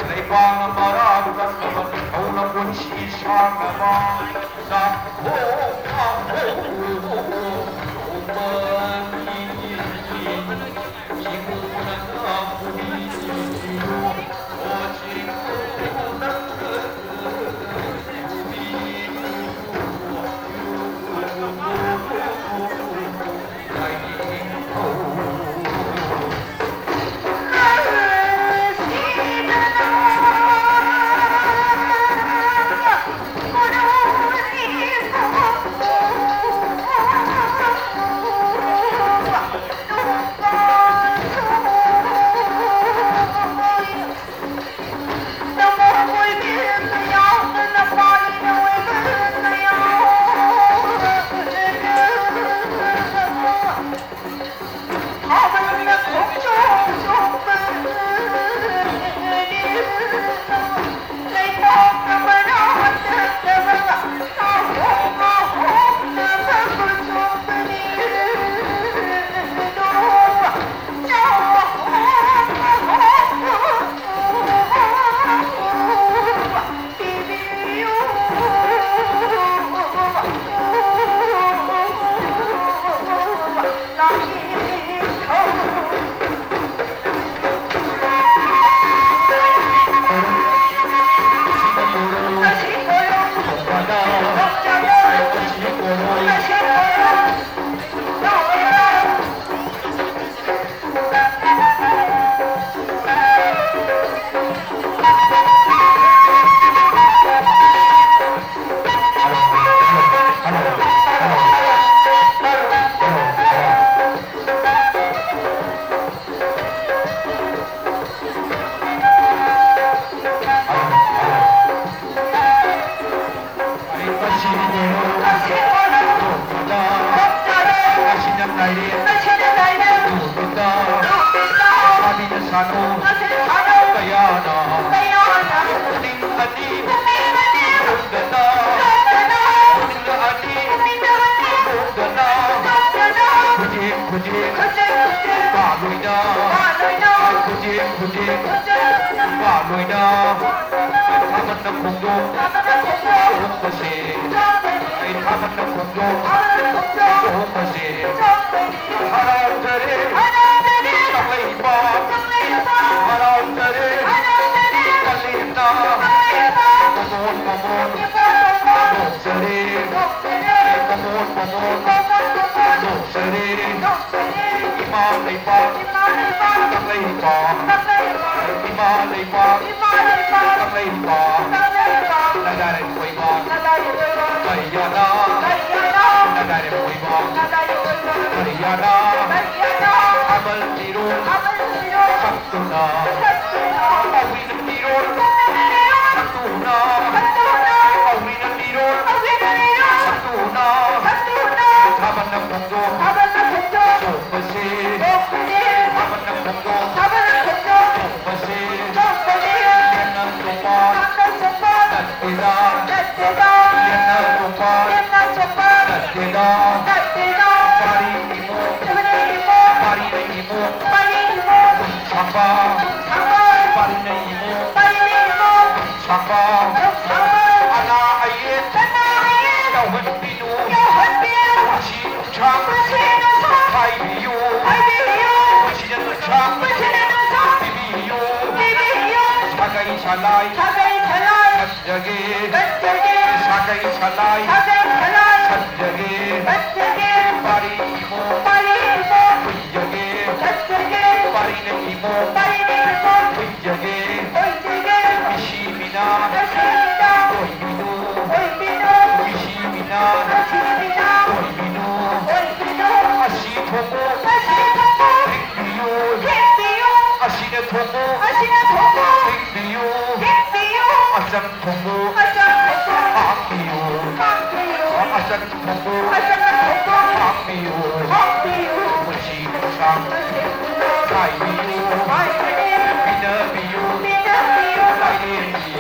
ꯂꯩꯕꯥꯛꯅ ꯃꯔꯥ ꯀꯟꯅꯕ ꯅꯤꯡꯊꯧꯅ ꯄꯨꯟꯁꯤ ꯁꯥꯡꯅꯕ ꯆꯥꯛꯈꯣꯡ ꯍꯧꯕꯅꯤ꯫ ꯍꯔꯥꯎꯖꯔꯦ, ꯍꯔꯥꯎꯖꯔꯦ, ꯀꯪꯂꯩꯄꯥꯛ, ꯍꯔꯥꯎꯖꯔꯦ, ꯀꯪꯂꯩꯄꯥꯛ, ꯀꯪꯂꯩꯄꯥꯛ, ꯀꯥꯂꯦꯟꯅ, ꯀꯪꯂꯩꯄꯥꯛ, ꯃꯃꯣꯟ ꯃꯃꯣꯟ, ꯏꯄꯥ ꯃꯃꯣꯟ, ꯅꯣꯛꯆꯔꯦ, ꯅꯣꯛꯆꯔꯦ, ꯃꯃꯣꯟ ꯃꯃꯣꯟ, ꯃꯃꯣꯟ ꯃꯃꯣꯟ, ꯅꯣꯛꯆꯔꯦ, ꯅꯣꯛꯆꯔꯦ, ꯏꯃꯥ ꯂꯩꯄꯥꯛ, ꯏꯃꯥ ꯂꯩꯄꯥꯛ, ꯀꯪꯂꯩꯄꯥꯛ, ꯀꯪꯂꯩꯄꯥꯛ, ꯏꯃꯥ ꯂꯩꯄꯥꯛ, ꯏꯃꯥ ꯂꯩꯄꯥꯛ, ꯀꯪꯂꯩꯄꯥꯛ, ꯀꯪꯂꯩꯄꯥꯛ, ꯅꯥꯗꯥꯏꯔꯦꯝ ꯑꯣꯏꯕ, ꯅꯥꯗꯥꯏꯔꯦꯝ ꯑꯣꯏꯕ, ꯀꯩꯌꯥꯅ, ꯀꯩꯌꯥꯅ, ꯅꯥꯗꯥꯏꯔꯦꯝ ꯑꯣꯏꯕ, ꯅꯥꯗꯥꯏꯔꯦꯝ ꯑꯣꯏꯕ, ꯀꯩꯌꯥꯅ, ꯀꯩꯌꯥꯅ, ꯊꯥꯕꯜ ꯐꯤꯔꯣꯜ, ꯊꯥꯕꯜ ꯐꯤꯔꯣꯜ, ꯁꯛꯇꯨꯅ, ꯁꯛꯇꯨꯅ, ꯀꯧꯏꯅ ꯐꯤꯔꯣꯜ, ꯀꯧꯏꯅ ꯐꯤꯔꯣꯜ, ꯁꯛꯇꯨꯅ, ꯁꯛꯇꯨꯅ, ꯀꯧꯏꯅ ꯐꯤꯔꯣꯜ, ꯀꯧꯏꯅ ꯐꯤꯔꯣꯜ, ꯁꯛꯇꯨꯅ, ꯁꯛꯇꯨꯅ, ꯊꯥꯕꯜꯅ ꯈꯣꯡꯖꯣꯝ, ꯊꯥꯕꯜꯅ ꯈꯣꯡꯖꯣꯝ, ꯆꯣꯡꯕꯁꯦ, ꯆꯣꯡꯕꯁꯦ, ꯊꯥꯕꯜꯅ ꯈꯣꯡꯖꯣꯝ, ꯊꯥꯕꯜꯅ ꯈꯣꯡꯖꯣꯝ, ꯆꯣꯡꯕꯁꯦ, ꯆꯣꯡꯕꯁꯦ, ꯂꯦꯝꯅ ꯆꯣꯡꯕ, ꯂꯦꯝꯅ ꯆꯣꯡꯕ, ꯅꯠꯇꯦꯗ, ꯅꯠꯇꯦꯗ, ꯂꯦꯝꯅ ꯆꯣꯡꯕ, ꯂꯦꯝꯅ ꯆꯣꯡꯕ, ꯅꯠꯇꯦꯗ, ꯅꯠꯇꯦꯗ, ꯄꯥꯔꯤ ꯏꯃꯣ, ꯄꯥꯔꯤ ꯏꯃꯣ, ꯄꯥꯔꯤꯅ ꯏꯃꯣ, ꯄꯥꯔꯤ ꯏꯃꯣ, ꯁꯥꯄꯥ, ꯁꯥꯄꯥ, ꯄꯥꯔꯤꯅ ꯏꯃꯣ, ꯄꯥꯔꯤꯅ ꯏꯃꯣ, ꯁꯥꯄꯥ, ꯁꯥꯄꯥ, ꯑꯅꯥ ꯑꯌꯦꯛ, ꯑꯅꯥ ꯑꯌꯦꯛ, ꯌꯥꯎꯍꯟꯕꯤꯅꯨ, ꯌꯥꯎꯍꯟꯕꯤꯅꯨ, ꯄꯨꯟꯁꯤ ꯅꯨꯡꯁꯥꯡ, ꯄꯨꯟꯁꯤ ꯅꯨꯡꯁꯥꯡ, ꯈꯥꯏꯕꯤꯌꯨ, ꯈꯥꯏꯕꯤꯌꯨ, ꯄꯨꯟꯁꯤꯗ ꯅꯨꯡꯁꯥꯡ, ꯄꯨꯟꯁꯤꯗ ꯅꯨꯡꯁꯥꯡ, ꯄꯤꯕꯤꯌꯨ, ꯄꯤꯕꯤꯌꯨ, ꯁꯥꯒꯩ ꯁꯂꯥꯏ, ꯁꯥꯒꯩ ꯁꯂꯥꯏ, ꯁꯟꯖꯒꯦ, ꯁꯟꯖꯒꯦ, ꯁꯥꯒꯩ ꯁꯂꯥꯏ, ꯁꯥꯒꯩ ꯁꯂꯥꯏ, ꯁꯟꯖꯒꯦ, ꯁꯟꯖꯒꯦ, ꯄꯥꯔꯤ ꯏꯃꯣ, ꯄꯥꯔꯤ ꯏꯃꯣ, ꯍꯨꯏꯖꯒꯦ, ꯍꯨꯏꯖꯒꯦ, ꯄꯥꯔꯤꯅ ꯏꯃꯣ, ꯄꯥꯔꯤꯅ ꯏꯃꯣ, ꯍꯨꯏꯖꯒꯦ, ꯍꯨꯏꯖꯒꯦ, ꯃꯤꯁꯤ ꯃꯤꯅꯥ, ꯃꯤꯁꯤ ꯃꯤꯅꯥ, ꯑꯣꯏꯕꯤꯅꯨ, ꯑꯣꯏꯕꯤꯅꯨ, ꯃꯤꯁꯤ ꯃꯤꯅꯥ, ꯃꯤꯁꯤ ꯃꯤꯅꯥ, ꯑꯣꯏꯕꯤꯅꯨ, ꯑꯣꯏꯕꯤꯅꯨ, ꯑꯁꯤ ꯊꯣꯛꯄ, ꯑꯁꯤ ꯊꯣꯛꯄ, ꯊꯤꯡꯕꯤꯌꯨ, ꯊꯤꯡꯕꯤꯌꯨ, ꯑꯁꯤꯅ ꯊꯣꯛꯄ, ꯑꯁꯤꯅ ꯊꯣꯛꯄ, ꯊꯤꯡꯕꯤꯌꯨ, ꯊꯤꯡꯕꯤꯌꯨ, ꯑꯆꯪ ꯊꯣꯡꯕꯨ ꯍꯥꯡꯕꯤꯌꯨ꯫ ꯑꯆꯪ ꯊꯣꯡꯕꯨ ꯍꯥꯡꯕꯤꯌꯨ꯫ ꯄꯨꯟꯁꯤ ꯅꯨꯡꯁꯥꯡ ꯈꯥꯏꯕꯤꯌꯨ꯫ ꯄꯤꯅꯕꯤꯌꯨ꯫ ꯂꯥꯏꯔꯦꯝꯕꯤ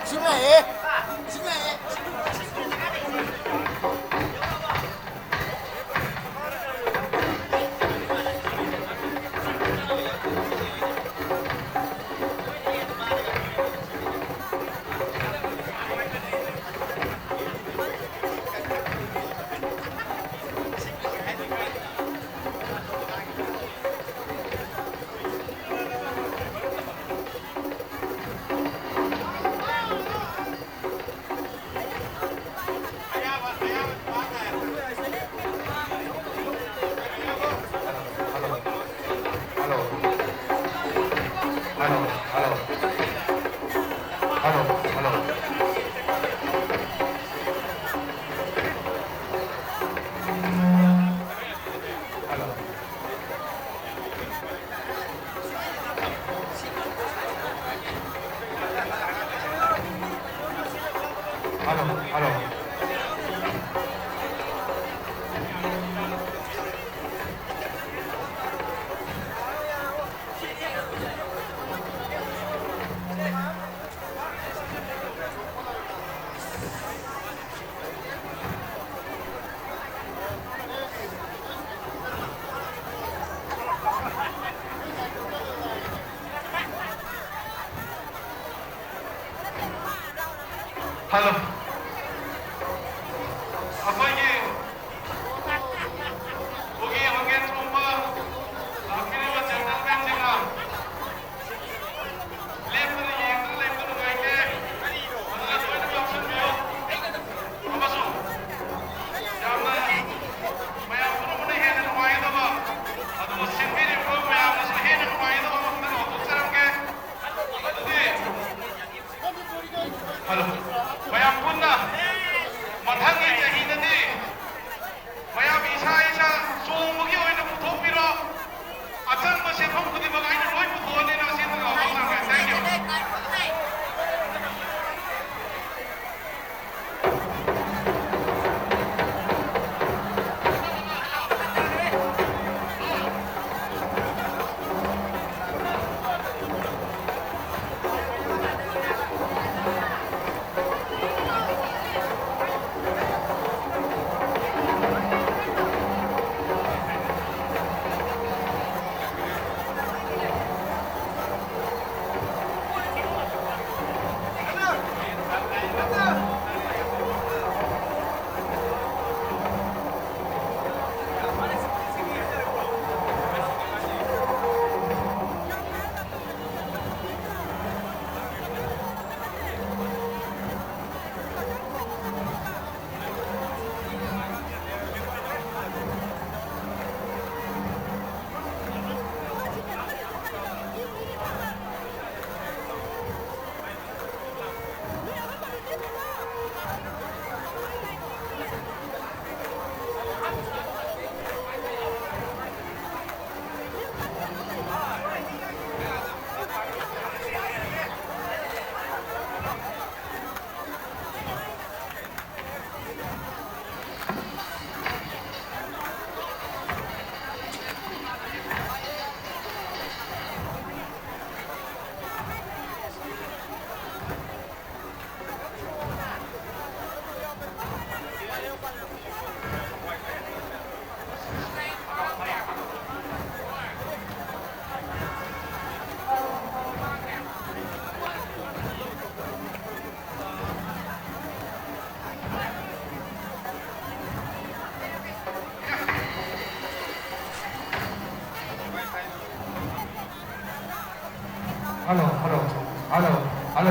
ꯏꯁꯤꯡ ꯂꯥꯛꯑꯦ꯫ ꯏꯁꯤꯡ ꯂꯥꯛꯑꯦ꯫ ꯍꯜꯂꯣ꯫ ꯑꯩꯈꯣꯏꯒꯤ ꯀꯨꯀꯤ ꯍꯪꯒꯦꯟ ꯊꯣꯡꯕ ꯂꯥꯛꯄꯤꯔꯤꯕ gentlemanꯁꯤꯡꯅ ꯂꯦꯞꯇꯅ ꯌꯦꯡꯗꯨꯅ ꯂꯩꯕꯗꯨ ꯅꯨꯡꯉꯥꯏꯇꯦ꯫ ꯑꯗꯨꯅ ꯂꯣꯏꯅ ꯌꯥꯎꯁꯟꯕꯤꯌꯨ꯫ ꯑꯃꯁꯨꯡ ꯌꯥꯝꯅ ꯃꯌꯥꯝ ꯄꯨꯝꯅꯃꯛꯅ ꯍꯦꯟꯅ ꯅꯨꯡꯉꯥꯏꯒꯗꯕ, ꯑꯗꯨꯒ ꯁꯤꯟꯕꯤꯔꯤꯕ ꯃꯌꯥꯝꯅꯁꯨ ꯍꯦꯟꯅ ꯅꯨꯡꯉꯥꯏꯒꯗꯕ ꯑꯃꯈꯛꯇ ꯂꯥꯎꯊꯣꯛꯆꯔꯝꯒꯦ꯫ ꯑꯗꯨꯗꯤ ꯍꯜꯂꯣ꯫ ꯃꯌꯥꯝ ꯄꯨꯟꯅ ꯃꯊꯪꯒꯤ ꯆꯍꯤꯗꯗꯤ ꯃꯌꯥꯝ ꯏꯁꯥ ꯏꯁꯥ ꯆꯣꯡꯕꯒꯤ ꯑꯣꯏꯅ ꯄꯨꯊꯣꯛꯄꯤꯔꯣ꯫ ꯑꯆꯪꯕ ꯁꯦꯟꯐꯝ ꯈꯨꯗꯤꯡꯃꯛ ꯑꯩꯅ ꯂꯣꯏ ꯄꯨꯊꯣꯛꯑꯅꯤꯅ ꯁꯤꯗ ꯂꯥꯎꯊꯣꯛꯆꯔꯝꯒꯦ꯫ Thank you꯫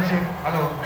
ꯍꯜꯂꯣ꯫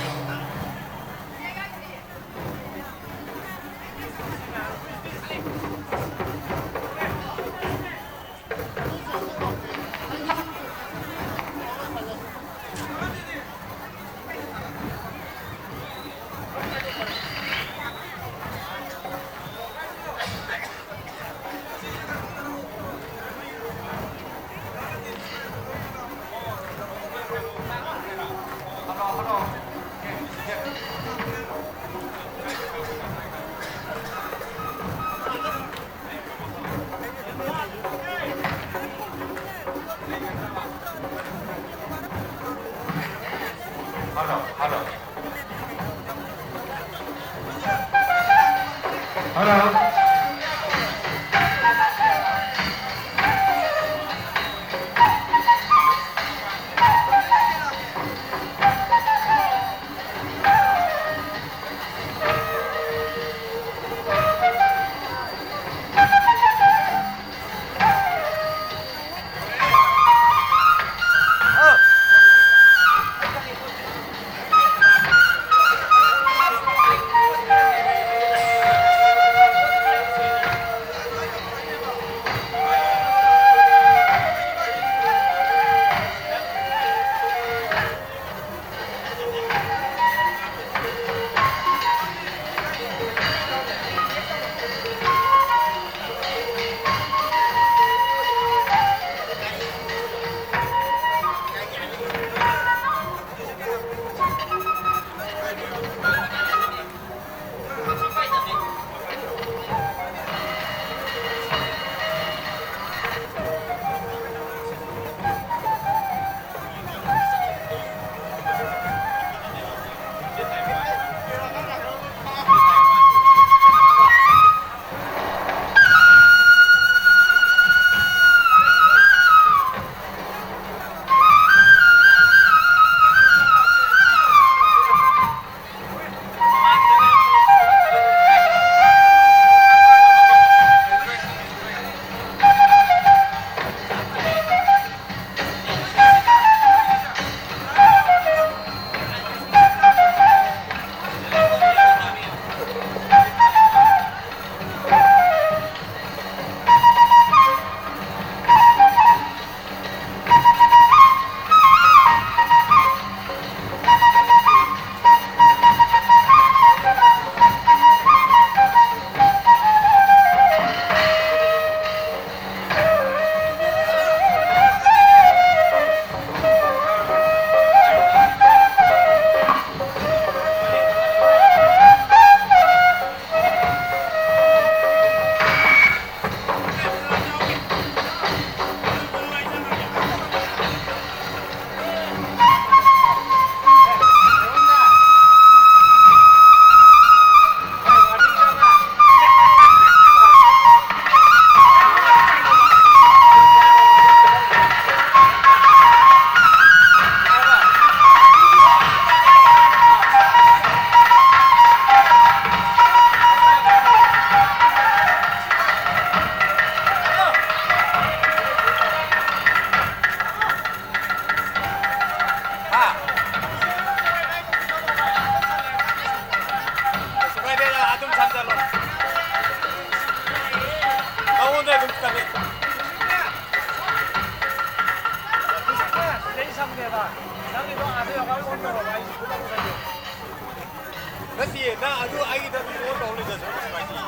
ꯅꯠꯇꯤꯌꯦ, ꯅꯪ ꯑꯗꯨ ꯑꯩꯒꯤꯗ ꯑꯗꯨꯝ ꯀꯣꯜ ꯇꯧ ꯂꯩꯖꯁꯨ ꯀꯩꯁꯨ ꯀꯥꯏꯗꯤꯌꯦ꯫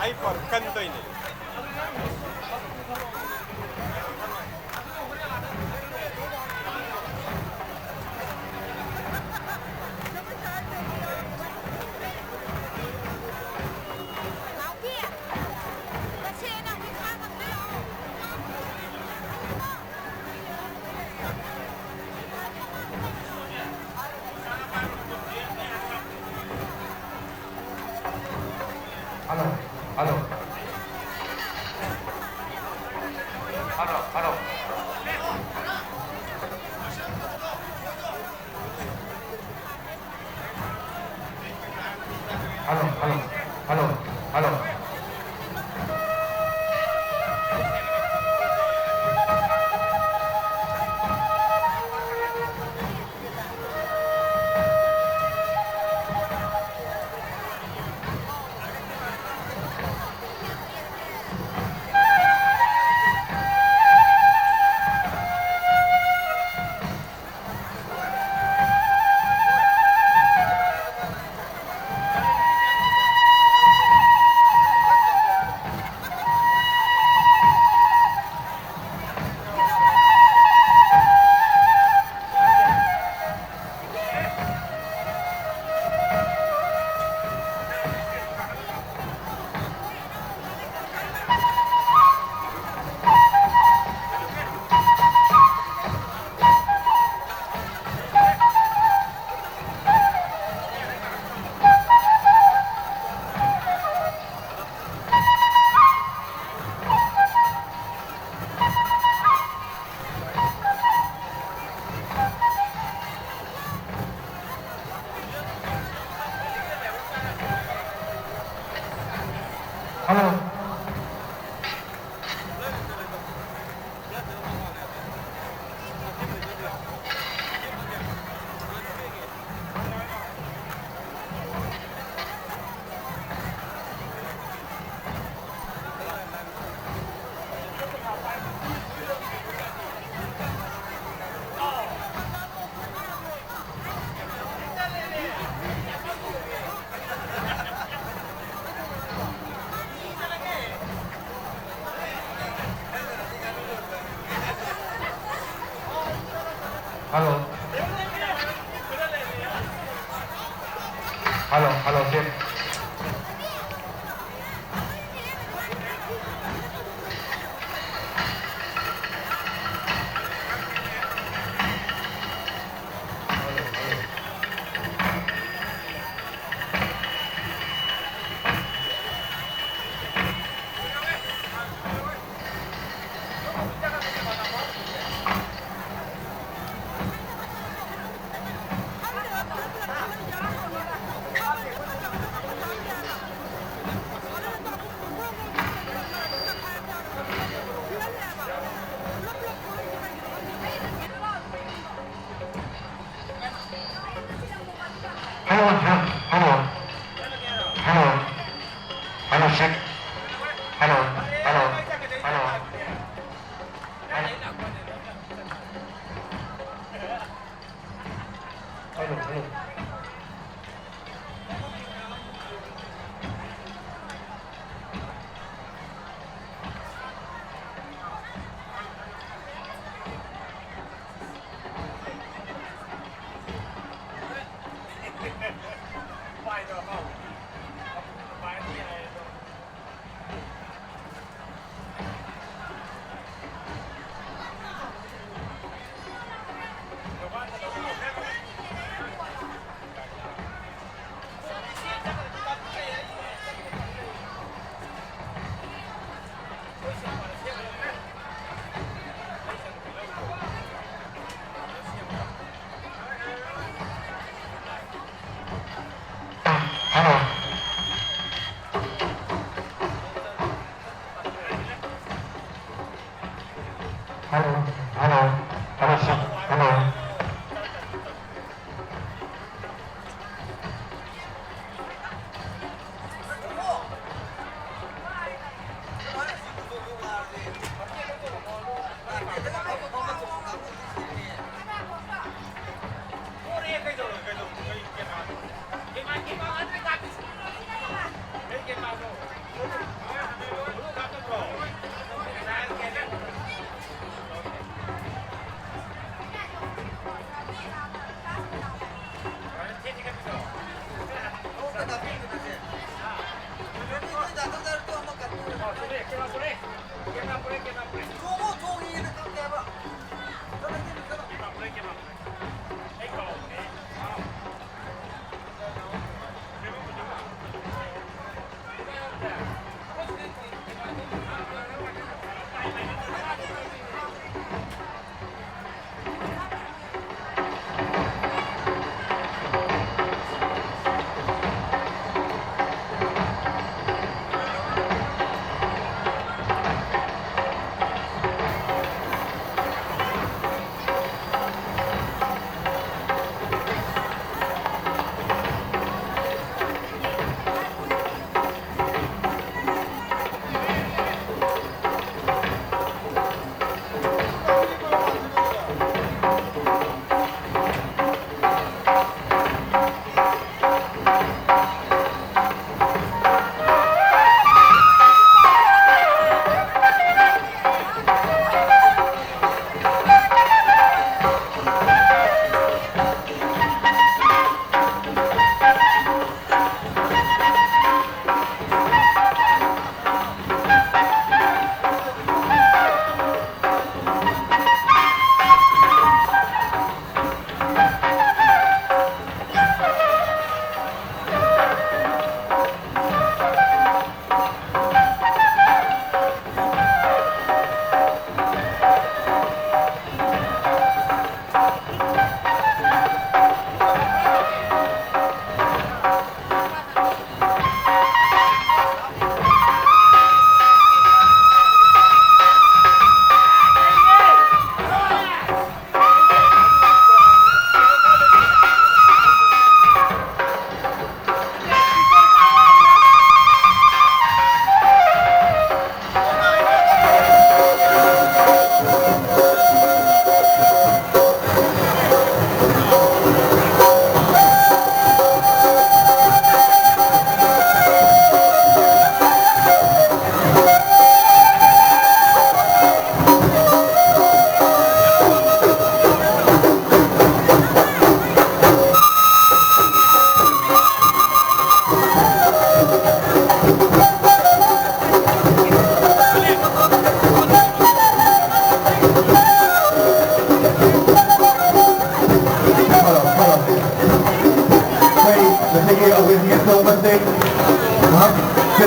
ꯑꯩ phone ꯀꯟꯗꯣꯏꯅꯦ꯫ Hello, hello. Hello, hello. Hello, hello, hello, hello. Hello. Hello, hello, check. Hello, hello, hello. Hello. Hello, check. Hello, hello, hello. Hello, hello.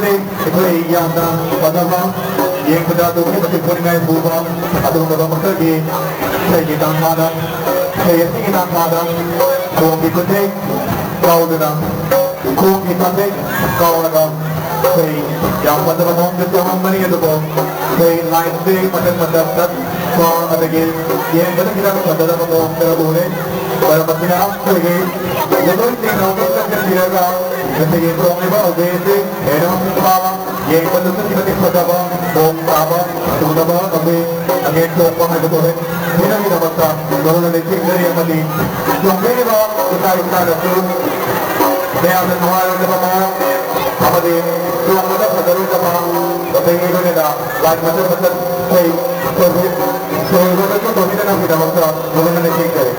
ꯑꯩꯈꯣꯏ ꯌꯥꯝꯅ ꯐꯖꯕ, ꯌꯦꯡꯕꯗ ꯑꯗꯨꯛꯀꯤ ꯃꯇꯤꯛ ꯄꯨꯛꯅꯤꯡ ꯍꯨꯕ ꯑꯗꯨꯒꯨꯝꯂꯕ ꯃꯈꯜꯒꯤ ꯏꯁꯩꯒꯤ ꯇꯥꯟꯊꯥꯗ, ꯏꯁꯩ ꯑꯁꯤꯒꯤ ꯇꯥꯟꯊꯥꯗ ꯈꯣꯡꯒꯤ ꯈꯨꯠꯊꯦꯛ ꯀꯥꯎꯗꯨꯅ, ꯈꯣꯡꯒꯤ ꯈꯨꯠꯊꯦꯛ ꯀꯥꯎꯔꯒ ꯑꯩꯈꯣꯏ ꯌꯥꯝ ꯐꯖꯕ ꯃꯑꯣꯡꯗ ꯇꯧꯔꯝꯕꯅꯤ꯫ ꯑꯗꯨꯕꯨ ꯑꯩꯈꯣꯏ ꯂꯥꯏꯠꯁꯦ ꯃꯊꯛ ꯃꯊꯛ ꯆꯠꯄ ꯑꯗꯒꯤ ꯌꯦꯡꯕꯗ ꯈꯤꯇꯪ ꯐꯖꯗꯕ ꯃꯑꯣꯡ ꯈꯔ ꯎꯔꯦ꯫ ꯃꯔꯝ ꯑꯁꯤꯅ ꯑꯩꯈꯣꯏꯒꯤ ꯂꯩꯉꯣꯏꯁꯤꯡ ꯅꯧꯅ ꯆꯪꯁꯤꯟꯕꯤꯔꯒ ꯉꯁꯤꯒꯤ ꯊꯣꯡꯂꯤꯕ ꯍꯧꯖꯤꯛ ꯑꯁꯤ ꯍꯦꯟꯅ ꯃꯄꯨꯡ ꯐꯥꯕ, ꯌꯦꯡꯕꯗꯁꯨ ꯑꯗꯨꯛꯀꯤ ꯃꯇꯤꯛ ꯐꯖꯕ, ꯃꯑꯣꯡ ꯇꯥꯕ, ꯊꯨꯅꯕ ꯑꯃꯗꯤ ꯑꯃꯦꯠ ꯊꯣꯛꯄ ꯍꯥꯏꯕꯗꯨ ꯑꯣꯏꯔꯦ꯫ ꯃꯁꯤꯒꯤꯗꯃꯛꯇ ꯂꯣꯏꯅ ꯂꯩꯊꯦꯡꯅꯔꯤ ꯑꯃꯗꯤ ꯆꯣꯡꯕꯤꯔꯤꯕ ꯏꯆꯥ ꯏꯆꯥꯅꯁꯨ ꯃꯌꯥꯝꯅ ꯅꯨꯡꯉꯥꯏꯔꯣꯏꯗꯕ ꯃꯑꯣꯡ ꯑꯃꯗꯤ ꯆꯣꯡꯕꯗ ꯐꯖꯔꯣꯏꯗꯕ, ꯑꯗꯒꯤ ꯂꯣꯏꯅꯅ ꯂꯥꯏꯠ ꯃꯊꯛ ꯃꯊꯛ ꯑꯩꯈꯣꯏ ꯇꯧꯕꯤ-, ꯇꯧꯕꯤꯗꯅꯕꯒꯤꯗꯃꯛꯇ ꯂꯣꯏꯅ ꯂꯩꯊꯦꯡꯅꯔꯤ꯫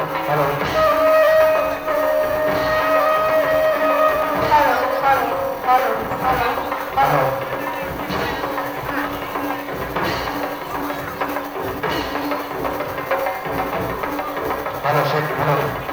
Hello. Hello, hello, hello, hello, hello. Hello, check, hello.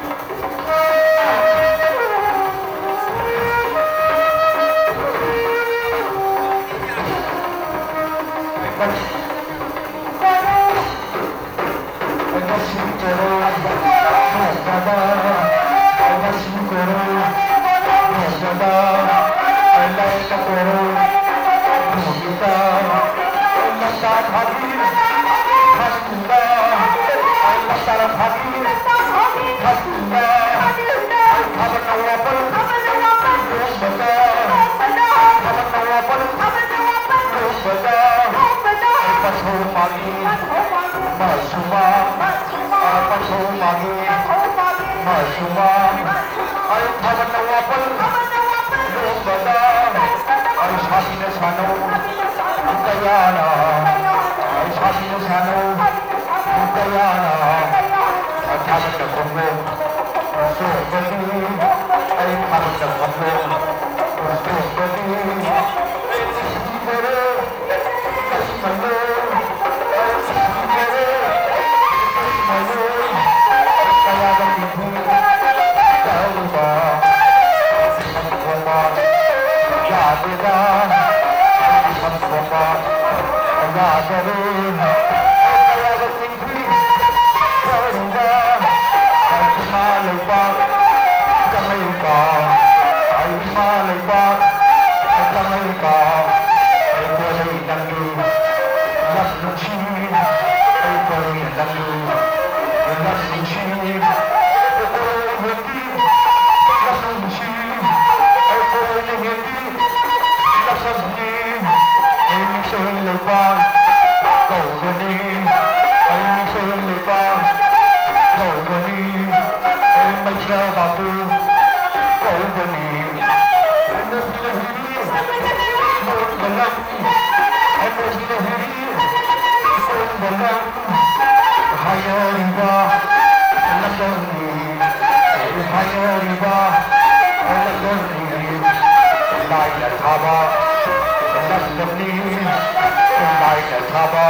ꯊꯥꯕ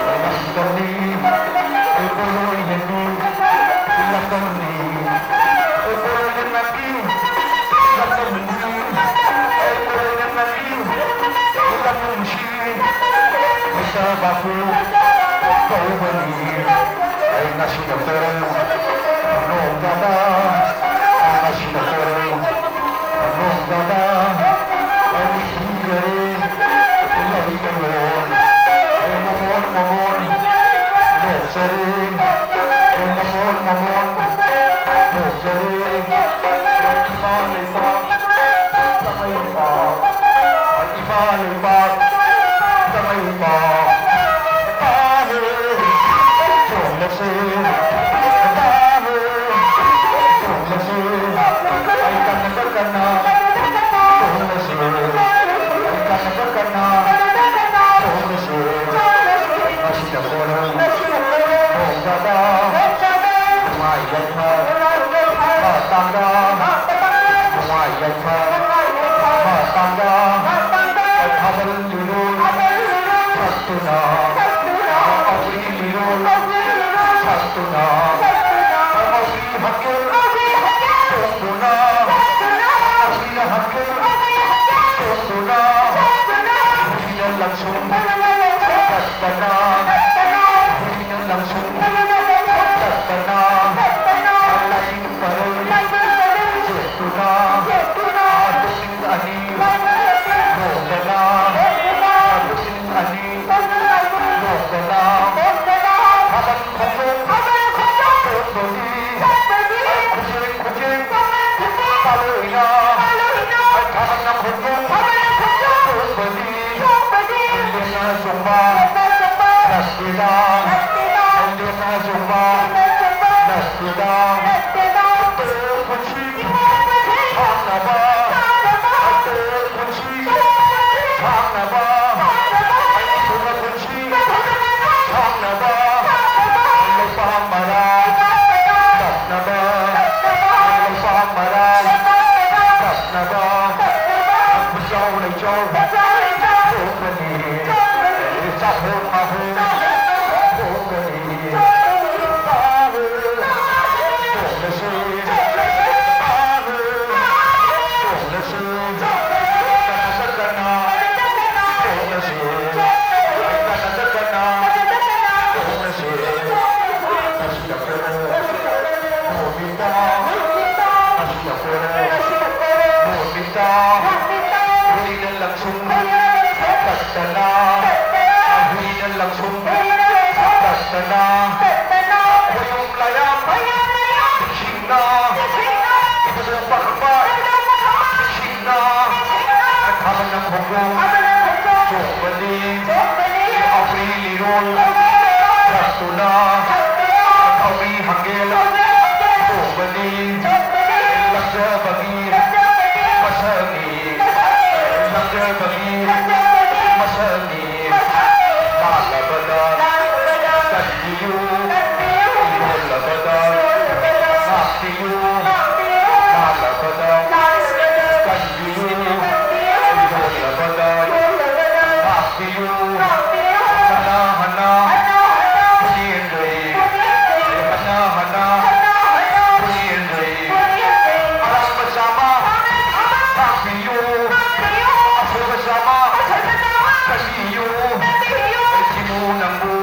ꯂꯝꯗꯝꯅꯤ, ꯑꯩꯈꯣꯏ ꯂꯣꯏꯅꯗꯤ ꯂꯝꯗꯝꯅꯤ, ꯑꯩꯈꯣꯏ ꯂꯣꯏꯅꯃꯛꯀꯤ ꯂꯝꯗꯝꯅꯤ, ꯑꯩꯈꯣꯏ ꯂꯣꯏꯅꯃꯛꯀꯤ ꯂꯝꯗꯝꯁꯤ ꯃꯩꯁꯥ ꯕꯥꯄꯨ ꯀꯧꯕꯅꯤ꯫ ꯑꯩ ꯉꯁꯤ ꯗꯣꯛꯇꯔ ꯅꯣꯡꯗꯥꯗ, ꯑꯩ ꯉꯁꯤ ꯗꯣꯛꯇꯔ ꯅꯣꯡꯗꯥꯗ, ꯑꯩ ꯁꯤꯖꯔꯦ꯫ ꯐꯖꯕꯒꯤ ꯃꯁꯛꯅꯤ ꯂꯥꯠꯂꯕꯗ ꯀꯟꯕꯤꯌꯨ, ꯌꯣꯜꯂꯕꯗ ꯉꯥꯛꯄꯤꯌꯨ, ꯂꯥꯠꯂꯕꯗ ꯀꯟꯕꯤꯌꯨ, ꯌꯣꯜꯂꯕꯗ ꯉꯥꯛꯄꯤꯌꯨ꯫ ꯍꯅꯥ ꯍꯅꯥ ꯄꯨꯛꯆꯦꯟꯗꯩ, ꯍꯅꯥ ꯍꯅꯥ ꯄꯨꯛꯆꯦꯟꯗꯩ ꯑꯔꯥꯛꯄ ꯆꯥꯕ ꯉꯥꯛꯄꯤꯌꯨ꯫ ꯑꯁꯣꯏꯕ ꯆꯥꯕ ꯀꯟꯕꯤꯌꯨ꯫ ꯏꯃꯨ ꯅꯪꯕꯨ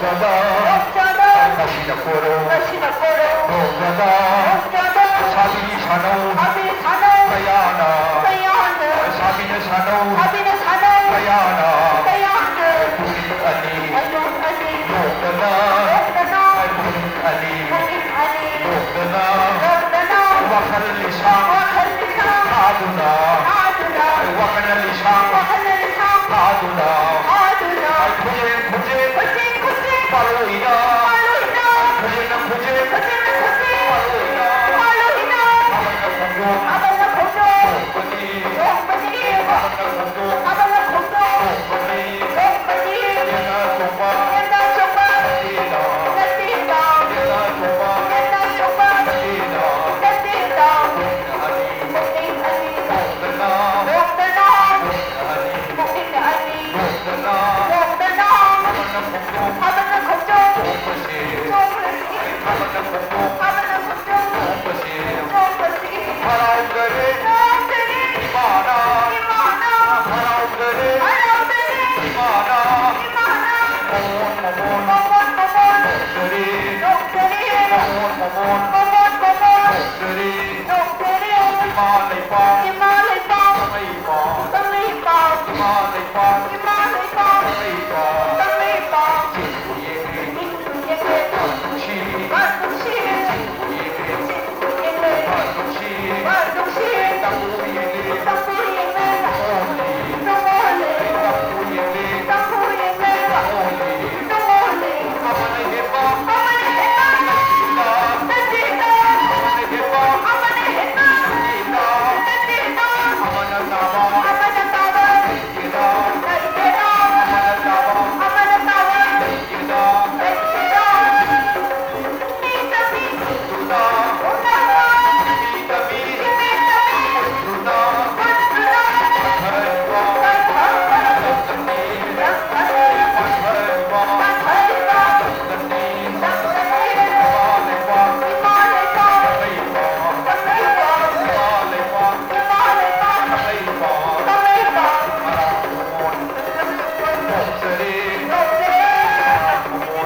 ꯅꯣꯡꯖꯥꯗ, ꯅꯣꯡꯖꯥꯗ, ꯉꯁꯤꯅ ꯀꯣꯏꯔꯣ, ꯉꯁꯤꯅ ꯀꯣꯏꯔꯣ, ꯅꯣꯡꯖꯥꯗ, ꯅꯣꯡꯖꯥꯗ, ꯁꯥꯕꯤ ꯁꯥꯅꯧ, ꯁꯥꯕꯤ ꯁꯥꯅꯧ, ꯀꯌꯥꯅ, ꯀꯌꯥꯅ, ꯁꯥꯕꯤꯅ ꯁꯥꯅꯧ, ꯁꯥꯕꯤꯅ ꯁꯥꯅꯧ, ꯀꯌꯥꯅ, ꯀꯌꯥꯅ, ꯄꯨꯛꯅꯤꯡ ꯑꯅꯤ, ꯄꯨꯛꯅꯤꯡ ꯑꯅꯤ, ꯅꯣꯡꯖꯥꯗ, ꯅꯣꯡꯖꯥꯗ, ꯄꯨꯛꯅꯤꯡ ꯑꯅꯤ, ꯄꯨꯛꯅꯤꯡ ꯑꯅꯤ, ꯅꯣꯡꯖꯥꯗ, ꯅꯣꯡꯖꯥꯗ, ꯋꯥꯈꯜ ꯂꯤꯁꯥꯡ, ꯋꯥꯈꯜ ꯂꯤꯁꯥꯡ, ꯊꯥꯗꯨꯅ, ꯊꯥꯗꯨꯅ, ꯋꯥꯈꯜ ꯂꯤꯁꯥꯡ, ꯋꯥꯈꯜ ꯂꯤꯁꯥꯡ, ꯊꯥꯗꯨꯅ, ꯊꯥꯗꯨꯅ, ꯈꯨꯖꯦꯡ, ꯈꯨꯖꯦꯡ, ꯈꯨꯖꯦꯡ, ꯈꯨꯖꯦꯡ, ꯄꯥꯜꯂꯣꯏꯅ, ꯄꯥꯜꯂꯣꯏꯅ, ꯈꯨꯖꯦꯡꯅ ꯈꯨꯖꯦꯡ, ꯈꯨꯖꯦꯡꯅ ꯈꯨꯖꯦꯡ, ꯄꯥꯜꯂꯣꯏꯅ, ꯄꯥꯜꯂꯣꯏꯅ, ꯊꯥꯕꯜꯅ ꯈꯣꯡꯖꯣꯝ, ꯊꯥꯕꯜꯅ ꯈꯣꯡꯖꯣꯝ, ꯆꯣꯡꯕꯅꯤ, ꯆꯣꯡꯕꯅꯤ, ꯊꯥꯕꯜꯅ ꯈꯣꯡꯖꯣꯝ, ꯊꯥꯕꯜꯅ ꯈꯣꯡꯖꯣꯝ, ꯆꯣꯡꯕꯅꯤ, ꯆꯣꯡꯕꯅꯤ, ꯌꯦꯅꯥ ꯆꯣꯡꯕ, ꯌꯦꯅꯥ ꯆꯣꯡꯕ, ꯅꯠꯇꯦꯗ, ꯅꯠꯇꯦꯗ, ꯌꯦꯅꯥ ꯆꯣꯡꯕ, ꯌꯦꯅꯥ ꯆꯣꯡꯕ, ꯅꯠꯇꯦꯗ, ꯅꯠꯇꯦꯗ, ꯄꯨꯛꯅꯤꯡ ꯑꯅꯤ, ꯄꯨꯛꯅꯤꯡ ꯑꯅꯤ, ꯅꯣꯡꯖꯥꯗ, ꯅꯣꯡꯖꯥꯗ, ꯄꯨꯛꯅꯤꯡ ꯑꯅꯤ, ꯄꯨꯛꯅꯤꯡ ꯑꯅꯤ, ꯅꯣꯡꯖꯥꯗ, ꯅꯣꯡꯖꯥꯗ, ꯊꯥꯕꯜꯅ ꯈꯣꯡꯖꯣꯝ, ꯊꯥꯕꯜꯅ ꯈꯣꯡꯖꯣꯝ, ꯆꯣꯡꯕꯁꯦ, ꯆꯣꯡꯕꯁꯦ, ꯊꯥꯕꯜꯅ ꯈꯣꯡꯖꯣꯝ, ꯊꯥꯕꯜꯅ ꯈꯣꯡꯖꯣꯝ, ꯆꯣꯡꯕꯁꯦ, ꯆꯣꯡꯕꯁꯦ, ꯍꯔꯥꯎꯖꯔꯦ, ꯍꯔꯥꯎꯖꯔꯦ, ꯏꯃꯥꯅ, ꯏꯃꯥꯅ, ꯍꯔꯥꯎꯖꯔꯦ, ꯍꯔꯥꯎꯖꯔꯦ, ꯏꯃꯥꯅ, ꯏꯃꯥꯅ, ꯃꯃꯣꯟ, ꯃꯃꯣꯟ, ꯃꯃꯣꯟ, ꯃꯃꯣꯟ, ꯅꯣꯛꯆꯔꯦ, ꯅꯣꯛꯆꯔꯦ, ꯃꯃꯣꯟ, ꯃꯃꯣꯟ, ꯃꯃꯣꯟ, ꯃꯃꯣꯟ, ꯅꯣꯛꯆꯔꯦ, ꯅꯣꯛꯆꯔꯦ, ꯏꯃꯥ ꯂꯩꯄꯥꯛ, ꯏꯃꯥ ꯂꯩꯄꯥꯛ, ꯀꯪꯂꯩꯄꯥꯛ, ꯀꯪꯂꯩꯄꯥꯛ, ꯏꯃꯥ ꯂꯩꯄꯥꯛ, ꯏꯃꯥ ꯂꯩꯄꯥꯛ, ꯀꯪꯂꯩꯄꯥꯛ, ꯀꯪꯂꯩꯄꯥꯛ, ꯆꯤꯡꯕꯨ ꯌꯦꯡꯂꯦ, ꯆꯤꯡꯕꯨ ꯌꯦꯡꯂꯦ, ꯅꯨꯡꯁꯤ, ꯅꯨꯡꯁꯤ, ꯆꯤꯡꯕꯨ ꯌꯦꯡꯂꯦ, ꯆꯤꯡꯕꯨ ꯌꯦꯡꯂꯦ, ꯅꯨꯡꯁꯤ, ꯅꯨꯡꯁꯤ, ꯇꯝꯕꯨ ꯌꯦꯡꯂꯦ, ꯇꯝꯕꯨ ꯌꯦꯡꯂꯦ, ꯅꯣꯡ ꯑꯣꯜꯂꯦ, ꯇꯝꯕꯨ ꯌꯦꯡꯂꯦ, ꯇꯝꯕꯨ ꯌꯦꯡꯂꯦ, ꯅꯣꯡ ꯑꯣꯜꯂꯦ, ꯅꯣꯡ ꯑꯣꯜꯂꯦ, ꯑꯃꯅ ꯍꯦꯟꯕ, ꯑꯃꯅ ꯍꯦꯟꯕ, ꯅꯠꯇꯦꯗ, ꯅꯠꯇꯦꯗ, ꯑꯃꯅ ꯍꯦꯟꯕ, ꯑꯃꯅ ꯍꯦꯟꯕ, ꯅꯠꯇꯦꯗ, ꯅꯠꯇꯦꯗ, ꯑꯃꯅ ꯇꯥꯕ, ꯑꯃꯅ ꯇꯥꯕ, ꯅꯠꯇꯦꯗ, ꯅꯠꯇꯦꯗ, ꯑꯃꯅ ꯇꯥꯕ, ꯑꯃꯅ ꯇꯥꯕ, ꯅꯠꯇꯦꯗ, ꯅꯠꯇꯦꯗ, ꯃꯤ ꯇꯝꯃꯤ, ꯎꯅꯕ, ꯃꯤ ꯇꯝꯃꯤ, ꯃꯤ ꯇꯝꯃꯤ, ꯎꯅꯕ, ꯎꯅꯕ, ꯀꯟꯊꯔꯛꯄ, ꯀꯟꯊꯔꯛꯄ, ꯂꯝꯗꯝꯅꯤ, ꯂꯝꯗꯝꯅꯤ, ꯀꯟꯊꯔꯛꯄ, ꯀꯟꯊꯔꯛꯄ, ꯂꯝꯗꯝꯅꯤ, ꯂꯝꯗꯝꯅꯤ, ꯏꯃꯥ ꯂꯩꯄꯥꯛ, ꯏꯃꯥ ꯂꯩꯄꯥꯛ, ꯀꯪꯂꯩꯄꯥꯛ, ꯀꯪꯂꯩꯄꯥꯛ, ꯏꯃꯥ ꯂꯩꯄꯥꯛ, ꯏꯃꯥ ꯂꯩꯄꯥꯛ, ꯀꯪꯂꯩꯄꯥꯛ, ꯀꯪꯂꯩꯄꯥꯛ, ꯍꯔꯥꯎ ꯃꯃꯣꯟ, ꯅꯣꯛꯆꯔꯤ, ꯅꯣꯛꯆꯔꯤ, ꯍꯔꯥꯎ ꯃꯃꯣꯟ,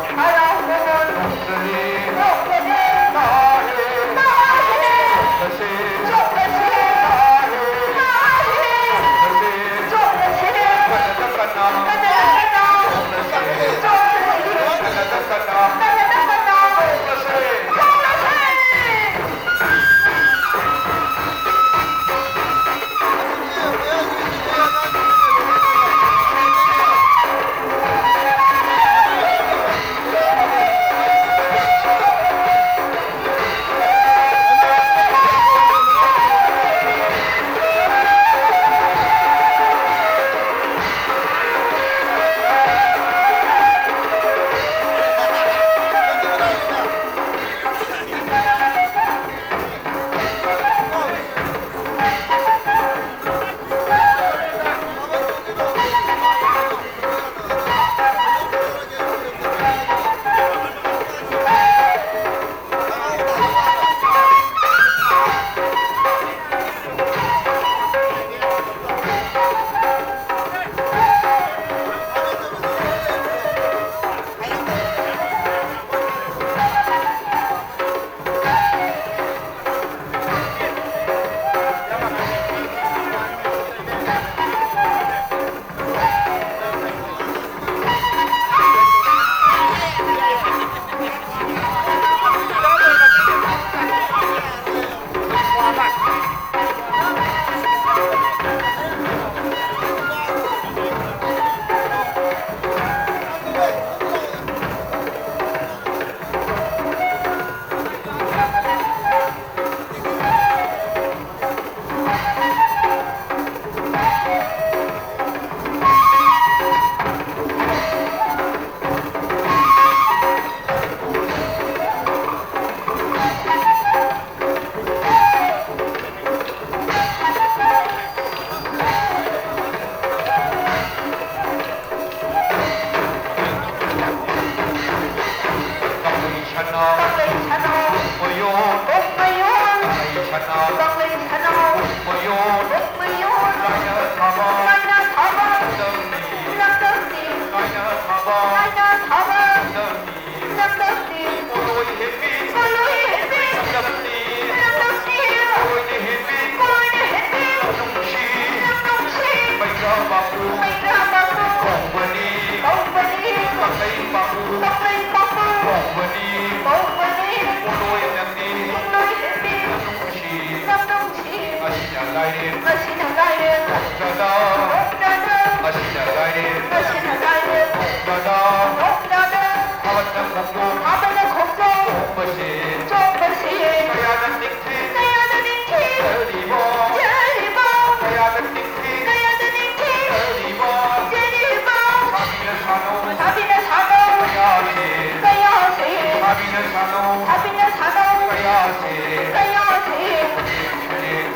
ꯂꯥꯏꯔꯦꯟ꯫ ꯃꯁꯤꯅ ꯂꯥꯏꯔꯦꯟ꯫ ꯅꯣꯡꯖꯥꯗ꯫ ꯅꯣꯡꯖꯥꯗ꯫ ꯃꯁꯤꯅ ꯂꯥꯏꯔꯦꯟ꯫ ꯃꯁꯤꯅ ꯂꯥꯏꯔꯦꯟ꯫ ꯅꯣꯡꯖꯥꯗ꯫ ꯅꯣꯡꯖꯥꯗ꯫ ꯊꯥꯕꯜꯅ ꯈꯣꯡꯖꯣꯝ꯫ ꯊꯥꯕꯜꯅ ꯈꯣꯡꯖꯣꯝ꯫ ꯆꯣꯡꯕꯁꯦ꯫ ꯆꯣꯡꯕꯁꯦ꯫ ꯀꯌꯥꯗ ꯅꯤꯡꯊꯤ꯫ ꯀꯌꯥꯗ ꯅꯤꯡꯊꯤ꯫ ꯆꯦꯜꯂꯤꯕꯣ꯫ ꯆꯦꯜꯂꯤꯕꯣ꯫ ꯀꯌꯥꯗ ꯅꯤꯡꯊꯤ꯫ ꯀꯌꯥꯗ ꯅꯤꯡꯊꯤ꯫ ꯆꯦꯜꯂꯤꯕꯣ꯫ ꯆꯦꯜꯂꯤꯕꯣ꯫ ꯁꯥꯕꯤꯅ ꯁꯥꯅꯧ꯫ ꯁꯥꯕꯤꯅ ꯁꯥꯅꯧ꯫ ꯀꯌꯥꯁꯦ꯫ ꯀꯌꯥꯁꯦ꯫ ꯁꯥꯕꯤꯅ ꯁꯥꯅꯧ꯫ ꯁꯥꯕꯤꯅ ꯁꯥꯅꯧ꯫ ꯀꯌꯥꯁꯦ꯫ ꯀꯌꯥꯁꯦ꯫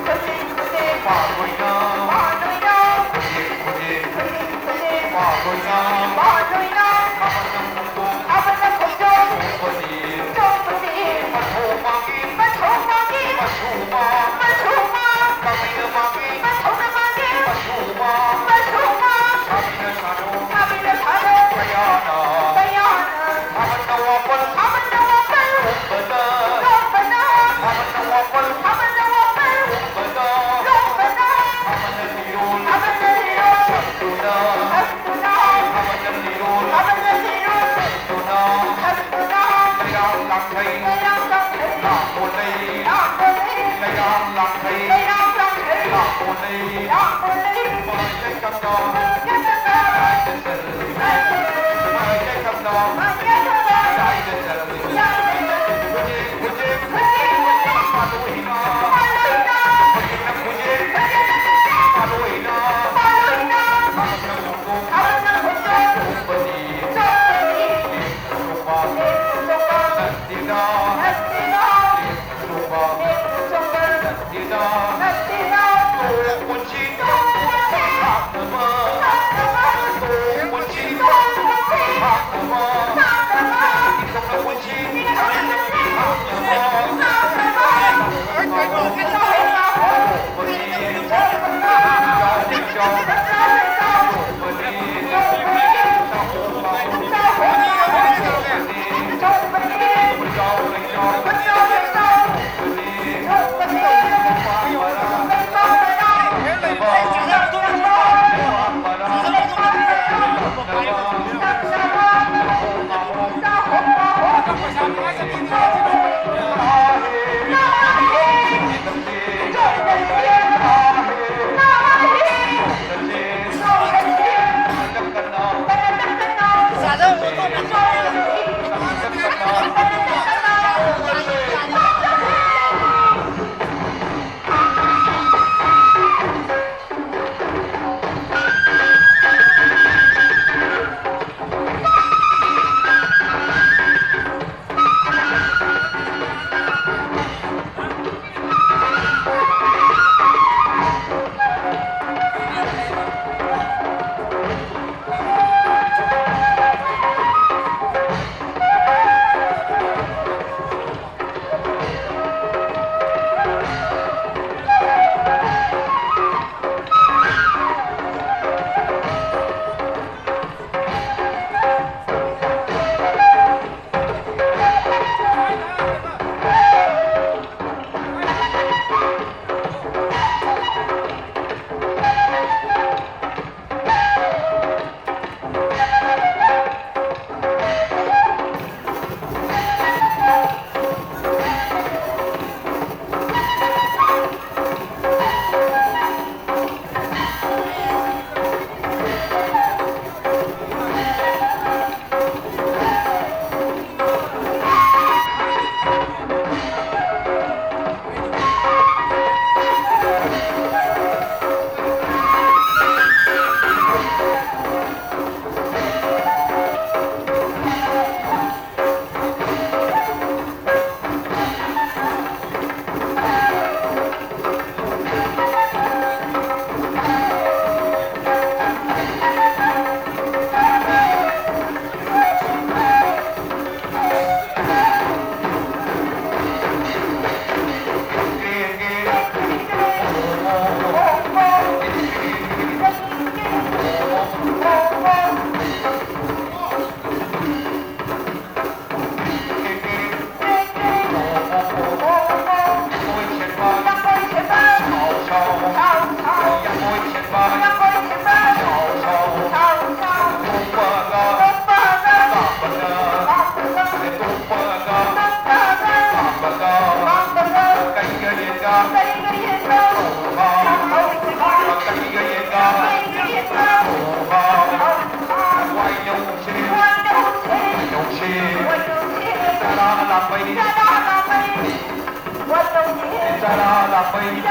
ꯈꯨꯖꯤꯡ ꯈꯨꯖꯤꯡ ꯄꯥꯛꯂꯣꯏꯅ꯫ ꯄꯥꯛꯂꯣꯏꯅ꯫ ꯈꯨꯖꯤꯡ ꯈꯨꯖꯤꯡ ꯈꯨꯖꯤꯡ ꯈꯨꯖꯤꯡ ꯄꯥꯛꯂꯣꯏꯅ꯫ ꯄꯥꯛꯂꯣꯏꯅ꯫ ꯊꯥꯕꯜꯅ ꯈꯣꯡꯖꯣꯝ꯫ ꯊꯥꯕꯜꯅ ꯈꯣꯡꯖꯣꯝ꯫ ꯆꯣꯡꯕꯗꯤ꯫ ꯆꯣꯡꯕꯗꯤ꯫ ꯃꯊꯧ ꯃꯥꯒꯤ꯫ ꯃꯊꯧ ꯃꯥꯒꯤ꯫ ꯃꯁꯨ ꯃꯥ꯫ ꯃꯁꯨ ꯃꯥ꯫ ꯀꯃꯩꯅ ꯃꯥꯒꯤ꯫ ꯃꯊꯧꯅ ꯃꯥꯒꯤ꯫ ꯃꯁꯨ ꯃꯥ꯫ ꯃꯁꯨ ꯃꯥ꯫ ꯁꯥꯕꯤꯅ ꯁꯥꯅꯧ꯫ ꯁꯥꯕꯤꯅ ꯁꯥꯅꯧ꯫ ꯀꯌꯥꯅ꯫ ꯀꯌꯥꯅ꯫ ꯊꯥꯕꯜꯅ ꯋꯥꯄꯜ꯫ ꯊꯥꯕꯜꯅ ꯋꯥꯄꯜ꯫ ꯂꯣꯝꯕꯅ꯫ ꯂꯣꯝꯕꯅ꯫ ꯊꯥꯕꯜꯅ ꯋꯥꯄꯜ꯫ ꯊꯥꯕꯜꯅ ꯋꯥꯄꯜ꯫ ꯂꯣꯝꯕꯅ꯫ ꯂꯣꯝꯕꯅ꯫ ꯊꯥꯕꯜꯅ ꯐꯤꯔꯣꯜ꯫ ꯊꯥꯕꯜꯅ ꯐꯤꯔꯣꯜ꯫ ꯁꯪꯗꯨꯅ꯫ ꯁꯪꯗꯨꯅ꯫ ꯊꯥꯕꯜꯅ ꯐꯤꯔꯣꯜ꯫ ꯊꯥꯕꯜꯅ ꯐꯤꯔꯣꯜ꯫ ꯁꯪꯗꯨꯅ꯫ ꯁꯪꯗꯨꯅ꯫ ꯂꯩꯔꯥꯡ ꯂꯥꯡꯊꯩ꯫ ꯂꯩꯔꯥꯡ ꯂꯥꯡꯊꯩ꯫ ꯂꯥꯡꯒꯣꯜꯂꯩ꯫ ꯂꯥꯡꯒꯣꯜꯂꯩ꯫ ꯂꯩꯔꯥꯡ ꯂꯥꯡꯊꯩ꯫ ꯂꯩꯔꯥꯡ ꯂꯥꯡꯊꯩ꯫ ꯂꯥꯡꯒꯣꯜꯂꯩ꯫ ꯂꯥꯡꯒꯣꯜꯂꯩ꯫ ꯃꯔꯩ ꯂꯩꯇꯝꯅ꯫ ꯃꯔꯩ ꯂꯩꯇꯝꯅ꯫ ꯂꯥꯏꯗ ꯆꯠꯂꯤ꯫ ꯂꯥꯏꯗ ꯆꯠꯂꯤ꯫ ꯃꯔꯩ ꯂꯩꯇꯝꯅ꯫ ꯃꯔꯩ ꯂꯩꯇꯝꯅ꯫ ꯂꯥꯏꯗ ꯆꯠꯂꯤ꯫ ꯂꯥꯏꯗ ꯆꯠꯂꯤ꯫ ꯍꯧꯖꯤꯛ, ꯍꯧꯖꯤꯛ꯫ ꯍꯧꯖꯤꯛ꯫ ꯄꯥꯜꯂꯣꯏꯅ꯫ ꯄꯥꯜꯂꯣꯏꯅ꯫ ꯍꯧꯖꯤꯛꯅ ꯍꯧꯖꯤꯛ꯫ ꯍꯧꯖꯤꯛꯅ ꯍꯧꯖꯤꯛ꯫ ꯄꯥꯜꯂꯣꯏꯅ꯫ ꯄꯥꯜꯂꯣꯏꯅ꯫ ꯊꯥꯕꯜꯅ ꯈꯣꯡꯖꯣꯝ꯫ ꯊꯥꯕꯜꯅ ꯈꯣꯡꯖꯣꯝ꯫ ꯆꯣꯡꯕꯗꯤ꯫ ꯆꯣꯡꯕꯗꯤ꯫ ꯆꯣꯡꯕ꯫ ꯆꯣꯡꯕ꯫ ꯅꯠꯇꯦꯗ꯫ ꯅꯠꯇꯦꯗ꯫ ꯆꯣꯡꯕ꯫ ꯆꯣꯡꯕ꯫ ꯅꯠꯇꯦꯗ꯫ ꯅꯠꯇꯦꯗ꯫ ꯇꯣꯡ ꯄꯨꯟꯁꯤ꯫ ꯇꯣꯡ ꯄꯨꯟꯁꯤ꯫ ꯂꯥꯛꯅꯕ꯫ ꯂꯥꯛꯅꯕ꯫ ꯇꯣꯡ ꯄꯨꯟꯁꯤ꯫ ꯇꯣꯡ ꯄꯨꯟꯁꯤ꯫ ꯂꯥꯛꯅꯕ꯫ ꯆꯔꯥ ꯂꯥꯛꯄꯩ꯫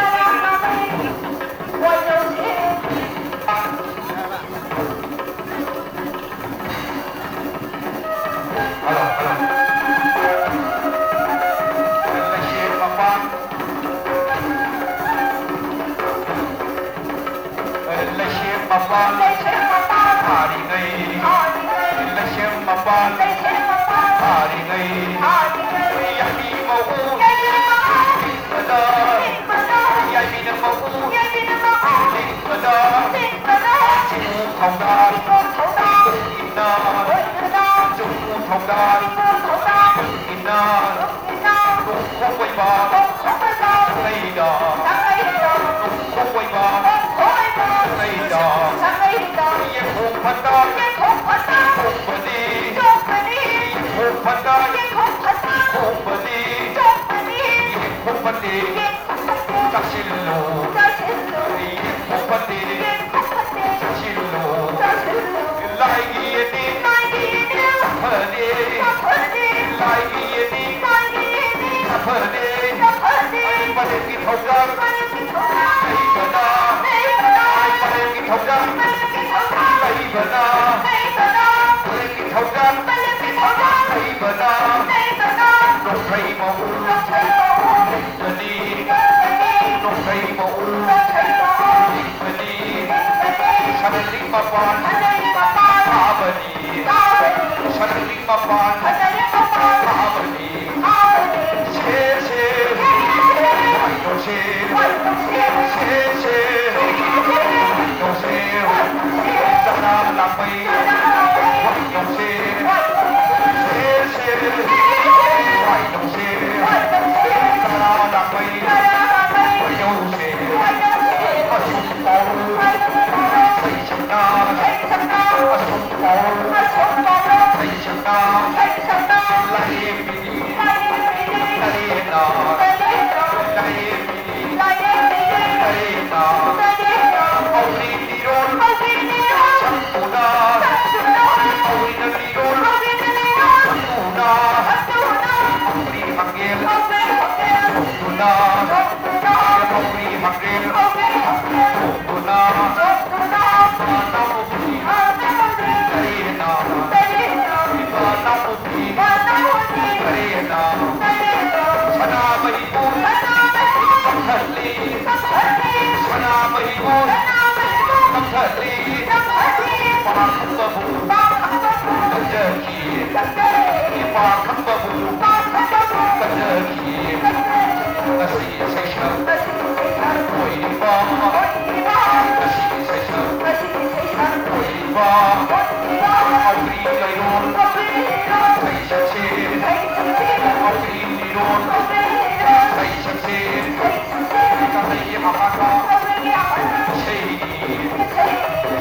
Hello, hello. ꯂꯩꯁꯦꯝ ꯃꯄꯥꯟ꯫ ꯂꯩꯁꯦꯝ ꯃꯄꯥꯟ꯫ ꯂꯩꯁꯦꯝ ꯃꯄꯥꯟ꯫ ꯊꯥꯔꯤꯉꯩ꯫ ꯊꯥꯔꯤꯉꯩ꯫ ꯂꯩꯁꯦꯝ ꯃꯄꯥꯟ꯫ ꯂꯩꯁꯦꯝ ꯃꯄꯥꯟ꯫ ꯊꯥꯔꯤꯉꯩ꯫ ꯊꯥꯔꯤꯉꯩ꯫ ꯌꯥꯏꯕꯤ ꯃꯎ꯫ ꯌꯥꯏꯕꯤ ꯃꯎ꯫ ꯂꯤꯡꯕꯗ꯫ ꯂꯤꯡꯕꯗ꯫ ꯌꯥꯏꯕꯤꯅ ꯃꯎ꯫ ꯌꯥꯏꯕꯤꯅ ꯃꯎ꯫ ꯂꯤꯡꯕꯗ꯫ ꯂꯤꯡꯕꯗ꯫ ꯆꯤꯡꯉꯨ ꯊꯧꯗꯥ꯫ ꯆꯤꯡꯉꯨ ꯊꯧꯗꯥ꯫ ꯏꯟꯅ꯫ ꯏꯟꯅ꯫ ꯆꯤꯡꯉꯨ ꯊꯧꯗꯥ꯫ ꯆꯤꯡꯉꯨ ꯊꯧꯗꯥ꯫ ꯏꯟꯅ꯫ ꯏꯟꯅ꯫ ꯅꯣꯡꯄꯣꯛ ꯑꯣꯏꯕ꯫ ꯅꯣꯡꯄꯣꯛ ꯑꯣꯏꯕ꯫ ꯁꯥꯒꯩꯗ꯫ ꯁꯥꯒꯩꯗ꯫ ꯅꯣꯡꯄꯣꯛ ꯑꯣꯏꯕ꯫ ꯅꯣꯡꯄꯣꯛ ꯑꯣꯏꯕ꯫ ꯁꯥꯒꯩꯗ꯫ ꯁꯥꯒꯩꯗ꯫ ꯌꯦꯡꯈꯣꯡ ꯐꯠꯇ꯫ ꯌꯦꯡꯈꯣꯡ ꯐꯠꯇ꯫ ꯈꯣꯡꯕꯅꯤ꯫ ꯈꯣꯡꯕꯅꯤ꯫ ꯌꯦꯡꯈꯣꯡ ꯐꯠꯇ꯫ ꯌꯦꯡꯈꯣꯡ ꯐꯠꯇ꯫ ꯈꯣꯡꯕꯅꯤ꯫ ꯈꯣꯡꯕꯅꯤ꯫ ꯌꯦꯡꯈꯣꯡ ꯐꯠꯇꯦ꯫ ꯌꯦꯡꯈꯣꯡ ꯐꯠꯇꯦ꯫ ꯆꯥꯁꯤꯜꯂꯨ꯫ ꯆꯥꯁꯤꯜꯂꯨ꯫ ꯌꯦꯡꯈꯣꯡ ꯐꯠꯇꯦ꯫ ꯌꯦꯡꯈꯣꯡ ꯐꯠꯇꯦ꯫ ꯆꯥꯁꯤꯜꯂꯨ꯫ ꯆꯥꯁꯤꯜꯂꯨ꯫ ꯂꯥꯏꯒꯤ ꯌꯦꯅꯤꯡ꯫ ꯂꯥꯏꯒꯤ ꯌꯦꯅꯤꯡ꯫ ꯐꯅꯤ꯫ ꯐꯅꯤ꯫ ꯂꯥꯏꯒꯤ ꯌꯦꯅꯤꯡ꯫ ꯂꯥꯏꯒꯤ ꯌꯦꯅꯤꯡ꯫ ꯐꯅꯤ꯫ ꯐꯅꯤ꯫ ꯃꯥꯂꯦꯝꯒꯤ ꯊꯧꯗꯥꯡ꯫ ꯃꯥꯂꯦꯝꯒꯤ ꯊꯧꯗꯥꯡ꯫ ꯂꯩꯕꯅ꯫ ꯂꯩꯕꯅ꯫ ꯃꯥꯂꯦꯝꯒꯤ ꯊꯧꯗꯥꯡ꯫ ꯃꯥꯂꯦꯝꯒꯤ ꯊꯧꯗꯥꯡ꯫ ꯂꯩꯕꯅ꯫ ꯂꯩꯕꯅ꯫ ꯃꯥꯂꯦꯝꯒꯤ ꯊꯧꯗꯥꯡ꯫ ꯃꯥꯂꯦꯝꯒꯤ ꯊꯧꯗꯥꯡ꯫ ꯂꯩꯕꯅ꯫ ꯂꯩꯕꯅ꯫ ꯅꯣꯡꯊꯩ ꯃꯍꯨꯠ꯫ ꯅꯣꯡꯊꯩ ꯃꯍꯨꯠ꯫ ꯂꯤꯡꯕꯅꯤ꯫ ꯂꯤꯡꯕꯅꯤ꯫ ꯅꯣꯡꯊꯩ ꯃꯍꯨꯠ꯫ ꯅꯣꯡꯊꯩ ꯃꯍꯨꯠ꯫ ꯂꯤꯡꯕꯅꯤ꯫ ꯂꯤꯡꯕꯅꯤ꯫ ꯁꯅꯔꯤꯛ ꯃꯄꯥꯟ꯫ ꯁꯅꯔꯤꯛ ꯃꯄꯥꯟ꯫ ꯊꯥꯕꯅꯤ꯫ ꯊꯥꯕꯅꯤ꯫ ꯁꯅꯔꯤꯛ ꯃꯄꯥꯟ꯫ ꯁꯅꯔꯤꯛ ꯃꯄꯥꯟ꯫ ꯊꯥꯕꯅꯤ꯫ ꯊꯥꯕꯅꯤ꯫ ꯁꯦ, ꯁꯦ꯫ ꯁꯦ, ꯁꯦ꯫ ꯋꯥꯏ ꯇꯧꯁꯦ꯫ ꯁꯦ, ꯁꯦ꯫ ꯁꯦ, ꯁꯦ꯫ ꯋꯥꯏ ꯇꯧꯁꯦ꯫ ꯋꯥꯏ ꯇꯧꯁꯦ꯫ ꯆꯔꯥ ꯂꯥꯛꯄꯩ꯫ ꯆꯔꯥ ꯂꯥꯛꯄꯩ꯫ ꯋꯥꯏ ꯇꯧꯁꯦ꯫ ꯋꯥꯏ ꯇꯧꯁꯦ꯫ ꯁꯦ, ꯁꯦ꯫ ꯁꯦ, ꯁꯦ꯫ ꯋꯥꯏ ꯇꯧꯁꯦ꯫ ꯋꯥꯏ ꯇꯧꯁꯦ꯫ ꯆꯔꯥ ꯂꯥꯛꯄꯩ꯫ ꯆꯔꯥ ꯂꯥꯛꯄꯩ꯫ ꯋꯥꯏ ꯇꯧꯁꯦ꯫ ꯋꯥꯏ ꯇꯧꯁꯦ꯫ ꯑꯁꯨꯛ ꯄꯥꯎ꯫ ꯋꯥꯏ ꯇꯧꯁꯦ꯫ ꯁꯩꯁꯛꯅ꯫ ꯁꯩꯁꯛꯅ꯫ ꯑꯁꯨꯛ ꯄꯥꯎ꯫ ꯑꯁꯨꯛ ꯄꯥꯎ꯫ ꯁꯩꯁꯛꯅ꯫ ꯁꯩꯁꯛꯅ꯫ ꯂꯥꯏꯔꯦꯝꯕꯤꯅꯤ꯫ ꯂꯥꯏꯔꯦꯝꯕꯤꯅꯤ꯫ ꯂꯥꯏꯔꯦꯝꯅ꯫ ꯂꯥꯏꯔꯦꯝꯅ꯫ ꯂꯥꯏꯔꯦꯝꯕꯤꯅꯤ꯫ ꯂꯥꯏꯔꯦꯝꯕꯤꯅꯤ꯫ ꯂꯥꯏꯔꯦꯝꯅ꯫ ꯂꯥꯏꯔꯦꯝꯅ꯫ ꯍꯧꯔꯤ ꯃꯤꯔꯣꯜ꯫ ꯍꯧꯔꯤ ꯃꯤꯔꯣꯜ꯫ ꯁꯛꯇꯨꯅ꯫ ꯁꯛꯇꯨꯅ꯫ ꯍꯧꯔꯤꯅ ꯃꯤꯔꯣꯜ꯫ ꯍꯧꯔꯤꯅ ꯃꯤꯔꯣꯜ꯫ ꯁꯛꯇꯨꯅ꯫ ꯁꯛꯇꯨꯅ꯫ ꯍꯧꯔꯤ ꯍꯪꯒꯦꯜ꯫ ꯍꯧꯔꯤ ꯍꯪꯒꯦꯜ꯫ ꯁꯛꯇꯨꯅ꯫ ꯄꯥꯈꯪꯕꯕꯨ ꯀꯟꯖꯈꯤ꯫ ꯄꯥꯈꯪꯕꯕꯨ ꯀꯟꯖꯈꯤ꯫ ꯉꯁꯤ ꯁꯩꯁꯛ ꯑꯣꯏꯔꯤꯕ, ꯉꯁꯤ ꯁꯩꯁꯛ ꯑꯣꯏꯔꯤꯕ ꯀꯕꯨꯏ ꯂꯩꯔꯣꯟ ꯁꯩꯁꯛꯁꯦ, ꯀꯕꯨꯏ ꯂꯩꯔꯣꯟ ꯁꯩꯁꯛꯁꯦ, ꯀꯪꯂꯩꯒꯤ ꯑꯍꯥꯟꯕ ꯏꯁꯩꯅꯤ꯫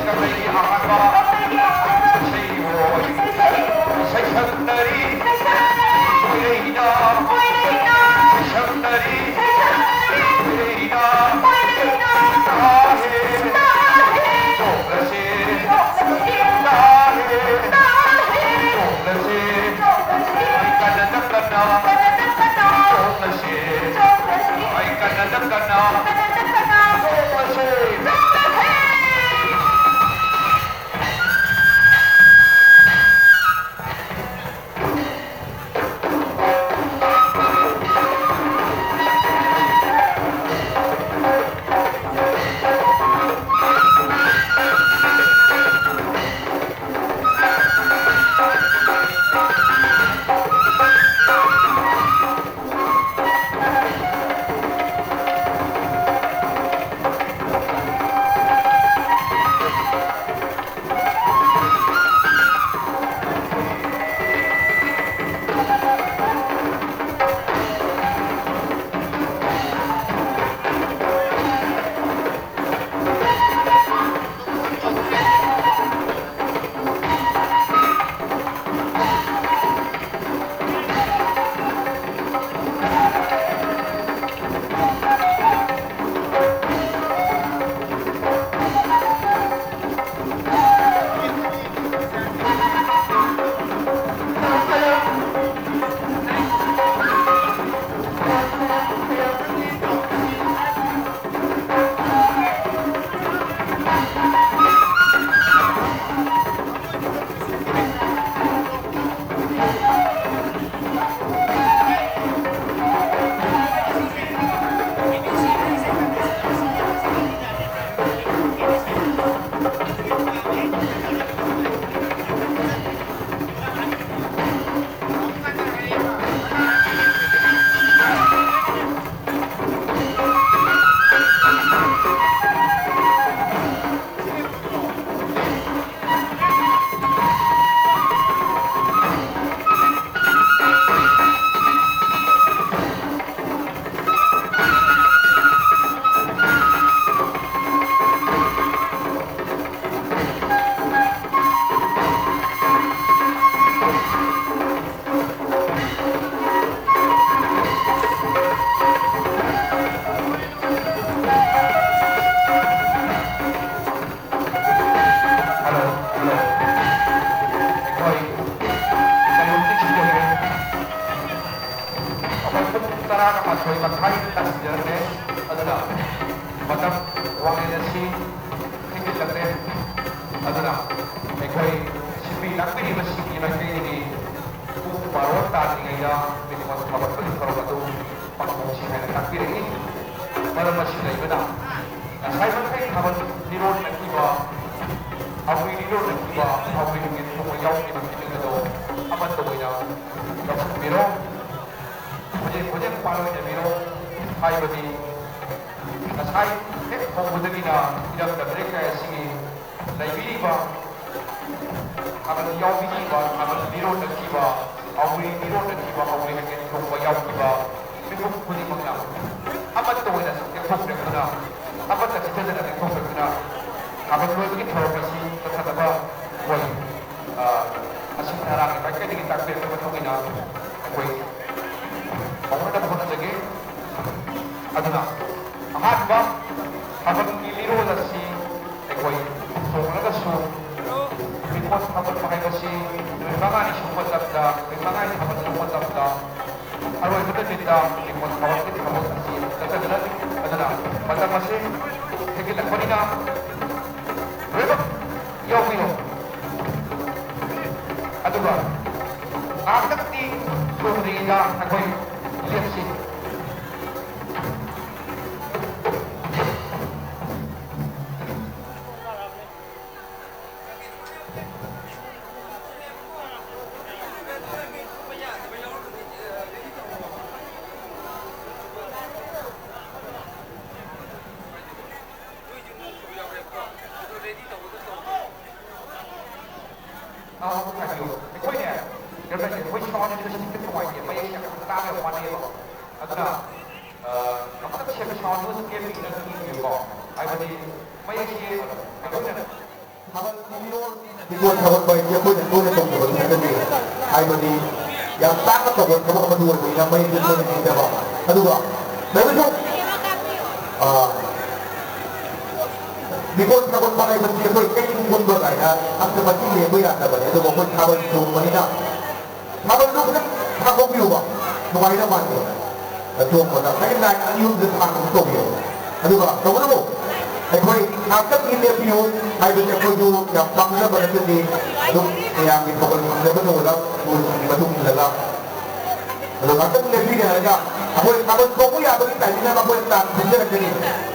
ꯀꯪꯂꯩꯒꯤ ꯑꯍꯥꯟꯕ ꯏꯁꯩ ꯑꯣꯏ꯫ ꯏꯁꯩ ꯁꯛꯅꯔꯤ ꯃꯣꯏꯔꯩꯅ꯫ ꯃꯥꯊꯣꯏ ꯃꯈꯥꯏ ꯇꯥꯁꯤꯟꯖꯔꯝꯃꯦ꯫ ꯑꯗꯨꯅ ꯃꯇꯝ ꯋꯥꯡꯂꯦꯟ ꯑꯁꯤ ꯊꯦꯡꯖꯤꯜꯂꯛꯂꯦ꯫ ꯑꯗꯨꯅ ꯑꯩꯈꯣꯏ ꯁꯤꯟꯕꯤ ꯂꯥꯡꯕꯤꯔꯤꯕꯁꯤꯡꯒꯤ ꯃꯥꯏꯀꯩꯗꯒꯤ ꯄꯨꯡ ꯕꯥꯔꯣ ꯇꯥꯗ꯭ꯔꯤꯉꯩꯗ ꯃꯤꯡ ꯊꯥꯕꯠꯄꯒꯤ ꯊꯧꯔꯝ ꯑꯗꯨ ꯄꯥꯡꯊꯣꯛꯁꯤ ꯍꯥꯏꯅ ꯇꯥꯛꯄꯤꯔꯛꯏ꯫ ꯃꯔꯝ ꯑꯁꯤ ꯂꯩꯕꯅ ꯉꯁꯥꯏ ꯃꯈꯩ ꯊꯥꯕꯜ ꯂꯤꯔꯣꯟꯅꯈꯤꯕ, ꯊꯥꯕꯜ ꯂꯤꯔꯣꯟꯅꯈꯤꯕ ꯊꯥꯕꯜꯒꯤ ꯊꯣꯡꯕ ꯌꯥꯎꯈꯤꯕ ꯃꯤꯑꯣꯏ ꯑꯗꯣ ꯑꯃꯠꯇ ꯑꯣꯏꯅ ꯂꯧꯁꯤꯟꯕꯤꯔꯣ꯫ ꯈꯨꯖꯦꯡ ꯈꯨꯖꯦꯡ ꯄꯥꯜ ꯑꯣꯏꯅꯕꯤꯔꯣ꯫ ꯍꯥꯏꯕꯗꯤ ꯉꯁꯥꯏ ꯍꯦꯛ ꯍꯧꯕꯗꯒꯤꯅ ꯏꯔꯝꯗꯝ ꯂꯩꯀꯥꯏ ꯑꯁꯤꯒꯤ ꯂꯩꯕꯤꯔꯤꯕ ꯊꯥꯕꯜ ꯌꯥꯎꯕꯤꯈꯤꯕ, ꯊꯥꯕꯜ ꯃꯤꯔꯣꯜꯅꯈꯤꯕ, ꯑꯥꯎꯔꯤ ꯃꯤꯔꯣꯜꯅꯈꯤꯕ, ꯑꯥꯎꯔꯤ ꯍꯥꯏꯗꯤ ꯊꯣꯡꯕ ꯌꯥꯎꯈꯤꯕ ꯃꯤꯄꯨꯝ ꯈꯨꯗꯤꯡꯃꯛꯅ ꯑꯃꯠꯇ ꯑꯣꯏꯅ ꯂꯦꯡꯊꯣꯛꯄꯤꯔꯛꯇꯨꯅ, ꯑꯃꯠꯇ ꯆꯤꯊꯗꯅ ꯂꯦꯡꯊꯣꯛꯄꯤꯔꯛꯇꯨꯅ ꯊꯥꯕꯜ ꯂꯣꯏꯕꯒꯤ ꯊꯧꯔꯝ ꯑꯁꯤ ꯆꯠꯊꯅꯕ ꯑꯩꯈꯣꯏ, ꯑ, ꯑꯁꯤꯟ ꯑꯔꯥꯡꯒꯤ ꯃꯥꯏꯀꯩꯗꯒꯤ ꯇꯥꯛꯄꯤꯔꯛꯄ ꯃꯇꯨꯡ ꯏꯟꯅ ꯑꯩꯈꯣꯏ ꯍꯧꯅꯅꯕ ꯍꯣꯠꯅꯖꯒꯦ꯫ ꯑꯗꯨꯅ ꯑꯍꯥꯟꯕ ꯊꯥꯕꯜꯒꯤ ꯃꯤꯔꯣꯜ ꯑꯁꯤ ꯑꯩꯈꯣꯏ ꯊꯣꯡꯂꯒꯁꯨ ꯂꯤꯀꯣꯟ ꯊꯥꯕꯜ ꯍꯥꯏꯕꯁꯤ ꯅꯨꯃꯤꯠ ꯃꯉꯥꯅꯤ ꯁꯨꯕ ꯃꯇꯝꯗ, ꯅꯨꯃꯤꯠ ꯃꯉꯥꯅꯤ ꯊꯥꯕꯜ ꯁꯨꯕ ꯃꯇꯝꯗ ꯑꯔꯣꯏꯕ ꯅꯨꯃꯤꯠꯇ ꯂꯤꯀꯣꯟ ꯊꯥꯕꯜꯒꯤ ꯊꯕꯛ ꯑꯁꯤ ꯆꯠꯊꯒꯗꯕꯅꯤ꯫ ꯑꯗꯨꯅ ꯃꯇꯝ ꯑꯁꯤ ꯊꯦꯡꯖꯤꯜꯂꯛꯄꯅꯤꯅ ꯂꯣꯏꯅꯃꯛ ꯌꯥꯎꯕꯤꯌꯨ꯫ ꯑꯗꯨꯒ ꯉꯥꯏꯍꯥꯛꯇꯪꯗꯤ ꯊꯣꯡꯗ꯭ꯔꯤꯉꯩꯗ ꯑꯩꯈꯣꯏ ꯂꯦꯞꯁꯤ꯫ ꯑꯥ, ꯑꯃꯨꯛ ꯍꯥꯏꯕꯤꯌꯨ꯫ ꯑꯩꯈꯣꯏꯅꯦ, ꯀꯩꯅꯣ ꯇꯧꯁꯦ, ꯑꯩꯈꯣꯏ sound system ꯅꯨꯡꯉꯥꯏꯇꯦ, ꯃꯌꯦꯛꯁꯦ ꯌꯥꯝ ꯇꯥꯕ ꯌꯥꯝ ꯋꯥꯠꯂꯦꯕ꯫ ꯑꯗꯨꯅ, ꯑꯥ, ꯑꯃꯨꯛꯇꯪ ꯁꯦꯝꯕ sound system ꯀꯦ ꯄꯤꯒꯤꯅ ꯑꯗꯨꯝ ꯌꯦꯡꯕꯤꯌꯨꯀꯣ꯫ ꯍꯥꯏꯕꯗꯤ ꯃꯌꯦꯛꯁꯤ ꯑꯩꯈꯣꯏꯅ ꯊꯥꯕꯜ ꯃꯤꯔꯣꯜ ꯂꯤꯀꯣꯟ ꯊꯥꯕꯜ ꯍꯥꯏꯁꯦ ꯑꯩꯈꯣꯏꯅ ꯇꯣꯏꯅ ꯇꯧꯗꯕꯗꯤ ꯅꯠꯇꯦ꯫ ꯍꯥꯏꯕꯗꯤ ꯌꯥꯝ ꯇꯥꯡꯅ ꯇꯧꯕ ꯊꯕꯛ ꯑꯃꯗꯤ ꯑꯣꯏꯕꯅꯤꯅ ꯃꯌꯦꯛꯁꯦ ꯇꯣꯏꯅ ꯄꯤꯗꯕ꯫ ꯑꯗꯨꯒ ꯂꯣꯏꯅꯁꯨ, ꯑꯥ, ꯂꯤꯀꯣꯟ ꯊꯥꯕꯜ ꯍꯥꯏꯕꯁꯤ ꯑꯩꯈꯣꯏ ꯀꯩ ꯄꯨꯟꯕ ꯀꯥꯏꯅ ꯑꯝꯇ ꯃꯇꯤꯛ ꯂꯦꯡꯕ ꯌꯥꯗꯕꯅꯦ꯫ ꯑꯗꯨꯕꯨ ꯑꯩꯈꯣꯏ ꯊꯥꯕꯜ ꯆꯣꯡꯕꯅꯤꯅ ꯊꯥꯕꯜꯗꯨ ꯈꯤꯇꯪ ꯊꯥꯡꯗꯣꯛꯄꯤꯌꯨꯕ, ꯅꯨꯡꯉꯥꯏꯅ ꯃꯥꯟꯗꯦ꯫ ꯑꯊꯣꯛꯄꯗ ꯉꯁꯥꯏꯒꯤ ꯂꯥꯏꯟ ꯑꯅꯤ ꯑꯍꯨꯝꯁꯦ ꯊꯥꯡꯕ ꯇꯧꯕꯤꯌꯣ꯫ ꯑꯗꯨꯒ ꯇꯧꯕꯇꯕꯨ ꯑꯩꯈꯣꯏ ꯉꯥꯛꯇꯪꯗꯤ ꯂꯦꯞꯄꯤꯌꯨ ꯍꯥꯏꯕꯁꯦ ꯑꯩꯈꯣꯏꯁꯨ ꯌꯥꯝ ꯄꯥꯝꯖꯕ ꯅꯠꯆꯗꯦ꯫ ꯑꯗꯨꯝ ꯃꯌꯥꯝꯒꯤ ꯊꯧꯒꯜ ꯐꯖꯕ ꯇꯧꯕꯗ ꯔꯨꯜꯁꯤꯡꯒꯤ ꯃꯇꯨꯡ ꯏꯜꯂꯒ ꯑꯗꯣ ꯉꯥꯛꯇꯪ ꯂꯦꯞꯄꯤꯔꯦ ꯍꯥꯏꯔꯒ ꯑꯩꯈꯣꯏ ꯊꯥꯕꯜ ꯆꯣꯡꯕ ꯌꯥꯕꯒꯤ ꯇꯥꯏꯃꯤꯡ ꯑꯃ ꯑꯩꯈꯣꯏ ꯄ꯭ꯂꯥꯟ ꯁꯤꯟꯖꯔꯛꯀꯅꯤ꯫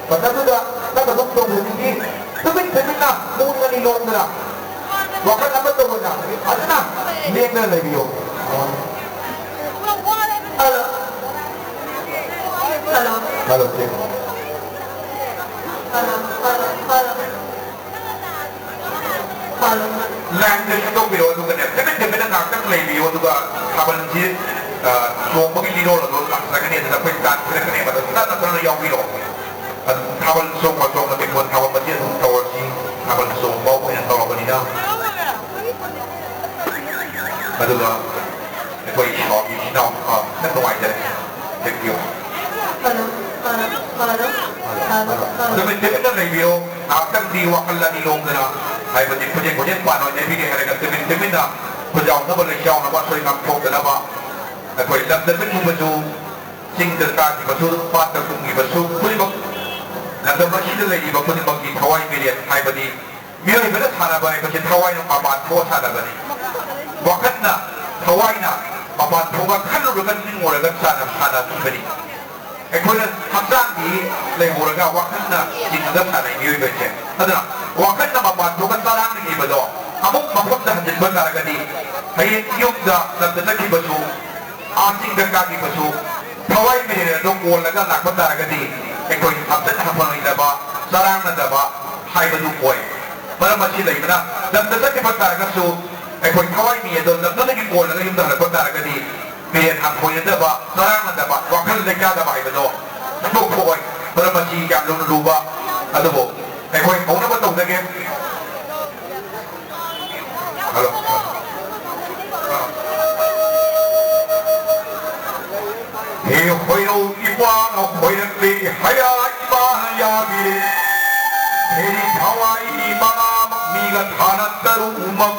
ꯃꯇꯝꯗꯨꯗ ꯅꯪ ꯑꯗꯨꯝ ꯆꯣꯡꯖꯅꯤꯡꯉꯤ꯫ ꯇꯨꯃꯤꯟ ꯇꯨꯃꯤꯟꯅ ꯄꯨꯡ ꯑꯅꯤ ꯂꯣꯡꯗꯅ ꯋꯥꯈꯜ ꯑꯃ ꯇꯧꯕꯗ ꯐꯖꯅ ꯂꯦꯡꯗꯅ ꯂꯩꯕꯤꯌꯨ꯫ ꯍꯜꯂꯣ꯫ ꯍꯜꯂꯣ꯫ ꯍꯜꯂꯣ, ꯁꯤ꯫ Hello, hello, hello. ꯍꯜꯂꯣ꯫ ꯂꯥꯏꯟꯗ ꯁꯦꯝꯗꯣꯛꯄꯤꯔꯣ, ꯑꯗꯨꯒꯅꯦ, ꯇꯨꯃꯤꯟ ꯇꯨꯃꯤꯟꯅ ꯉꯥꯛꯇꯪ ꯂꯩꯕꯤꯌꯣ, ꯑꯗꯨꯒ ꯊꯥꯕꯜꯁꯤ, ꯑ, ꯆꯣꯡꯕꯒꯤ ꯂꯤꯔꯣꯜ ꯑꯗꯣ ꯂꯥꯛꯆꯒꯅꯤ, ꯑꯗꯨꯗ ꯑꯩꯈꯣꯏ ꯗꯥꯟꯁ ꯁꯤꯜꯂꯛꯀꯅꯦꯕ, ꯑꯗꯣ ꯇꯞꯅ ꯇꯞꯅ ꯌꯥꯎꯕꯤꯔꯣ꯫ ꯑꯗꯨ ꯊꯥꯕꯜ ꯆꯣꯡꯕ ꯆꯣꯡꯕ ꯇꯦꯡꯀꯣꯠ ꯊꯥꯕꯜ ꯃꯆꯦ ꯑꯗꯨꯝ ꯇꯧꯔꯁꯤ, ꯊꯥꯕꯜ ꯆꯣꯡꯕ ꯑꯣꯏꯅ ꯇꯧꯔꯕꯅꯤꯅ꯫ ꯑꯗꯨꯒ ꯑꯩꯈꯣꯏ ꯏꯆꯤꯟ ꯏꯅꯥꯎ, ꯑ, ꯈꯤꯇꯪ ꯅꯨꯡꯉꯥꯏꯖꯔꯦ꯫ Thank you. Hello, hello, hello, hello, hello. ꯇꯨꯃꯤꯟ ꯇꯨꯃꯤꯟꯅ ꯂꯩꯕꯤꯌꯣ꯫ ꯉꯥꯏꯍꯥꯛꯇꯪꯗꯤ ꯋꯥꯈꯜ ꯑꯅꯤ ꯂꯣꯝꯗꯅ, ꯍꯥꯏꯕꯗꯤ ꯈꯨꯖꯦꯡ ꯈꯨꯖꯦꯡ ꯄꯥꯟ ꯑꯣꯏꯅ ꯄꯤꯔꯦ ꯍꯥꯏꯔꯒ ꯇꯨꯃꯤꯟ ꯇꯨꯃꯤꯟꯅ ꯈꯨꯖꯥꯎꯅꯕ ꯂꯩꯆꯥꯎꯅꯕ ꯑꯁꯣꯏ ꯉꯥꯝ ꯊꯣꯛꯇꯅꯕ ꯑꯩꯈꯣꯏ ꯂꯝꯗ ꯆꯠꯈꯤꯕꯁꯨ, ꯆꯤꯡꯗ ꯀꯥꯈꯤꯕꯁꯨ, ꯄꯥꯠꯇ ꯀꯨꯝꯈꯤꯕꯁꯨ ꯈꯨꯗꯤꯡꯃꯛ ꯂꯝꯗꯝ ꯑꯁꯤꯗ ꯂꯩꯔꯤꯕ ꯈꯨꯗꯤꯡꯃꯛꯀꯤ ꯊꯋꯥꯏ ꯃꯤꯔꯦꯟ ꯍꯥꯏꯕꯗꯤ ꯃꯤꯑꯣꯏꯕꯅ ꯁꯥꯟꯅꯕ ꯍꯥꯏꯕꯁꯤ ꯊꯋꯥꯏꯅ ꯃꯄꯥꯟ ꯊꯣꯛꯑ ꯁꯥꯟꯅꯕꯅꯤ꯫ ꯋꯥꯈꯜꯅ, ꯊꯋꯥꯏꯅ ꯃꯄꯥꯟ ꯊꯣꯛꯑ ꯈꯜꯂꯨꯔꯒ ꯅꯤꯡꯉꯨꯔꯒ ꯁꯥꯟꯅ-, ꯁꯥꯟꯅꯈꯤꯕꯅꯤ꯫ ꯑꯩꯈꯣꯏꯅ ꯍꯛꯆꯥꯡꯗꯤ ꯂꯩꯍꯧꯔꯒ ꯋꯥꯈꯜꯅ ꯆꯤꯡꯉꯒ ꯁꯥꯟꯅꯩ ꯃꯤꯑꯣꯏꯕꯁꯦ꯫ ꯑꯗꯨꯅ ꯋꯥꯈꯜꯅ ꯃꯄꯥꯟ ꯊꯣꯛꯑ ꯆꯔꯥꯡꯅꯈꯤꯕꯗꯣ ꯑꯃꯨꯛ ꯃꯐꯝꯗ ꯍꯟꯖꯤꯟꯕ ꯇꯥꯔꯒꯗꯤ ꯍꯌꯦꯡ ꯌꯨꯝꯗ ꯂꯝꯗ ꯆꯠꯈꯤꯕꯁꯨ, ꯑꯥ ꯆꯤꯡꯗ ꯀꯥꯈꯤꯕꯁꯨ ꯊꯋꯥꯏ ꯃꯤꯔꯦꯜ ꯑꯗꯨ ꯀꯣꯜꯂꯒ ꯂꯥꯛꯄ ꯇꯥꯔꯒꯗꯤ ꯑꯩꯈꯣꯏ ꯍꯛꯆꯥꯡ ꯍꯟꯊꯔꯣꯏꯗꯕ, ꯆꯔꯥꯡꯅꯗꯕ ꯍꯥꯏꯕꯗꯨ ꯑꯣꯏ꯫ ꯃꯔꯝ ꯑꯁꯤ ꯂꯩꯕꯅ ꯂꯝꯗ ꯆꯠꯈꯤꯕ ꯇꯥꯔꯒꯁꯨ ꯑꯩꯈꯣꯏ ꯊꯋꯥꯏ ꯃꯤ ꯑꯗꯣ ꯂꯝꯗꯨꯗꯒꯤ ꯀꯣꯜꯂꯒ ꯌꯨꯝꯗ ꯍꯜꯂꯛꯄ ꯇꯥꯔꯒꯗꯤ ꯃꯤꯔꯦꯜ ꯍꯟꯊꯣꯏꯅꯗꯕ, ꯆꯔꯥꯡꯅꯗꯕ, ꯋꯥꯈꯜ ꯂꯩꯇꯥꯗꯕ ꯍꯥꯏꯕꯗꯣ ꯊꯣꯛꯄ ꯑꯣꯏ꯫ ꯃꯔꯝ ꯑꯁꯤ ꯌꯥꯝ ꯂꯨꯅ ꯂꯨꯕ, ꯑꯗꯨꯕꯨ ꯑꯩꯈꯣꯏ ꯍꯧꯅꯕ ꯇꯧꯖꯒꯦ꯫ ꯍꯜꯂꯣ꯫ ꯍꯦ ꯍꯣꯏꯔꯧ ꯏꯄꯥꯅ ꯍꯣꯏꯔꯛꯂꯦ, ꯍꯌꯥ ꯏꯃꯥꯅ ꯌꯥꯕꯤꯔꯦ꯫ ꯍꯦꯔꯤ ꯊꯋꯥꯏ ꯃꯉꯥꯃꯛ ꯃꯤꯒ ꯊꯥꯅ ꯇꯔꯨꯛꯃꯛ꯫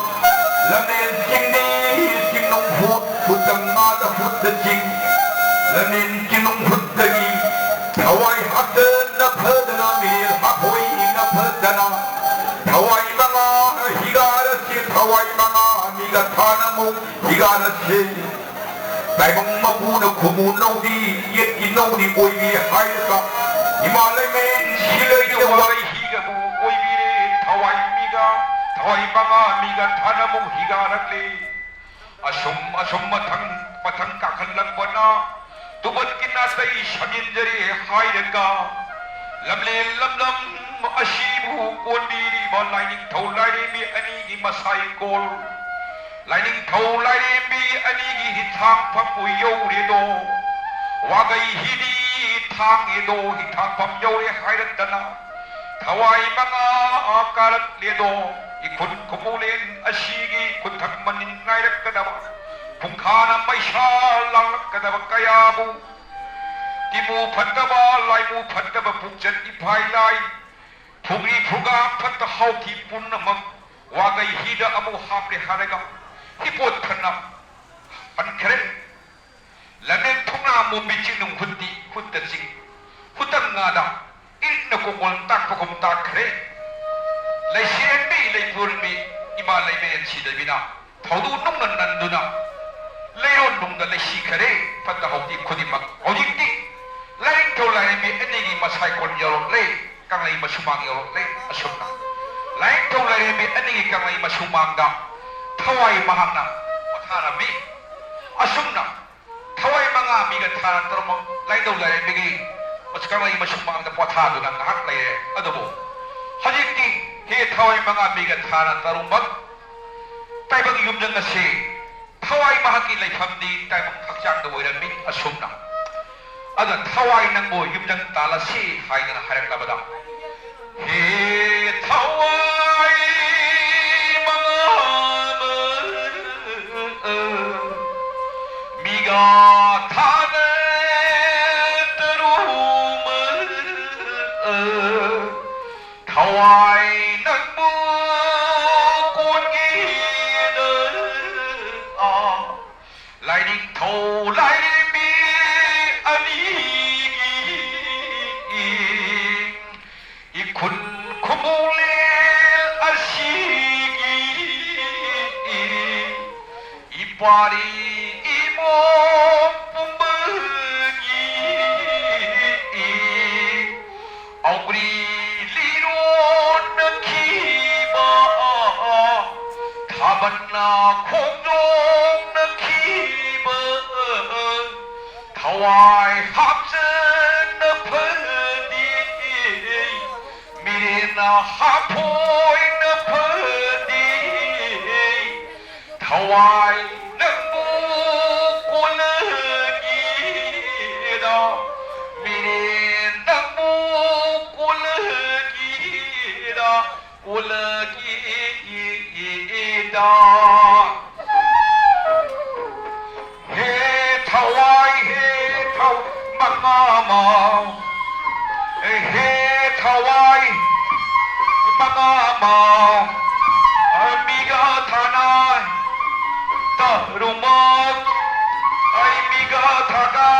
ꯂꯝꯖꯦꯜ ꯆꯤꯡꯗꯤ ꯆꯤꯡꯅꯨꯡ ꯍꯨꯠ, ꯍꯨꯠꯇ ꯉꯥꯗ ꯍꯨꯠꯇ ꯆꯤꯡ꯫ ꯂꯝꯃꯤꯟ ꯆꯤꯡꯅꯨꯡ ꯈꯨꯠꯇꯒꯤ ꯊꯋꯥꯏ ꯍꯥꯞꯇꯅ ꯐꯗꯅ ꯃꯤꯔꯦꯜ ꯍꯥꯞꯄꯣꯏꯅ ꯐꯗꯅ ꯊꯋꯥꯏ ꯃꯉꯥ ꯍꯤꯒꯥꯔꯁꯤ ꯊꯋꯥꯏ ꯃꯉꯥ ꯃꯤꯒ ꯊꯥꯅꯃꯨꯛ ꯍꯤꯒꯥꯔꯁꯤ ꯇꯥꯏꯕꯪ ꯃꯄꯨꯅ ꯈꯨꯃꯨ ꯅꯧꯗꯤ ꯌꯦꯠꯀꯤ ꯅꯧꯗꯤ ꯑꯣꯏꯕꯤ ꯍꯥꯏꯔꯒ ꯏꯃꯥ ꯂꯩꯃꯦꯟ ꯁꯤꯂꯩꯗ ꯋꯥꯔꯩ ꯍꯤꯒꯕꯨ ꯑꯣꯏꯕꯤꯔꯦ ꯊꯋꯥꯏ ꯃꯤꯒ ꯊꯋꯥꯏ ꯃꯉꯥ ꯃꯤꯒ ꯊꯥꯅꯃꯨꯛ ꯍꯤꯒꯥꯔꯛꯂꯤ꯫ ꯑꯁꯨꯝ ꯑꯁꯨꯝ ꯃꯊꯪ ꯃꯊꯪ ꯀꯥꯈꯠꯂꯛꯄꯅ ꯇꯨꯕꯠꯀꯤ ꯅꯥꯇꯩ ꯁꯝꯖꯤꯟꯖꯔꯦ ꯍꯥꯏꯔꯒ ꯂꯝꯂꯦꯟ ꯂꯝꯂꯝ ꯑꯁꯤꯕꯨ ꯀꯣꯟꯕꯤꯔꯤꯕ ꯂꯥꯏꯅꯤꯡꯊꯧ ꯂꯥꯏꯔꯦꯝꯕꯤ ꯑꯅꯤꯒꯤ ꯃꯁꯥꯏꯀꯣꯜ ꯂꯥꯏꯅꯤꯡꯊꯧ ꯂꯥꯏꯔꯦꯝꯕꯤ ꯑꯅꯤꯒꯤ ꯍꯤꯊꯥꯡꯐꯝꯕꯨ ꯌꯧꯔꯦꯗꯣ꯫ ꯋꯥꯒꯩ ꯍꯤꯗꯤ ꯊꯥꯡꯉꯦꯗꯣ ꯍꯤꯊꯥꯡꯐꯝ ꯌꯧꯔꯦ ꯍꯥꯏꯔꯛꯇꯅ ꯊꯋꯥꯏ ꯃꯉꯥ ꯀꯥꯔꯛꯂꯦꯗꯣ꯫ ꯏꯈꯨꯟ ꯈꯨꯃꯨꯂꯦꯟ ꯑꯁꯤꯒꯤ ꯈꯨꯊꯛ ꯃꯅꯤꯟ ꯉꯥꯏꯔꯛꯀꯗꯕ ꯈꯨꯡꯈꯥꯅ ꯃꯩꯁꯥ ꯂꯥꯡꯂꯛꯀꯗꯕ ꯀꯌꯥꯕꯨ ꯇꯤꯃꯨ ꯐꯠꯇꯕ ꯂꯥꯏꯃꯨ ꯐꯠꯇꯕ ꯄꯨꯛꯆꯠ ꯏꯐꯥꯏ ꯂꯥꯏ ꯐꯨꯒ꯭ꯔꯤ ꯐꯨꯒꯥ ꯐꯠꯇ ꯍꯥꯎꯊꯤ ꯄꯨꯝꯅꯃꯛ ꯋꯥꯒꯩ ꯍꯤꯗ ꯑꯃꯨꯛ ꯍꯥꯞꯂꯦ ꯍꯥꯏꯔꯒ ꯍꯤꯄꯣꯠ ꯈꯟꯅ ꯍꯟꯈ꯭ꯔꯦ꯫ ꯂꯝꯂꯦꯟ ꯊꯣꯡꯅꯥ ꯃꯣꯝꯕꯤ ꯆꯤꯡꯅꯨꯡ ꯍꯨꯠꯇꯤ ꯍꯨꯠꯇ ꯆꯤꯡ ꯍꯨꯠꯇ ꯉꯥꯗ ꯏꯔꯤꯛꯅ ꯀꯣꯡꯒꯣꯜ ꯇꯥꯛꯄꯒꯨꯝ ꯇꯥꯛꯈ꯭ꯔꯦ꯫ ꯂꯩꯁꯤꯔꯦꯟꯕꯤ ꯂꯩꯄꯨꯔꯦꯟꯕꯤ ꯏꯃꯥ ꯂꯩꯃꯔꯦꯟ ꯁꯤꯗꯕꯤꯅ ꯊꯧꯗꯨ ꯅꯨꯡꯅ ꯅꯟꯗꯨꯅ ꯂꯩꯔꯣꯟ ꯅꯨꯡꯗ ꯂꯩꯁꯤꯈꯔꯦ꯫ ꯐꯠꯇ ꯍꯥꯎꯗꯤ ꯈꯨꯗꯤꯡꯃꯛ ꯍꯧꯖꯤꯛꯇꯤ ꯂꯥꯏꯅꯤꯡꯊꯧ ꯂꯥꯏꯔꯦꯝꯕꯤ ꯑꯅꯤꯒꯤ ꯃꯁꯥꯏꯀꯣꯟ ꯌꯧꯔꯛꯂꯦ꯫ ꯀꯪꯂꯩ ꯃꯁꯨꯃꯥꯡ ꯌꯧꯔꯛꯂꯦ꯫ ꯑꯁꯨꯝꯅ ꯂꯥꯏꯅꯤꯡꯊꯧ ꯂꯥꯏꯔꯦꯝꯕꯤ ꯑꯅꯤꯒꯤ ꯀꯪꯂꯩ ꯃꯁꯨꯃꯥꯡꯗ ꯊꯋꯥꯏ ꯃꯍꯥꯛꯅ ꯄꯣꯊꯥꯔꯝꯃꯤ꯫ ꯑꯁꯨꯝꯅ ꯊꯋꯥꯏ ꯃꯉꯥ ꯃꯤꯒ ꯊꯥꯅ ꯇꯔꯨꯛꯃꯛ ꯂꯥꯏꯅꯤꯡꯊꯧ ꯂꯥꯏꯔꯦꯝꯕꯤꯒꯤ ꯀꯪꯂꯩ ꯃꯁꯨꯃꯥꯡꯗ ꯄꯣꯊꯥꯗꯨꯅ ꯉꯥꯏꯍꯥꯛ ꯂꯩꯔꯦ꯫ ꯑꯗꯨꯕꯨ ꯍꯧꯖꯤꯛꯇꯤ ꯍꯦ ꯊꯋꯥꯏ ꯃꯉꯥ ꯃꯤꯒ ꯊꯥꯅ ꯇꯔꯨꯛꯃꯛ ꯇꯥꯏꯕꯪ ꯌꯨꯝꯖꯪ ꯑꯁꯤ ꯊꯋꯥꯏ ꯃꯍꯥꯛꯀꯤ ꯂꯩꯐꯝꯗꯤ ꯇꯥꯏꯕꯪ ꯍꯛꯆꯥꯡꯗ ꯑꯣꯏꯔꯝꯃꯤ꯫ ꯑꯁꯨꯝꯅ ꯑꯗ ꯊꯋꯥꯏ ꯅꯪꯕꯨ ꯌꯨꯝꯖꯪ ꯇꯥꯜꯂꯁꯤ ꯍꯥꯏꯗꯅ ꯍꯥꯏꯔꯛꯂꯕꯗ ꯍꯦ ꯊꯋꯥꯏ ꯃꯉꯥ ꯃꯤꯒ ꯊꯥꯅ ꯇꯔꯨꯃ ꯊꯋꯥꯏ ꯅꯪꯕꯨ ꯀꯣꯟꯒꯦꯅ ꯂꯥꯏꯅꯤꯡꯊꯧ ꯂꯥꯏꯔꯦꯝꯕꯤ ꯄꯥꯔꯤ ꯏꯃꯣꯝ ꯄꯨꯝꯕꯒꯤ ꯑꯧꯒ꯭ꯔꯤ ꯂꯤꯔꯣꯟꯅꯈꯤꯕ, ꯊꯥꯕꯜꯅ ꯈꯣꯡꯖꯣꯝꯅꯈꯤꯕ, ꯊꯋꯥꯏ ꯍꯥꯞꯆꯟꯅ ꯐꯗꯤ, ꯃꯤꯔꯦꯟꯅ ꯍꯥꯞꯐꯣꯏꯅ ꯐꯗꯤ, ꯊꯋꯥꯏ ꯅꯪꯕꯨ ꯀꯣꯜꯂꯒꯦꯗ, ꯃꯤꯔꯦꯟ ꯅꯪꯕꯨ ꯀꯣꯜꯂꯒꯦꯗ, ꯀꯣꯜꯂꯒꯦꯗ꯫ ꯍꯦ ꯊꯋꯥꯏ, ꯍꯦ ꯊꯧ-, ꯃꯉꯥꯃ꯫ ꯍꯦ ꯊꯋꯥꯏ, ꯃꯉꯥꯃ꯫ ꯃꯤꯒ ꯊꯥꯅ ꯇꯔꯨꯃꯛ꯫ ꯑꯩ ꯃꯤꯒ ꯊꯥꯒ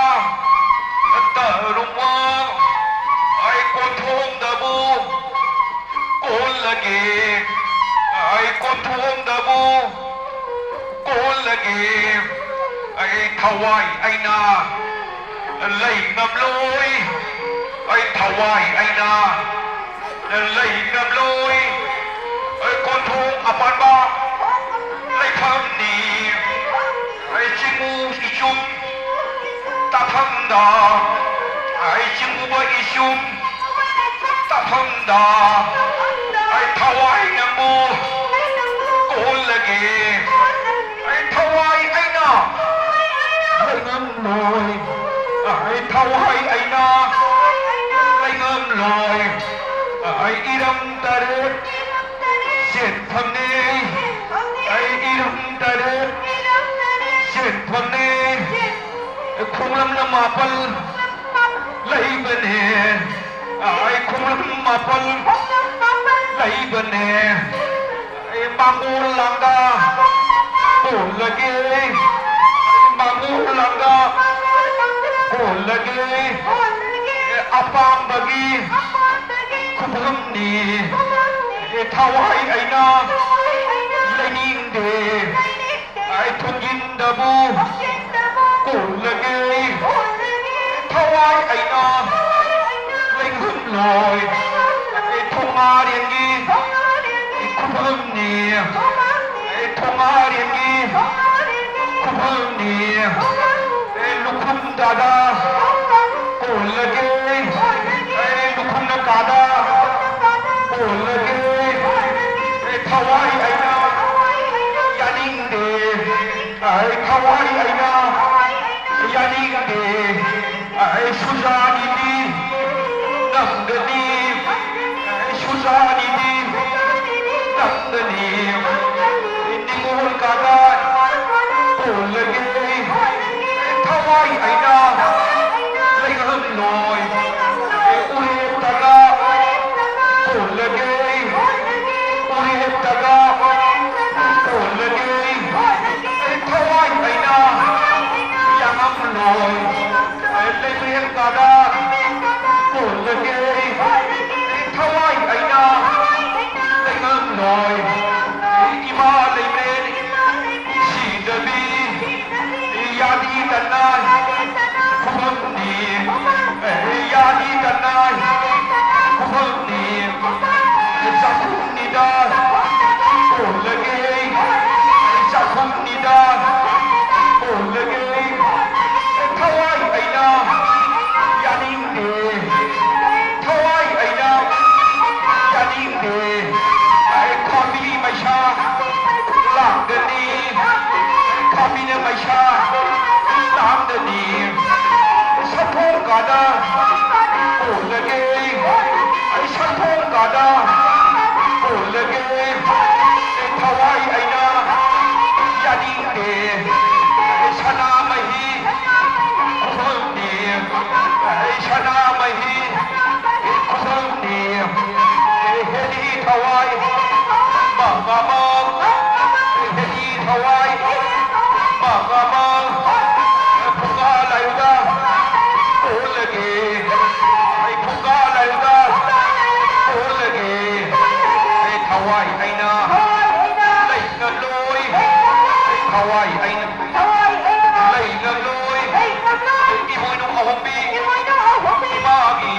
ꯇꯔꯨꯃꯛ꯫ ꯑꯩ ꯀꯣꯟꯊꯣꯡꯗꯕꯨ ꯀꯣꯜꯂꯒꯦ꯫ ꯑꯩ ꯀꯣꯟꯊꯣꯡꯗꯕꯨ ꯀꯣꯜꯂꯒꯦ꯫ ꯑꯩ ꯊꯋꯥꯏ ꯑꯩꯅ ꯂꯩ ꯉꯝꯂꯣꯏ꯫ ꯑꯩ ꯊꯋꯥꯏ ꯑꯩꯅ ꯂꯩ ꯉꯝꯂꯣꯏ꯫ ꯑꯩ ꯀꯣꯟꯊꯣꯡ ꯑꯄꯥꯟꯕ ꯂꯩꯐꯝꯅꯤ꯫ ꯑꯩ ꯆꯤꯡꯃꯨ ꯏꯆꯨꯝ ꯇꯥꯐꯝꯗ, ꯑꯩ ꯆꯤꯡꯃꯨꯕ ꯏꯆꯨꯝ ꯇꯥꯐꯝꯗ, ꯑꯩ ꯊꯋꯥꯏ ꯅꯪꯕꯨ ꯀꯣꯜꯂꯒꯦ꯫ ꯑꯩ ꯊꯋꯥꯏ ꯑꯩꯅ ꯂꯩꯉꯝꯂꯣꯏ꯫ ꯑꯩ ꯊꯋꯥꯏ ꯑꯩꯅ ꯂꯩꯉꯝꯂꯣꯏ꯫ ꯑꯩ ꯏꯔꯝ ꯇꯔꯦꯠ ꯆꯦꯟꯐꯝꯅꯤ꯫ ꯑꯩ ꯏꯔꯝ ꯇꯔꯦꯠ ꯆꯦꯟꯐꯝꯅꯤ꯫ ꯈꯣꯡꯂꯝꯅ ꯃꯥꯄꯜ ꯂꯩꯕꯅꯦ꯫ ꯑꯩ ꯈꯣꯡꯂꯝ ꯃꯥꯄꯜ ꯂꯩꯕꯅꯦ꯫ ꯑꯩ ꯃꯥꯡꯒꯣꯜ ꯂꯥꯡꯒ ꯀꯣꯜꯂꯒꯦ꯫ ꯑꯩ ꯃꯥꯡꯒꯣꯜ ꯂꯥꯡꯒ ꯀꯣꯜꯂꯒꯦ꯫ ꯑꯄꯥꯝꯕꯒꯤ ꯈꯨꯕꯝꯅꯤ꯫ ꯊꯋꯥꯏ ꯑꯩꯅ ꯂꯩꯅꯤꯡꯗꯦ꯫ ꯑꯩ ꯊꯨꯝꯒꯤ ꯍꯣꯏ, ꯑꯩ ꯊꯣꯉꯥꯔꯦꯟꯒꯤ ꯈꯨꯕꯝꯅꯤ꯫ ꯑꯩ ꯊꯣꯉꯥꯔꯦꯟꯒꯤ ꯈꯨꯕꯝꯅꯤ꯫ ꯑꯩ ꯂꯨꯈꯨꯝ ꯀꯥꯗ ꯀꯣꯜꯂꯒꯦ꯫ ꯑꯩ ꯂꯨꯈꯨꯝꯅ ꯀꯥꯗ ꯀꯣꯜꯂꯒꯦ꯫ ꯑꯩ ꯊꯋꯥꯏ ꯑꯩꯅ ꯌꯥꯅꯤꯡꯗꯦ꯫ ꯑꯩ ꯊꯋꯥꯏ ꯑꯩꯅ ꯌꯥꯅꯤꯡꯗꯦ꯫ ꯑꯩ ꯁꯨꯖꯥꯅꯤꯗꯤ ꯅꯝꯒꯅꯤ꯫ ꯑꯩ ꯁꯨꯖꯥꯅꯤꯗꯤ ꯅꯝꯒꯅꯤ꯫ ꯅꯤꯉꯣꯜ ꯀꯥꯗ ꯀꯣꯜꯂꯒꯦ꯫ ꯊꯋꯥꯏ ꯑꯩꯅ ꯂꯩꯉꯝꯂꯣꯏ꯫ ꯎꯔꯦꯞꯇꯒ ꯀꯣꯜꯂꯒꯦ꯫ ꯎꯔꯦꯞꯇꯒ ꯀꯣꯜꯂꯒꯦ꯫ ꯊꯋꯥꯏ ꯑꯩꯅ ꯌꯥꯉꯝꯂꯣꯏ꯫ ꯂꯩꯃꯔꯦꯟ ꯀꯥꯗ ꯀꯣꯜꯂꯒꯦ꯫ ꯊꯋꯥꯏ ꯑꯩꯅ ꯂꯩꯉꯝꯂꯣꯏ꯫ ꯏꯃꯥ ꯂꯩꯃꯔꯦꯟ ꯁꯤꯗꯕꯤ ꯌꯥꯗꯤ ꯀꯟꯅ ꯈꯨꯕꯝꯅꯤ꯫ ꯌꯥꯗꯤ ꯀꯟꯅ ꯈꯨꯕꯝꯅꯤ꯫ ꯆꯥꯛꯈꯨꯝꯅꯤꯗ ꯀꯣꯜꯂꯒꯦ꯫ ꯆꯥꯛꯈꯨꯝꯅꯤꯗ ꯀꯣꯜꯂꯒꯦ꯫ ꯊꯋꯥꯏ ꯑꯩꯅ ꯌꯥꯅꯤꯡꯗꯦ꯫ ꯊꯋꯥꯏ ꯑꯩꯅ ꯌꯥꯅꯤꯡꯗꯦ꯫ ꯑꯩ ꯈꯥꯕꯤ ꯃꯩꯁꯥ ꯂꯥꯡꯒꯅꯤ꯫ ꯈꯥꯕꯤꯅ ꯃꯩꯁꯥ ꯂꯥꯡꯒꯅꯤ꯫ ꯁꯟꯊꯣꯡ ꯀꯥꯗ ꯀꯣꯜꯂꯒꯦ꯫ ꯑꯩ ꯁꯟꯊꯣꯡ ꯀꯥꯗ ꯀꯣꯜꯂꯒꯦ꯫ ꯊꯋꯥꯏ ꯑꯩꯅ ꯌꯥꯅꯤꯡꯗꯦ꯫ ꯁꯅꯥꯃꯍꯤ ꯈꯨꯕꯝꯅꯤ꯫ ꯁꯅꯥꯃꯍꯤ ꯈꯨꯕꯝꯅꯤ꯫ ꯍꯦꯗꯤ ꯊꯋꯥꯏ ꯃꯃ꯫ ꯍꯦꯗꯤ ꯊꯋꯥꯏ ꯃꯃ꯫ ꯐꯨꯡꯒꯥ ꯂꯥꯏꯔꯨꯗ ꯀꯣꯜꯂꯒꯦ꯫ ꯑꯩ ꯐꯨꯡꯒꯥ ꯂꯥꯏꯔꯨꯗ ꯀꯣꯜꯂꯒꯦ꯫ ꯑꯩ ꯊꯋꯥꯏ ꯑꯩꯅ ꯂꯩ ꯉꯝꯂꯣꯏ꯫ ꯊꯋꯥꯏ ꯑꯩꯅ ꯂꯩ ꯉꯝꯂꯣꯏ꯫ ꯏꯃꯣꯏꯅꯨ ꯑꯍꯨꯝꯕꯤ ꯏꯃꯥꯒꯤ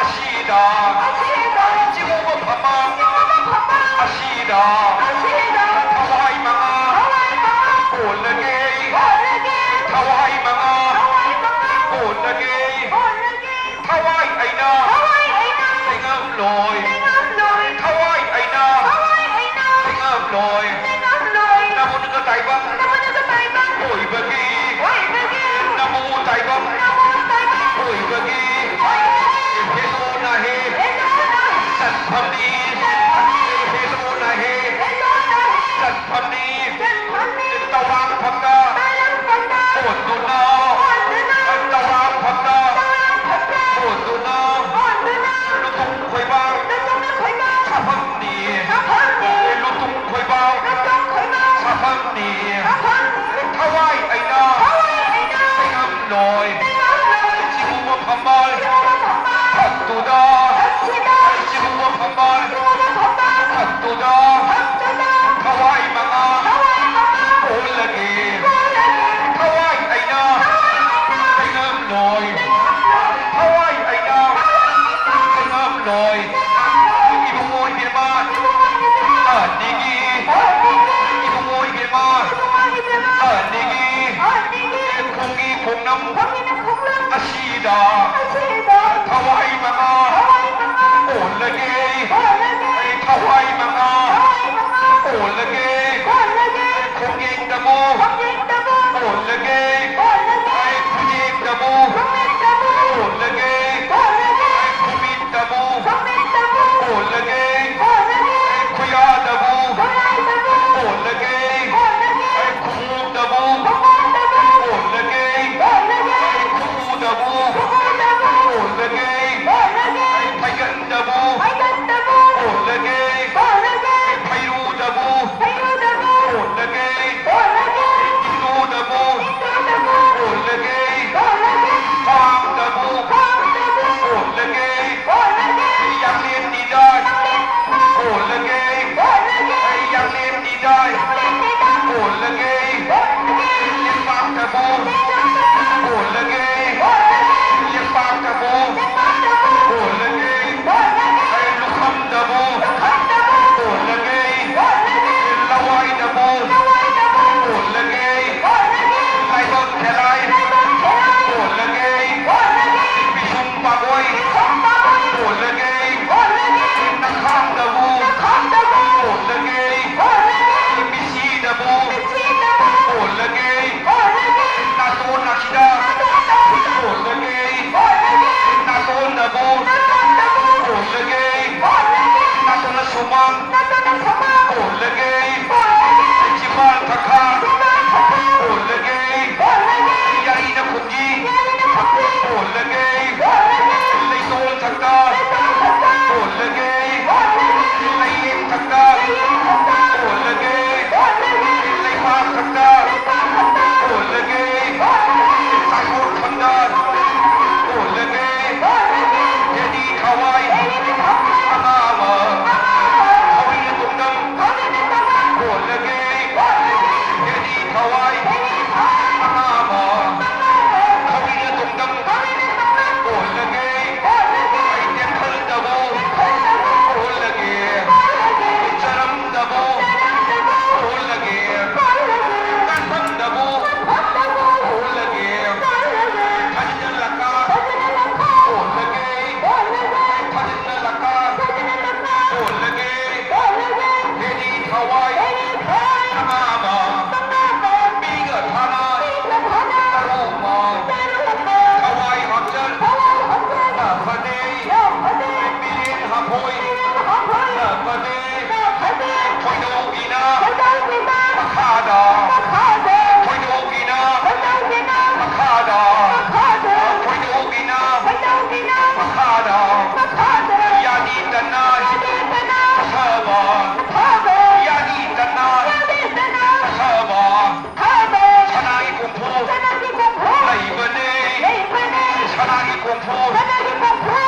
ꯑꯁꯤꯗ, ꯑꯁꯤꯗ, ꯆꯤꯡꯉꯨꯕ ꯐꯝꯕꯥꯜ, ꯆꯤꯡꯉꯨꯕ ꯐꯝꯕꯥꯜ, ꯑꯁꯤꯗ, ꯑꯁꯤꯗ, ꯊꯋꯥꯏ ꯃꯉꯥ, ꯊꯋꯥꯏ ꯃꯉꯥ, ꯀꯣꯜꯂꯒꯦ, ꯀꯣꯜꯂꯒꯦ, ꯊꯋꯥꯏ ꯃꯉꯥ, ꯊꯋꯥꯏ ꯃꯉꯥ, ꯀꯣꯜꯂꯒꯦ, ꯀꯣꯜꯂꯒꯦ, ꯊꯋꯥꯏ ꯑꯩꯅ, ꯊꯋꯥꯏ ꯑꯩꯅ, ꯇꯩꯉꯝꯂꯣꯏ, ꯇꯩꯉꯝꯂꯣꯏ, ꯊꯋꯥꯏ ꯑꯩꯅ, ꯊꯋꯥꯏ ꯑꯩꯅ, ꯇꯩꯉꯝꯂꯣꯏ, ꯇꯩꯉꯝꯂꯣꯏ, ꯅꯃꯨꯅꯒ ꯇꯥꯏꯕꯪ, ꯅꯃꯨꯅꯒ ꯇꯥꯏꯕꯪ, ꯑꯣꯏꯕꯒꯤ, ꯑꯣꯏꯕꯒꯤ, ꯅꯃꯨ ꯇꯥꯏꯕꯪ, ꯅꯃꯨ ꯇꯥꯏꯕꯪ, ꯑꯣꯏꯕꯒꯤ, ꯑꯣꯏꯕꯒꯤ, ꯍꯦꯂꯣꯅ ꯍꯦ, ꯍꯦꯂꯣꯅ ꯍꯦ, ꯆꯠꯐꯝꯅꯤ, ꯆꯠꯐꯝꯅꯤ, ꯍꯦꯂꯣꯅ ꯍꯦ, ꯍꯦꯂꯣꯅ ꯍꯦ, ꯆꯠꯐꯝꯅꯤ, ꯆꯠꯐꯝꯅꯤ, ꯇꯧꯔꯥꯡ ꯐꯝꯅ, ꯇꯧꯔꯥꯡ ꯐꯝꯅ, ꯀꯣꯟꯗꯨꯅ, ꯀꯣꯟꯗꯨꯅ, ꯇꯧꯔꯥꯡ ꯐꯝꯅ, ꯇꯧꯔꯥꯡ ꯐꯝꯅ, ꯀꯣꯟꯗꯨꯅ, ꯀꯣꯟꯗꯨꯅ, ꯂꯨꯇꯨꯡ ꯈꯣꯏꯕꯥꯡ, ꯂꯨꯇꯨꯡ ꯈꯣꯏꯕꯥꯡ, ꯁꯥꯐꯝꯅꯤ, ꯁꯥꯐꯝꯅꯤ, ꯂꯨꯇꯨꯡ ꯈꯣꯏꯕꯥꯡ, ꯂꯨꯇꯨꯡ ꯈꯣꯏꯕꯥꯡ, ꯁꯥꯐꯝꯅꯤ, ꯁꯥꯐꯝꯅꯤ, ꯊꯋꯥꯏ ꯑꯩꯅ, ꯊꯋꯥꯏ ꯑꯩꯅ, ꯇꯩꯉꯝꯂꯣꯏ, ꯇꯩꯉꯝꯂꯣꯏ, ꯆꯤꯡꯉꯨꯕ ꯐꯝꯕꯥꯜ, ꯆꯤꯡꯉꯨꯕ ꯐꯝꯕꯥꯜ, ꯊꯛꯇꯨꯗ, ꯊꯛꯁꯤꯗ, ꯆꯤꯡꯉꯨꯕ ꯐꯝꯕꯥꯜ, ꯆꯤꯡꯉꯨꯕ ꯐꯝꯕꯥꯜ, ꯊꯛꯇꯨꯗ, ꯊꯛꯇꯨꯗ, ꯊꯋꯥꯏ ꯃꯉꯥ, ꯊꯋꯥꯏ ꯃꯉꯥ, ꯀꯣꯜꯂꯒꯦ, ꯀꯣꯜꯂꯒꯦ, ꯊꯋꯥꯏ ꯑꯩꯅ, ꯊꯋꯥꯏ ꯑꯩꯅ, ꯇꯩꯉꯝꯂꯣꯏ, ꯇꯩꯉꯝꯂꯣꯏ, ꯊꯋꯥꯏ ꯑꯩꯅ, ꯊꯋꯥꯏ ꯑꯩꯅ, ꯇꯩꯉꯝꯂꯣꯏ, ꯏꯕꯨꯡꯉꯣ ꯏꯕꯦꯝꯃ, ꯏꯕꯨꯡꯉꯣ ꯏꯕꯦꯝꯃ, ꯑꯅꯤꯒꯤ, ꯑꯅꯤꯒꯤ, ꯏꯕꯨꯡꯉꯣ ꯏꯕꯦꯝꯃ, ꯏꯕꯨꯡꯉꯣ ꯏꯕꯦꯝꯃ, ꯑꯅꯤꯒꯤ, ꯑꯅꯤꯒꯤ, ꯈꯣꯡꯒꯤ ꯈꯣꯡꯅꯝ, ꯈꯣꯡꯒꯤ ꯈꯣꯡꯅꯝ, ꯑꯁꯤꯗ, ꯑꯁꯤꯗ, ꯊꯋꯥꯏ ꯃꯉꯥ, ꯊꯋꯥꯏ ꯃꯉꯥ, ꯀꯣꯜꯂꯒꯦ, ꯀꯣꯜꯂꯒꯦ, ꯊꯋꯥꯏ ꯃꯉꯥ, ꯊꯋꯥꯏ ꯃꯉꯥ, ꯀꯣꯜꯂꯒꯦ, ꯀꯣꯜꯂꯒꯦ, ꯈꯣꯡꯖꯦꯡꯗꯕꯨ, ꯈꯣꯡꯖꯦꯡꯗꯕꯨ, ꯀꯣꯜꯂꯒꯦ, ꯀꯣꯜꯂꯒꯦ, ꯈꯨꯖꯦꯡꯗꯕꯨ, ꯈꯨꯖꯦꯡꯗꯕꯨ, ꯀꯣꯜꯂꯒꯦ, ꯀꯣꯜꯂꯒꯦ, ꯈꯨꯃꯤꯠꯇꯕꯨ, ꯈꯨꯃꯤꯠꯇꯕꯨ, ꯀꯣꯜꯂꯒꯦ, ꯀꯣꯜꯂꯒꯦ, ꯈꯨꯌꯥꯗꯕꯨ, ꯈꯨꯌꯥꯗꯕꯨ, ꯀꯣꯜꯂꯒꯦ, ꯀꯣꯜꯂꯒꯦ, ꯈꯨꯃꯨꯛꯇꯕꯨ, ꯈꯨꯃꯨꯛꯇꯕꯨ, ꯀꯣꯜꯂꯒꯦ, ꯀꯣꯜꯂꯒꯦ, ꯈꯨꯃꯨꯗꯕꯨ, ꯈꯨꯃꯨꯗꯕꯨ, ꯀꯣꯜꯂꯒꯦ,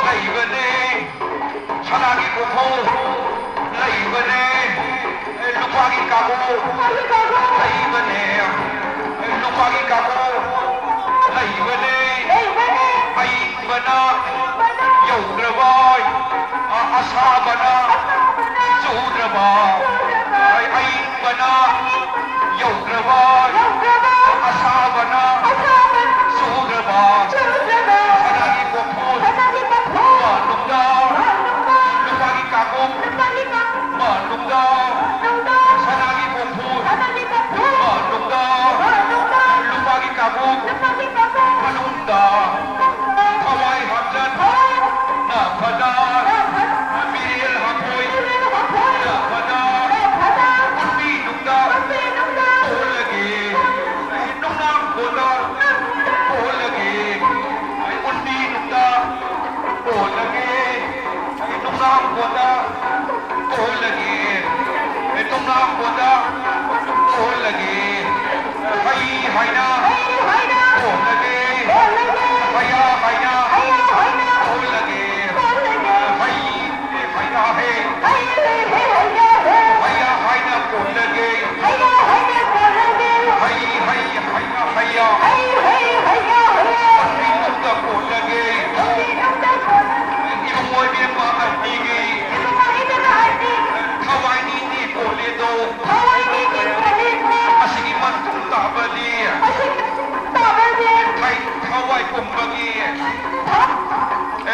ꯂꯩꯕꯅꯦ꯫ ꯁꯅꯥꯒꯤ ꯀꯣꯔꯐꯨ ꯂꯩꯕꯅꯦ꯫ ꯂꯨꯄꯥꯒꯤ ꯀꯥꯡꯉꯨ ꯂꯩꯕꯅꯦ꯫ ꯂꯨꯄꯥꯒꯤ ꯀꯥꯡꯉꯨ ꯂꯩꯕꯅꯦ꯫ ꯑꯏꯪꯕꯅ ꯌꯧꯗ꯭ꯔꯕ ꯑꯁꯥꯕꯅ ꯆꯨꯗ꯭ꯔꯕ꯫ ꯑꯏꯪꯕꯅ ꯌꯧꯗ꯭ꯔꯕ ꯑꯁꯥꯕꯅ ꯆꯨꯗ꯭ꯔꯕ꯫ ꯁꯅꯥꯒꯤ ꯀꯣꯔꯐꯨ ꯃꯅꯨꯡꯗ ꯂꯨꯄꯥꯒꯤ ꯀꯥꯡꯉꯨ ꯃꯅꯨꯡꯗ ꯁꯅꯥꯒꯤ ꯀꯣꯔꯐꯨ ꯃꯅꯨꯡꯗ ꯂꯨꯄꯥꯒꯤ ꯀꯥꯡꯉꯨ ꯃꯅꯨꯡꯗ ꯊꯋꯥꯏ ꯍꯥꯞꯆꯟ ꯅꯥꯐꯗ ꯃꯤꯔꯦꯜ ꯍꯥꯞꯄꯣꯏ ꯅꯥꯐꯗ ꯎꯟꯕꯤ ꯅꯨꯡꯗ ꯀꯣꯜꯂꯒꯦ ꯅꯨꯡꯅꯥꯡ ꯀꯣꯟꯗ ꯀꯣꯜꯂꯒꯦ ꯎꯟꯕꯤ ꯅꯨꯡꯗ ꯀꯣꯜꯂꯒꯦ ꯅꯨꯡꯅꯥꯡ ꯀꯣꯟꯗ ꯀꯣꯜꯂꯒꯦ ꯅꯨꯡꯅꯥꯡ ꯀꯣꯟꯗ ꯀꯣꯜꯂꯒꯦ ꯍꯩ ꯍꯥꯏꯅ ꯀꯣꯜꯂꯒꯦ ꯍꯩꯌꯥ ꯍꯥꯏꯅ ꯀꯣꯜꯂꯒꯦ ꯍꯩ ꯍꯩꯌꯥ ꯍꯩ ꯍꯩꯌꯥ ꯍꯥꯏꯅ ꯀꯣꯜꯂꯒꯦ ꯍꯩ ꯍꯩ ꯍꯩꯌꯥ ꯍꯩꯌꯥ ꯍꯩ ꯍꯩ ꯍꯩꯌꯥ ꯍꯩ ꯍꯩ ꯍꯩꯌꯥ ꯍꯩꯌꯥ ꯎꯟꯕꯤ ꯅꯨꯡꯗ ꯀꯣꯜꯂꯒꯦ ꯎꯟꯕꯤ ꯅꯨꯡꯗ ꯀꯣꯜꯂꯒꯦ ꯏꯕꯨꯡꯉꯣ ꯏꯕꯦꯝꯃ ꯑꯅꯤꯒꯤ ꯏꯕꯨꯡꯉꯣ ꯏꯕꯦꯝꯃ ꯑꯅꯤꯒꯤ ꯊꯋꯥꯏꯅꯤꯅꯦ ꯀꯣꯜꯂꯦꯗꯣ ꯊꯋꯥꯏꯅꯤꯅꯦ ꯀꯣꯜꯂꯦꯗꯣ ꯑꯁꯤꯒꯤ ꯃꯇꯨꯡ ꯇꯥꯕꯗꯤ ꯑꯁꯤꯒꯤ ꯃꯇꯨꯡ ꯇꯥꯕꯗꯤ ꯊꯥꯏ ꯊꯋꯥꯏ ꯄꯨꯝꯕꯒꯤ ꯊ-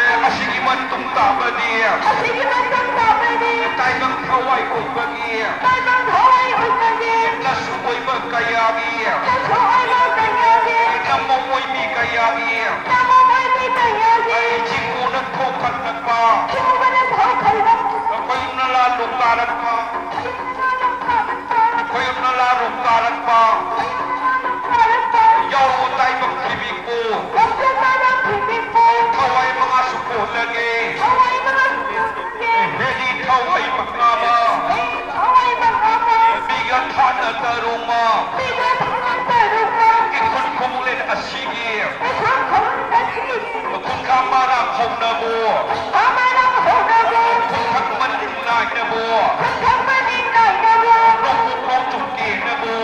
ꯑꯦ, ꯑꯁꯤꯒꯤ ꯃꯇꯨꯡ ꯇꯥꯕꯗꯤ ꯑꯁꯤꯒꯤ ꯃꯇꯨꯡ ꯇꯥꯕꯗꯤ ꯇꯥꯏꯕꯪ ꯊꯋꯥꯏ ꯄꯨꯝꯕꯒꯤ ꯇꯥꯏꯕꯪ ꯊꯋꯥꯏ ꯄꯨꯝꯕꯒꯤ ꯅꯁꯨ ꯑꯣꯏꯕ ꯀꯌꯥꯒꯤ ꯅꯁꯨ ꯑꯣꯏꯕ ꯀꯌꯥꯒꯤ ꯅꯃꯧ ꯑꯣꯏꯕꯤ ꯀꯌꯥꯒꯤ ꯅꯃꯧ ꯑꯣꯏꯕꯤ ꯀꯌꯥꯒꯤ ꯆꯤꯡꯉꯨꯅ ꯊꯣꯛꯍꯜꯂꯛꯄ ꯆꯤꯡꯉꯨꯅ ꯊꯣꯛꯍꯜꯂꯛꯄ ꯈꯣꯏꯅ ꯂꯥꯜꯂꯨ ꯀꯥꯔꯛꯄ ꯈꯣꯏꯅ ꯂꯥꯜꯂꯨ ꯀꯥꯔꯛꯄ ꯌꯥꯎꯔꯣ ꯇꯥꯏꯕꯪ ꯊꯤꯕꯤꯀꯣ ꯊꯋꯥꯏ ꯃꯉꯥꯁꯨ ꯀꯣꯜꯂꯒꯦ ꯍꯦꯗꯤ ꯊꯋꯥꯏ ꯃꯉꯥꯃ ꯃꯤꯒ ꯊꯥꯅ ꯇꯔꯨꯃ ꯏꯈꯨꯟ ꯈꯨꯃꯨꯛꯂꯦꯟ ꯑꯁꯤꯒꯤ ꯈꯨꯟꯊꯛ ꯃꯅꯤꯡ ꯅꯥꯏꯅꯕꯨ, ꯅꯣꯡꯄꯣꯛ ꯅꯣꯡꯆꯨꯞ ꯀꯦꯅꯕꯨ,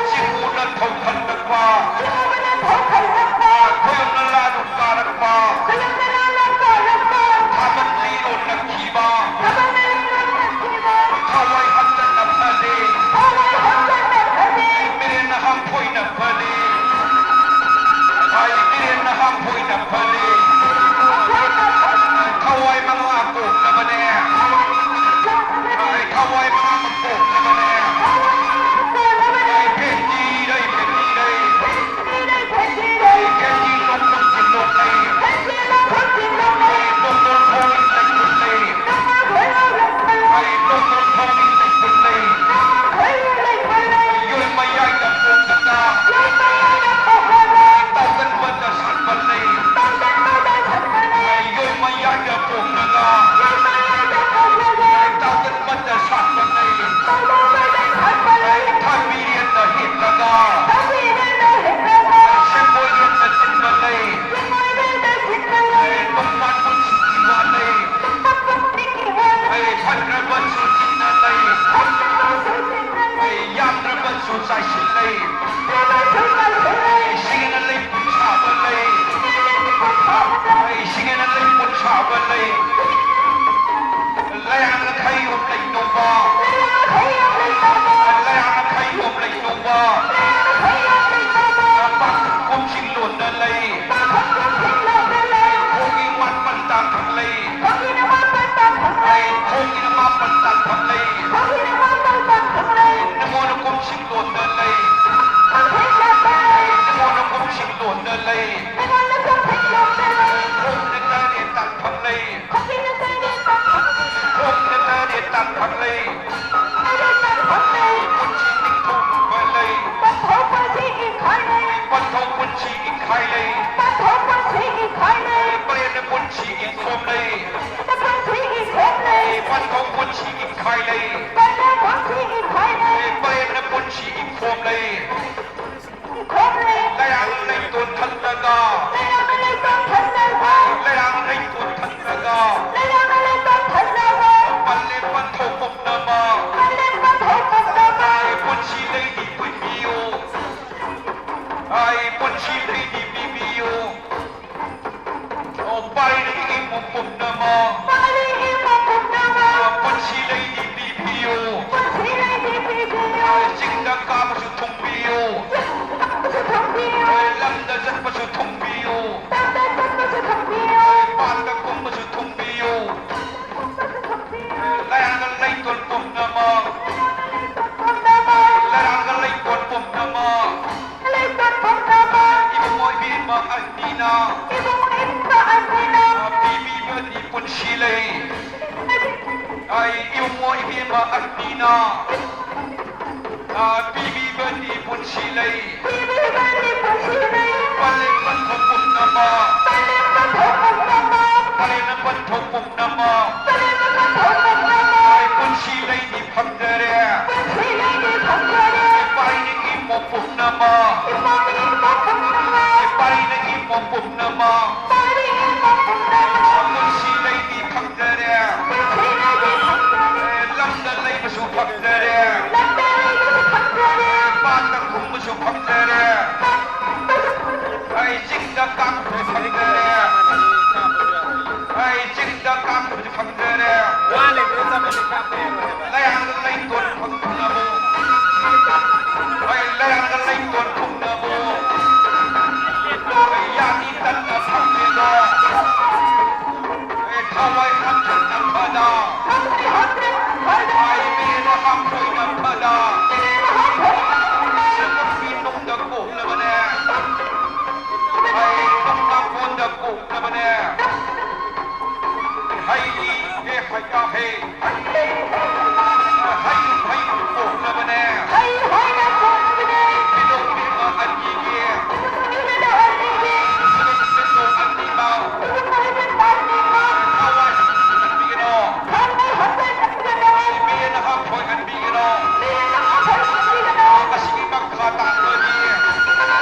ꯆꯤꯡꯎꯅ ꯊꯧꯈꯠꯂꯛꯄ, ꯈꯣꯏꯔꯣꯝꯅ ꯂꯥ ꯀꯥꯔꯛꯄ, ꯊꯥꯕꯜ ꯂꯤꯔꯣꯟ ꯅꯛꯈꯤꯕ, ꯊꯋꯥꯏ ꯍꯟꯖꯟꯅ ꯐꯔꯦ, ꯃꯤꯔꯦꯟꯅ ꯍꯥꯝꯐꯣꯏꯅ ꯐꯔꯦ, ꯍꯥꯏ ꯃꯤꯔꯦꯟꯅ ꯍꯥꯝꯐꯣꯏꯅ ꯐꯔꯦ, ꯊꯋꯥꯏ ꯃꯉꯥ ꯀꯣꯛꯅꯕꯅꯦ, ꯍꯥꯏ ꯊꯋꯥꯏ ꯃꯉꯥ ꯀꯣꯛꯅꯕꯅꯦ, ꯍꯥꯏ ꯐꯦꯟꯖꯤ ꯂꯩ ꯐꯦꯟꯖꯤ ꯂꯩ꯫ ꯌꯥꯝꯗ꯭ꯔꯕꯁꯨ ꯆꯥꯏꯁꯤꯜꯂꯦ꯫ ꯁꯤꯡꯅ ꯂꯩ ꯄꯨꯟꯁꯥꯕ ꯂꯩ꯫ ꯁꯤꯡꯅ ꯂꯩ ꯄꯨꯟꯁꯥꯕ ꯂꯩ꯫ ꯂꯌꯥꯡꯅ ꯈꯩꯌꯣꯝ ꯂꯩꯇꯧꯕ꯫ ꯂꯌꯥꯡꯅ ꯈꯩꯌꯣꯝ ꯂꯩꯇꯧꯕ꯫ ꯄꯥꯈꯪ ꯀꯨꯝꯁꯤꯡ ꯂꯣꯟꯅ ꯂꯩ꯫ ꯈꯣꯡꯒꯤ ꯃꯥꯄꯟ ꯇꯥꯡꯈꯪ ꯂꯩ꯫ ꯈꯣꯡꯒꯤꯅ ꯃꯥꯄꯟ ꯇꯥꯡꯈꯪ ꯂꯩ꯫ ꯅꯃꯣꯅ ꯀꯨꯝꯁꯤꯡ ꯂꯣꯟꯅ ꯂꯩ꯫ ꯅꯃꯣꯅ ꯀꯨꯝꯁꯤꯡ ꯂꯣꯟꯅ ꯂꯩ꯫ ꯈꯣꯡꯅ ꯇꯔꯦꯠ ꯇꯥꯡꯈꯪ ꯂꯩ꯫ ꯈꯣꯡꯅ ꯇꯔꯦꯠ ꯇꯥꯡꯈꯪ ꯂꯩ꯫ ꯄꯨꯟꯁꯤ ꯅꯤꯡꯊꯧ ꯂꯩ꯫ ꯄꯟꯊꯧ ꯄꯨꯟꯁꯤ ꯏꯈꯥꯏ ꯂꯩ꯫ ꯄꯔꯦꯟꯅ ꯄꯨꯟꯁꯤ ꯏꯈꯣꯝ ꯂꯩ꯫ ꯄꯟꯊꯧ ꯄꯨꯟꯁꯤ ꯏꯈꯥꯏ ꯂꯩ꯫ ꯄꯔꯦꯟꯅ ꯄꯨꯟꯁꯤ ꯏꯈꯣꯝ ꯂꯩ꯫ ꯂꯌꯥꯡ ꯂꯩꯇꯣꯟ ꯊꯠꯂꯒ꯫ ꯄꯥꯔꯤ ꯏꯃꯣ ꯄꯨꯝꯅꯃꯛ꯫ ꯄꯨꯟꯁꯤ ꯂꯩꯗꯤ ꯄꯤꯕꯤꯌꯨ꯫ ꯄꯨꯟꯁꯤ ꯂꯩꯗꯤ ꯄꯤꯕꯤꯌꯨ꯫ ꯆꯤꯡꯗ ꯀꯥꯕꯁꯨ ꯊꯨꯡꯕꯤꯌꯨ꯫ ꯆꯤꯡꯗ ꯀꯥꯕꯁꯨ ꯊꯨꯡꯕꯤꯌꯨ꯫ ꯂꯝꯗ ꯆꯠꯄꯁꯨ ꯊꯨꯡꯕꯤꯌꯨ꯫ ꯂꯝꯗ ꯆꯠꯄꯁꯨ ꯊꯨꯡꯕꯤꯌꯨ꯫ ꯄꯥꯠꯇ ꯀꯨꯝꯕꯁꯨ ꯊꯨꯡꯕꯤꯌꯨ꯫ ꯂꯥꯏꯔꯥꯡꯒ ꯂꯩꯇꯣꯟ ꯄꯨꯝꯅꯃꯛ꯫ ꯂꯥꯏꯔꯥꯡꯒ ꯂꯩꯇꯣꯟ ꯄꯨꯝꯅꯃꯛ꯫ ꯏꯕꯨꯡꯉꯣ ꯏꯕꯦꯝꯃ ꯑꯅꯤꯅ꯫ ꯄꯤꯕꯤꯕꯅꯤ ꯄꯨꯟꯁꯤ ꯂꯩ꯫ ꯑꯩ ꯏꯕꯨꯡꯉꯣ ꯏꯕꯦꯝꯃ ꯑꯅꯤꯅ꯫ ꯄꯤꯕꯤꯕꯅꯤ ꯄꯨꯟꯁꯤ ꯂꯩ꯫ ꯄꯂꯦꯝ ꯄꯟꯊꯧ ꯄꯨꯝꯅꯃꯛ꯫ ꯄꯂꯦꯝ ꯄꯟꯊꯧ ꯄꯨꯝꯅꯃꯛ꯫ ꯑꯩ ꯄꯨꯟꯁꯤ ꯂꯩꯗꯤ ꯐꯪꯖꯔꯦ꯫ ꯄꯥꯔꯤꯅ ꯏꯃꯣ ꯄꯨꯝꯅꯃꯛ꯫ ꯄꯥꯔꯤꯅ ꯏꯃꯣ ꯄꯨꯝꯅꯃꯛ꯫ ꯄꯨꯟꯁꯤ ꯂꯩꯗꯤ ꯐꯪꯖꯔꯦ꯫ ꯂꯝꯗ ꯂꯩꯕꯁꯨ ꯐꯪꯖꯔꯦ꯫ ꯄꯥꯠꯇ ꯈꯨꯝꯕꯁꯨ ꯐꯪꯖꯔꯦ꯫ ꯑꯩ ꯆꯤꯡꯗ ꯀꯥꯡ ꯐꯪꯖꯔꯦ꯫ ꯑꯩ ꯆꯤꯡꯗ ꯀꯥꯡ ꯐꯪꯖꯔꯦ꯫ ꯂꯥꯏꯔꯥꯡꯒ ꯂꯩꯇꯣꯟ ꯐꯪꯅꯕ꯫ ꯑꯩ ꯂꯥꯏꯔꯥꯡꯒ ꯂꯩꯇꯣꯟ ꯐꯪꯅꯕ꯫ ꯑꯩ ꯌꯥꯅꯤ ꯇꯟꯅ ꯐꯪꯉꯦꯗꯣ꯫ ꯑꯩ ꯊꯋꯥꯏ ꯍꯟꯖꯟꯅ ꯐꯗ꯫ ꯑꯩ ꯃꯤꯅ ꯍꯥꯞꯊꯣꯏꯅ ꯐꯗ꯫ ꯅꯨꯡꯗ ꯀꯣꯛꯂꯕꯅꯦ꯫ ꯑꯩ ꯅꯨꯡꯗ ꯀꯣꯟꯗ ꯀꯣꯛꯂꯕꯅꯦ꯫ ꯍꯩ, ꯍꯦ, ꯍꯩ, ꯍꯦ꯫ ꯍꯩ, ꯍꯩ, ꯄꯣꯛꯂꯕꯅꯦ꯫ ꯍꯩ ꯍꯥꯏꯅ ꯄꯣꯛꯂꯕꯅꯦ꯫ ꯄꯤꯗꯧ ꯄꯤꯕ ꯑꯅꯤꯒꯤ꯫ ꯄꯤꯗꯧ ꯑꯅꯤꯒꯤ꯫ ꯄꯤꯗꯧ ꯑꯅꯤꯃꯛ꯫ ꯄꯤꯗꯧ ꯑꯅꯤꯃꯛ꯫ ꯊꯋꯥꯏ ꯍꯟꯕꯤꯒꯅꯣ꯫ ꯊꯋꯥꯏ ꯍꯟꯕꯤꯒꯅꯣ꯫ ꯃꯤꯅ ꯍꯥꯞꯊꯣꯏꯍꯟꯕꯤꯒꯅꯣ꯫ ꯃꯤꯅ ꯍꯥꯞꯊꯣꯏꯍꯟꯕꯤꯒꯅꯣ꯫ ꯃꯁꯤꯒꯤ ꯃꯈꯥ ꯇꯥꯡꯕꯒꯤ꯫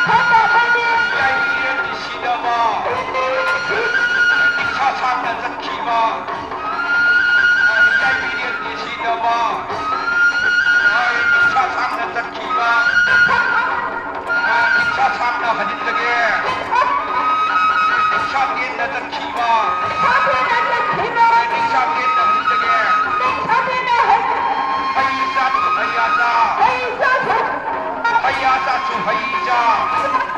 ꯃꯈꯥ ꯇꯥꯡꯕꯒꯤ꯫ ꯌꯥꯏꯕꯤꯔꯗꯤ ꯁꯤꯗꯕ꯫ ꯅꯤꯡꯁꯥ ꯁꯥꯡꯅ ꯆꯠꯈꯤꯕ꯫ ꯌꯥꯏꯕꯤꯔꯗꯤ ꯁꯤꯗꯕ꯫ ꯅꯤꯡꯁꯥ ꯁꯥꯡꯅ ꯆꯠꯈꯤꯕ꯫ ꯅꯤꯡꯁꯥ ꯁꯥꯡꯅ ꯍꯟꯖꯒꯦ꯫ ꯅꯤꯡꯁꯥ ꯇꯦꯟꯅ ꯆꯠꯈꯤꯕ꯫ ꯃꯩ ꯆꯥ